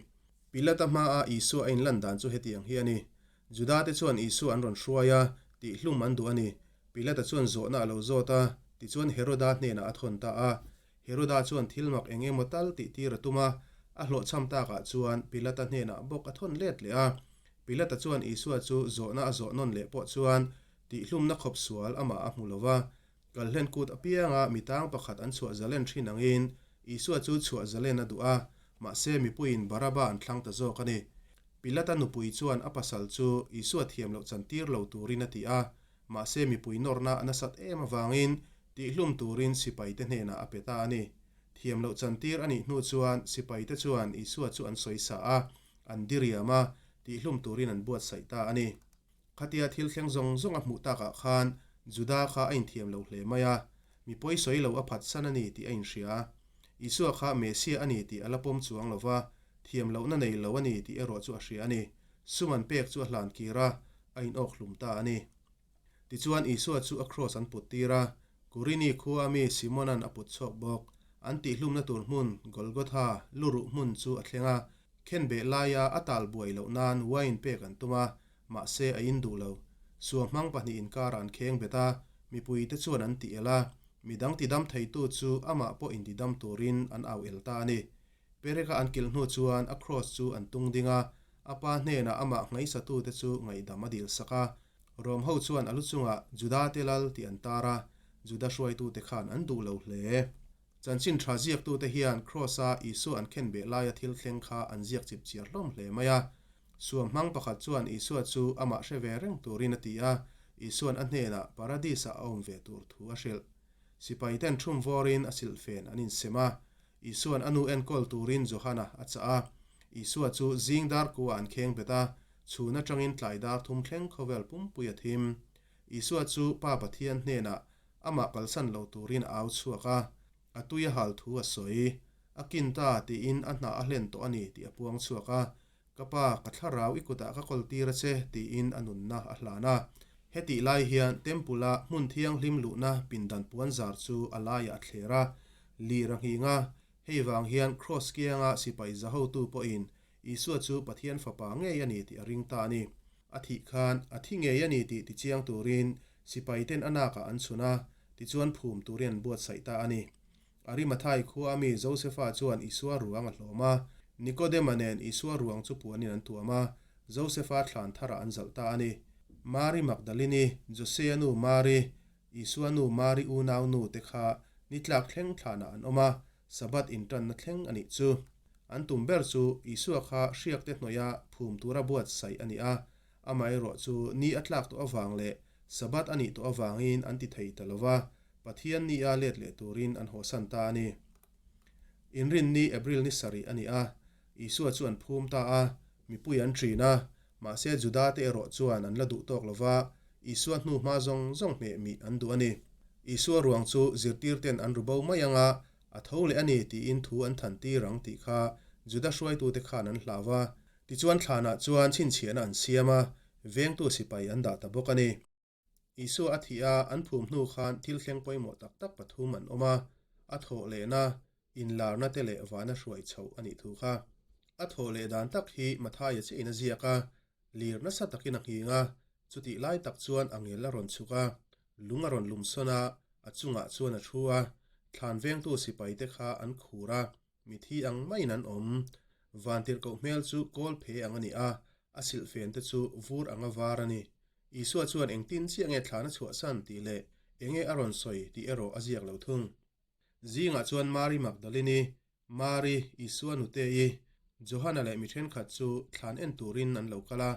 [SPEAKER 1] Pilata hmaa Isua a inlan dan chu hetiang hi a ni. Judate chuan Isua an rawn hruai a, tihhlum an duh a ni. Pilata chuan zawhna a lo zawt a, tichuan Heroda hnenah a thawn ta a. Heroda chuan thil mak eng emaw tal tih tir a tum a, A hlawhchham takah chuan Pilata hnenah bawk a thawn let leh a. Pilata chuan Isua chu zawhna a zawh nawn leh pawh chuan tihlumna khawp sual amah a hmu lo va. Kalhlen kut apianga mi tang pakhat an chhuah zalen thin angin Isua chu chhuah zalen a duh a, mahse mipuiin Baraba an thlang ta zawk a ni. Pilata nupui chuan a pasal chu Isua thiam loh chantir lo turin a ti a, mahse mipui nawrna a nasat em avangin tihlum turin sipaite hnenah a pe ta a ni. Thiam loh chantir a nih hnu chuan sipaite chuan Isua chu an sawi sa a, an diriam a, tihlum turin an buatsaih ta a ni. Khatia thil thleng zawng zawng a hmuh takah khan Juda kha a inthiam lo hle mai a, mi pawi sawi lo a phatsan a ni tih a inhria. Isua kha Messiah a ni tih a la pawm chuang lo va, thiam lohna nei lo a ni tih erawh chu a hria a ni. Sum an pek chu a hlan kir a, a inawk hlum ta a ni. Tichuan Isua chu a kraws an put tir a, Kurini khua mi Simona'n a put chhuak bawk. An tihhlumna tur hmun, Golgotha, luruh hmun chu a thleng a, khenbeh laia a tal buai loh nan wine pek an tum a, mahse a in duh lo. Suamhmang pahnihin inkar an kheng bet a, mipuite chuan an ti el a, midang tidam theitu chu amah pawh intidam turin an au el ta a ni. Pereka an kilh hnu chuan a kraws chu an tung ding a, a pa hnenah amah ngaihsatute chu ngaihdam a dilsak a. Rom ho chuan a lu chungah Judate lal tih an tar a, Juda hruaitute khan an duh lo hle. Chanchin tha ziaktute hian kraws-a Isua an khenbeh laia thil thleng kha an ziak chip chiar hlawm hle mai a. Suam hmang pakhat chuan Isua chu amah hre ve reng turin a ti a, Isua'n a hnenah Paradis-ah a awm ve tur thu a hrilh. Sipaiten thum vawrin a silhfen an insem a, Isua'n a nu enkawl turin Johana a chah a. Isua chu zing dar kuah an kheng bet a, chhun atangin tlai dar thum thleng khawvel pumpui a thim. Isua chu Pa Pathian hnenah amah kalsan lo turin a au chhuak a, a tui a hal thu a sawi. A kin ta tiin a hna a hlen tawh a ni tih a puang chhuak a. Ka pa, ka thlarau i kutah ka kawl tir a che tiin a nunna a hlan a. Hetih lai hian Temple-a hmun thianghlim luhna pindan puanzar chu a laiah a thler a, lir a nghing a. Hei vang hian Kraws kianga sipai za hotu pawhin Isua chu Pathian Fapa ngei a ni tih a ring ta a ni. A thih khan a thi ngei a ni tih tichiang turin sipaiten a nakah an chhun a, tichuan phum turin an buatsaih ta a ni. Arimathai khua ami Josefa chuan Isua ruang a hlawm a, Nikodema nen Isua ruang chu puanin an tuam a, Josefa thlan tharah an zalh ta a ni. Mari Magdalini, Josea nu Mari, Isua nu Mari unau nu te kha ni tlak thleng thlanah an awm a, Sabbath intanna thleng a nih chu. An tum ber chu Isua kha hriakte hnawih a phum tura buatsaih a ni a, amaherawh chu ni a tlak tawh avang leh Sabbath a nih tawh avangin an ti thei ta lo va, Pathian ni a let leh turin an hawsan ta a ni. Inrinni April ni sarih a ni a, Isua chu an phum ta a, mipui an ṭin a, mahse Judate erawh chuan an la duh tawk lo va, Isua hnu hma zawng zawng hmeh mih an duh a ni. Isua ruang chu zirtirten an ru bo mai ang a, a tho leh a ni tiin thu an than tir ang tih kha Juda hruaitute khan an hlau va. Tichuan thlanah chuan chhinchhiahna an siam a, vengtu sipai an dah ta bawk a ni. Isua a thih a, an phum hnu khan thil thleng pawimawh tak tak pathum an awm a, a thawh lehna, inlarna te leh vana hruai chhoh a nih thu kha. A thawh leh dan tak hi Mathaia chiahin a ziak a, lir nasa takin a nghing a, chutih lai tak chuan a ngel a rawn chhuk a, lung a rawn lum sawn a, a chungah chuan a thu a, thlan vengtu sipaite kha an khur a, Mithi ang maiin an awm. Vantirhkoh hmel chu kawl phe ang a ni a, a silhfen te chu vur anga var a ni. Isua chuan engtin chiah nge thlan a chhuahsan tih leh enge a rawn sawi tih erawh a ziak lo thung. Zingah chuan Mari Magdalini, Mari, Isua nute-i, Johana leh mi thenkhat chu thlan en turin an lo kal a,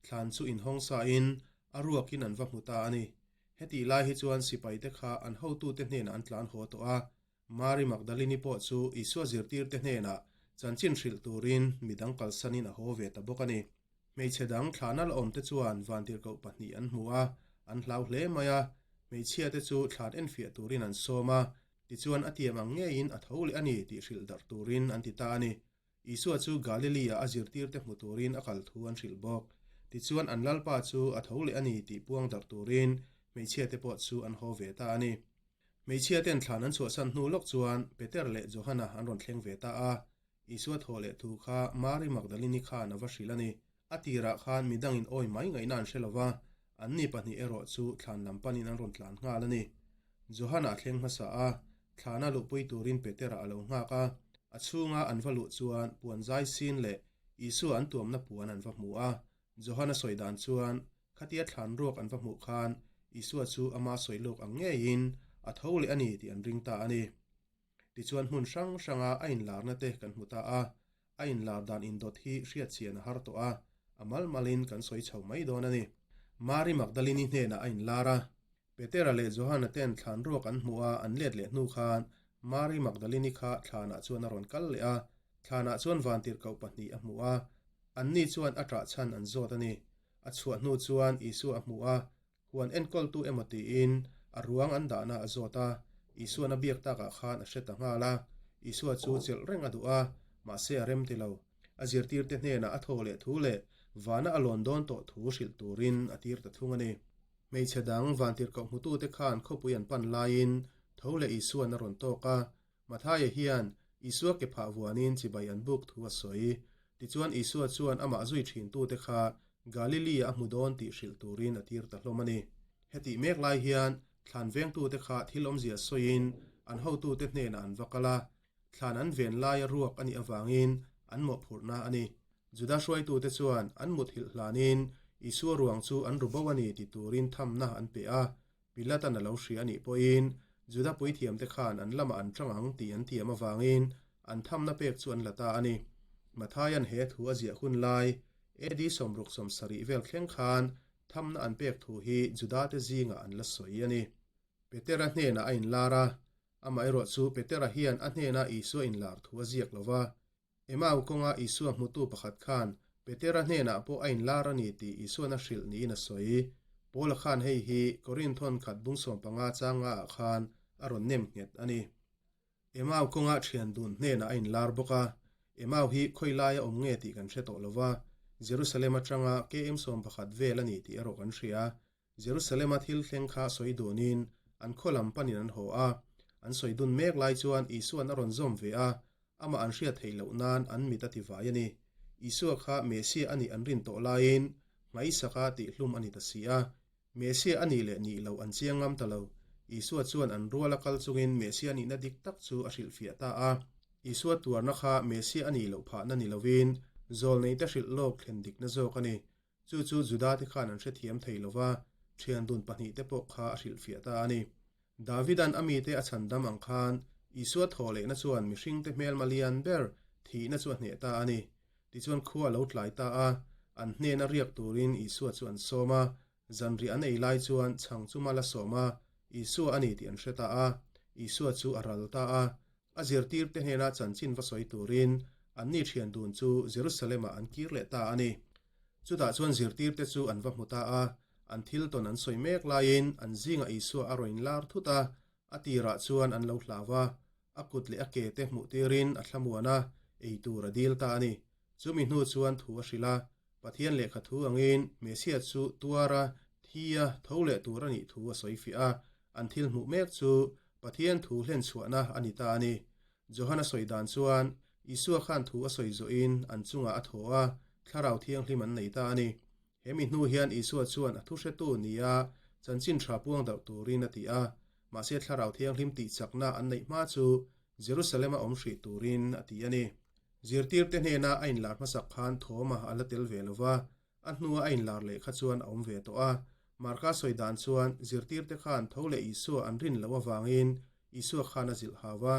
[SPEAKER 1] thlan chu inhawng sain a ruakin an va hmu ta a ni. Hetih lai hi chuan sipaite kha an hotute hnenah an tlan haw tawh a, Mari Magdalini pawh chu Isua zirtirte hnenah chanchin hrilh turin mi dang kalsanin a haw ve ta bawk a ni. Hmeichhe dang thlahna la awmte chuan vantirhkoh pahnih an hmu a, an hlau hle mai a. Hmeichhiate chu thlan enfiah turin an sawm a, tichuan a tiam ang ngeiin a tho leh a ni tih hrilh darh turin an ti ta a ni. Isua chu Galilee-ah a zirtirte hmu turin a kal thu an hrilh bawk. Tichuan an Lalpa chu a tho leh a ni tih puang darh turin hmeichhiate pawh chu an haw ve ta a ni. Hmeichhia ten thlan an chhuahsan hnu lawk chuan Peter leh Johana an rawn thleng ve ta a. Isua thaw leh thu kha Mari Magdalini khan a va hrilh a ni. A tirah khan midangin awi mai ngaihna an hre lo va, anni pahnih erawh chu thlan lam panin an rawn tlan nghal a ni. Johana a thleng hmasa a, thlana luhpui turin Petera a lo nghak a. A chhunga an va luh chuan puan zai sin leh Isua an tuamna puan an va hmu a. Johana sawi dan chuan khatia thlan ruak an va hmuh khan Isua chu ama sawi lawk ang ngeiin a tho leh a ni tih an ring ta a ni. Tichuan hmun hrang hranga a inlarna te kan hmu ta a, a inlar dan indawt hi hriatchhian a har tawh a, a mal malin kan sawi chho mai dawn a ni. Mari Magdalini hnenah a inlar a, Petera leh Johana ten thlan ruak an hmuh a an let leh hnu khan Mari Magdalini kha thlanah chuan a rawn kal leh a, thlanah chuan vantirhkoh pahnih a hmu a, anni chuan a ṭah chhan an zawt a ni. A chhuah hnu chuan Isua a hmu a, Huan enkawltu emaw tiin a ruang an dahna a zawt a, Isua'n a biak takah khan a hre ta nghal a. Isua chu chelh reng a duh a, mahse a rem ti lo. A zirtirte hnenah a thaw leh thu leh vana a lawn dawn tawh thu hrilh turin a tir ta thung a ni. Hmeichhe dang vantirhkoh hmutute khan khawpui an pan laiin tho leh Isua'n a rawn tawk a, Mathaia hian Isua ke phah vuanin chibai an buk thu a sawi. Tichuan Isua chuan amah zui thintute kha Galilee-ah a hmu dawn tih hrilh turin a tir ta hlawm a ni. Hetih mek lai hian thlan vengtute kha thil awmzia sawiin an hotute hnenah an va kal a, thlan an ven laia ruak a nih avangin an mawhphurhna a ni. Juda hruaitute chuan an muthilh hlanin Isua ruang chu an ru bo a ni ti turin thamna an pe a, Pilatan a lo hria a nih pawhin Juda puithiamte khan an lamah an ṭang ang tih an tiam avangin an thamna pek chu an la ta a ni. Matthaia'n he thu a ziah hun lai, AD 67 vel thleng khan thamna an pek thu hi Judate zingah an la sawi a ni. Petera hnenah a inlar a, amaherawh chu Petera hian a hnena Isua inlar thu a ziak lo va, Emau kawnga Isua hmutu pakhat khan Petera hnenah pawh a inlar a ni tih Isua'n a hrilh niin a sawi. Paula khan hei hi Korinthon khat bung 15 changa ah khan a rawn nem nghet a ni. Emau kawnga thian dun hnenah a inlar bawk a, Emau hi khawi laia awm nge tih kan hre tawh lo va, Jerusalem atanga KM 11 vel a ni tih erawh kan hria. Jerusalem-a thil thleng kha sawi dunin an khaw lam panin an haw a. An sawi dun mek lai chuan Isua'n a rawn zawm ve a, amah an hriat theih loh nan an mit a ti vai a ni. Isua kha Messiah a nih an rin tawh laiin hmaisaka tihhlum a ni ta si a. Messiah a nih leh nih loh an chiang ngam ta lo. Isua chuan an rual a kal chungin Messiah nihna dik tak chu a hrilhfiah ta a. Isua tuarna kha Messiah a nih loh phahna ni lovin zawlneite hrilh lawk thlen dikna zawk a ni. Chu chu Judate khan an hrethiam thei lo va, thian dun pahnihte pawh kha a hrilhfiah ta a ni. Davida'n a mite a chhandam ang khan, Isua thaw lehna chuan mihringte hmelma lian ber thihna chu a hneh ta a ni. Tichuan khua a lo tlai ta a, an hnena riak turin Isua chu an sawm a. Zanriah an ei lai chuan chhang chu mal a sawm a, Isua a ni tih an hre ta a. Isua chu a ral ta a. A zirtirte hnena chanchin va sawi turin anni thian dun chu Jerusalem-ah an kir leh ta a ni. Chutah chuan zirtirte chu an va hmu ta a, an thil tawn an sawi mek laiin an zingah Isua a rawn inlar thut a, a tirah chuan an lo hlau a, a kut leh a ke te hmuh tirin a thlamuan a, ei tur a dil ta a ni. Chumi hnu chuan thu a hrilh a, Pathian lehkha thu angin Messiah chu tuara thi a tho leh tur a nih thu a sawi fiah a, an thil hmuh mek chu Pathian thu hlenchhuahna a ni ta a ni. Johana sawi dan chuan Isua khan thu a sawi zawhin an chungah a thaw a, Thlarau Thianghlim an nei ta a ni. He mi hnu hian Isua chuan a thuhretu nia chanchin tha puang darh turin a ti a, mahse Thlarau Thianghlim tihchakna an neih hma chu Jerusalem-a awm hrih turin a ti a ni. Zirtirte hnena a inlar hmasak khan Thawma a la tel ve lo va, a hnua a inlar leh kha chuan a awm ve tawh a. Marka sawi dan chuan zirtirte khan tho leh Isua an rin loh avangin Isua khan a zilh hau a.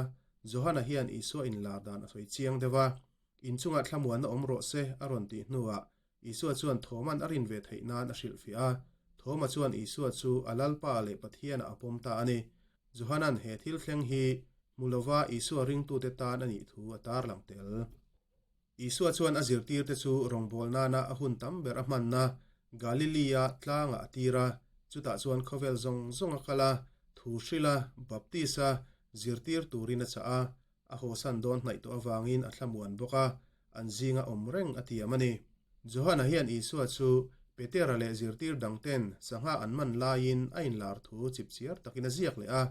[SPEAKER 1] Johana hian Isua inlar dan a sawi chiang deuh a. Inchungah thlamuanna awm rawh se a rawn tih hnuah Isua chuan Thoma'n a rin ve theih nan a hrilhfiah a. Thoma chuan Isua chu a Lalpa leh Pathianah a pawm ta a ni. Johana'n he thil thleng hi hmu lova Isua ringtute tan a nih thu a tarlang tel. Isua chuan a zirtirte chu rawngbâwl nana a hun tam ber a hmanna Galilea tlangah a tir a, chutah chuan khawvel zawng zawng a kal a, thu hrilh a, baptis a, zirtir turin a chah a, a hawsan dawn hnaih tawh avangin a thlamuan bawk a, an zinga awm reng a tiam a ni. Johana hian Isua chu Petera leh zirtir dangten sangha an man laiin a inlar thu chipchiar takin a ziak leh a.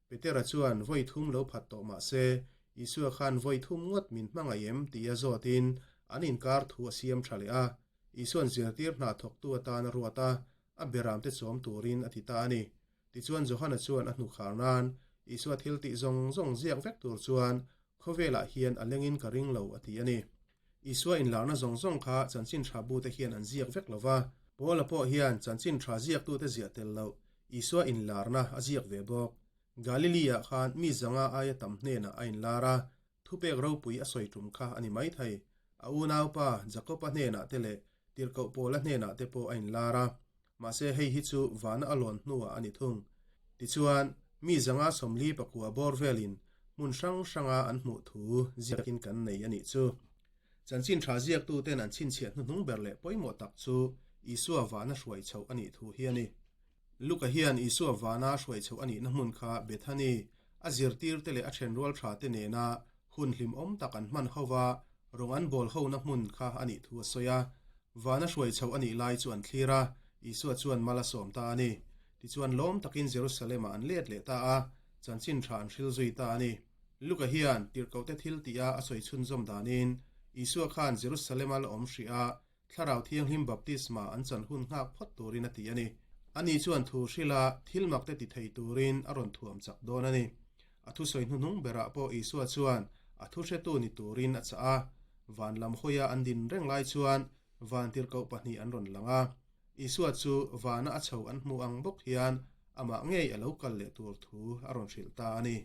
[SPEAKER 1] Petera chuan vawi thum lo phat tawh mah se, Isua khan vawi thum ngawt min hmangaih em tih a zawtin an inkar thu a siam tha leh a. Isua'n zirtir hna thawktu atan a ruat a, a beramte chawm turin a ti ta a ni. Tichuan Johana chuan a hnukhar nan Isua thil tih zawng zawng ziak vek tur chuan Khawvelah hian a lengin ka ring lo, a ti a ni. Isua inlarna zawng zawng kha chanchin tha bute hian an ziak vek lo va, Paula pawh hian chanchin tha ziaktute ziah tel loh Isua inlarna a ziak ve bawk. Galilee-ah khan mi zanga aia tam hnenah a inlar a, thupek ropui a sawi tum kha a ni maithei. A unaupa Jakob-a hnenah te leh Tirhkoh Paula hnenah te pawh a inlar a, mahse hei hi chu vana a lawn hnuah a ni thung. Tichuan, mi zanga 40 pakua bawr velin hmun hrang hranga an hmuh thu ziakin kan nei a nih chu. Chanchin tha ziaktuten an chhinchhiah hnuhnung ber leh pawimawh tak chu Isua vana hruai chhoh a nih thu hi a ni. Luka hian Isua vana hruai chhoh a nihna hmun kha Bethany, a zirtirte leh a thenrual thate nena hun hlimawm tak an hman ho va, rawng an bawl hona hmun kha a nih thu a sawi a. Vana hruai chhoh a nih lai chu an thlir a, Isua chuan mal a sawm ta a ni. Tichuan lawm takin Jerusalem-ah an let leh ta a, chanchin tha an hril zui ta a ni. Luka hian tirhkohte thil tih a a sawi chhunzawm danin, Isua khan Jerusalem-a la awm hrih a, Thlarau Thianghlim baptisma an chan hun nghak phawt turin a ti a ni. Ani chuan thu hrila thil makte ti thei turin a rawn thuam chak dawn a ni. A thusawi hnuhnung berah pawh Isua chuan a thu hretu ni turin a chah a. Van lam hawia an din reng lai chuan van tirhkoh pahnih an rawn lang a. Isua chu vana a chho an hmuh ang bawk hian amah ngei a lo kal leh tur thu a rawn hrilh ta a ni.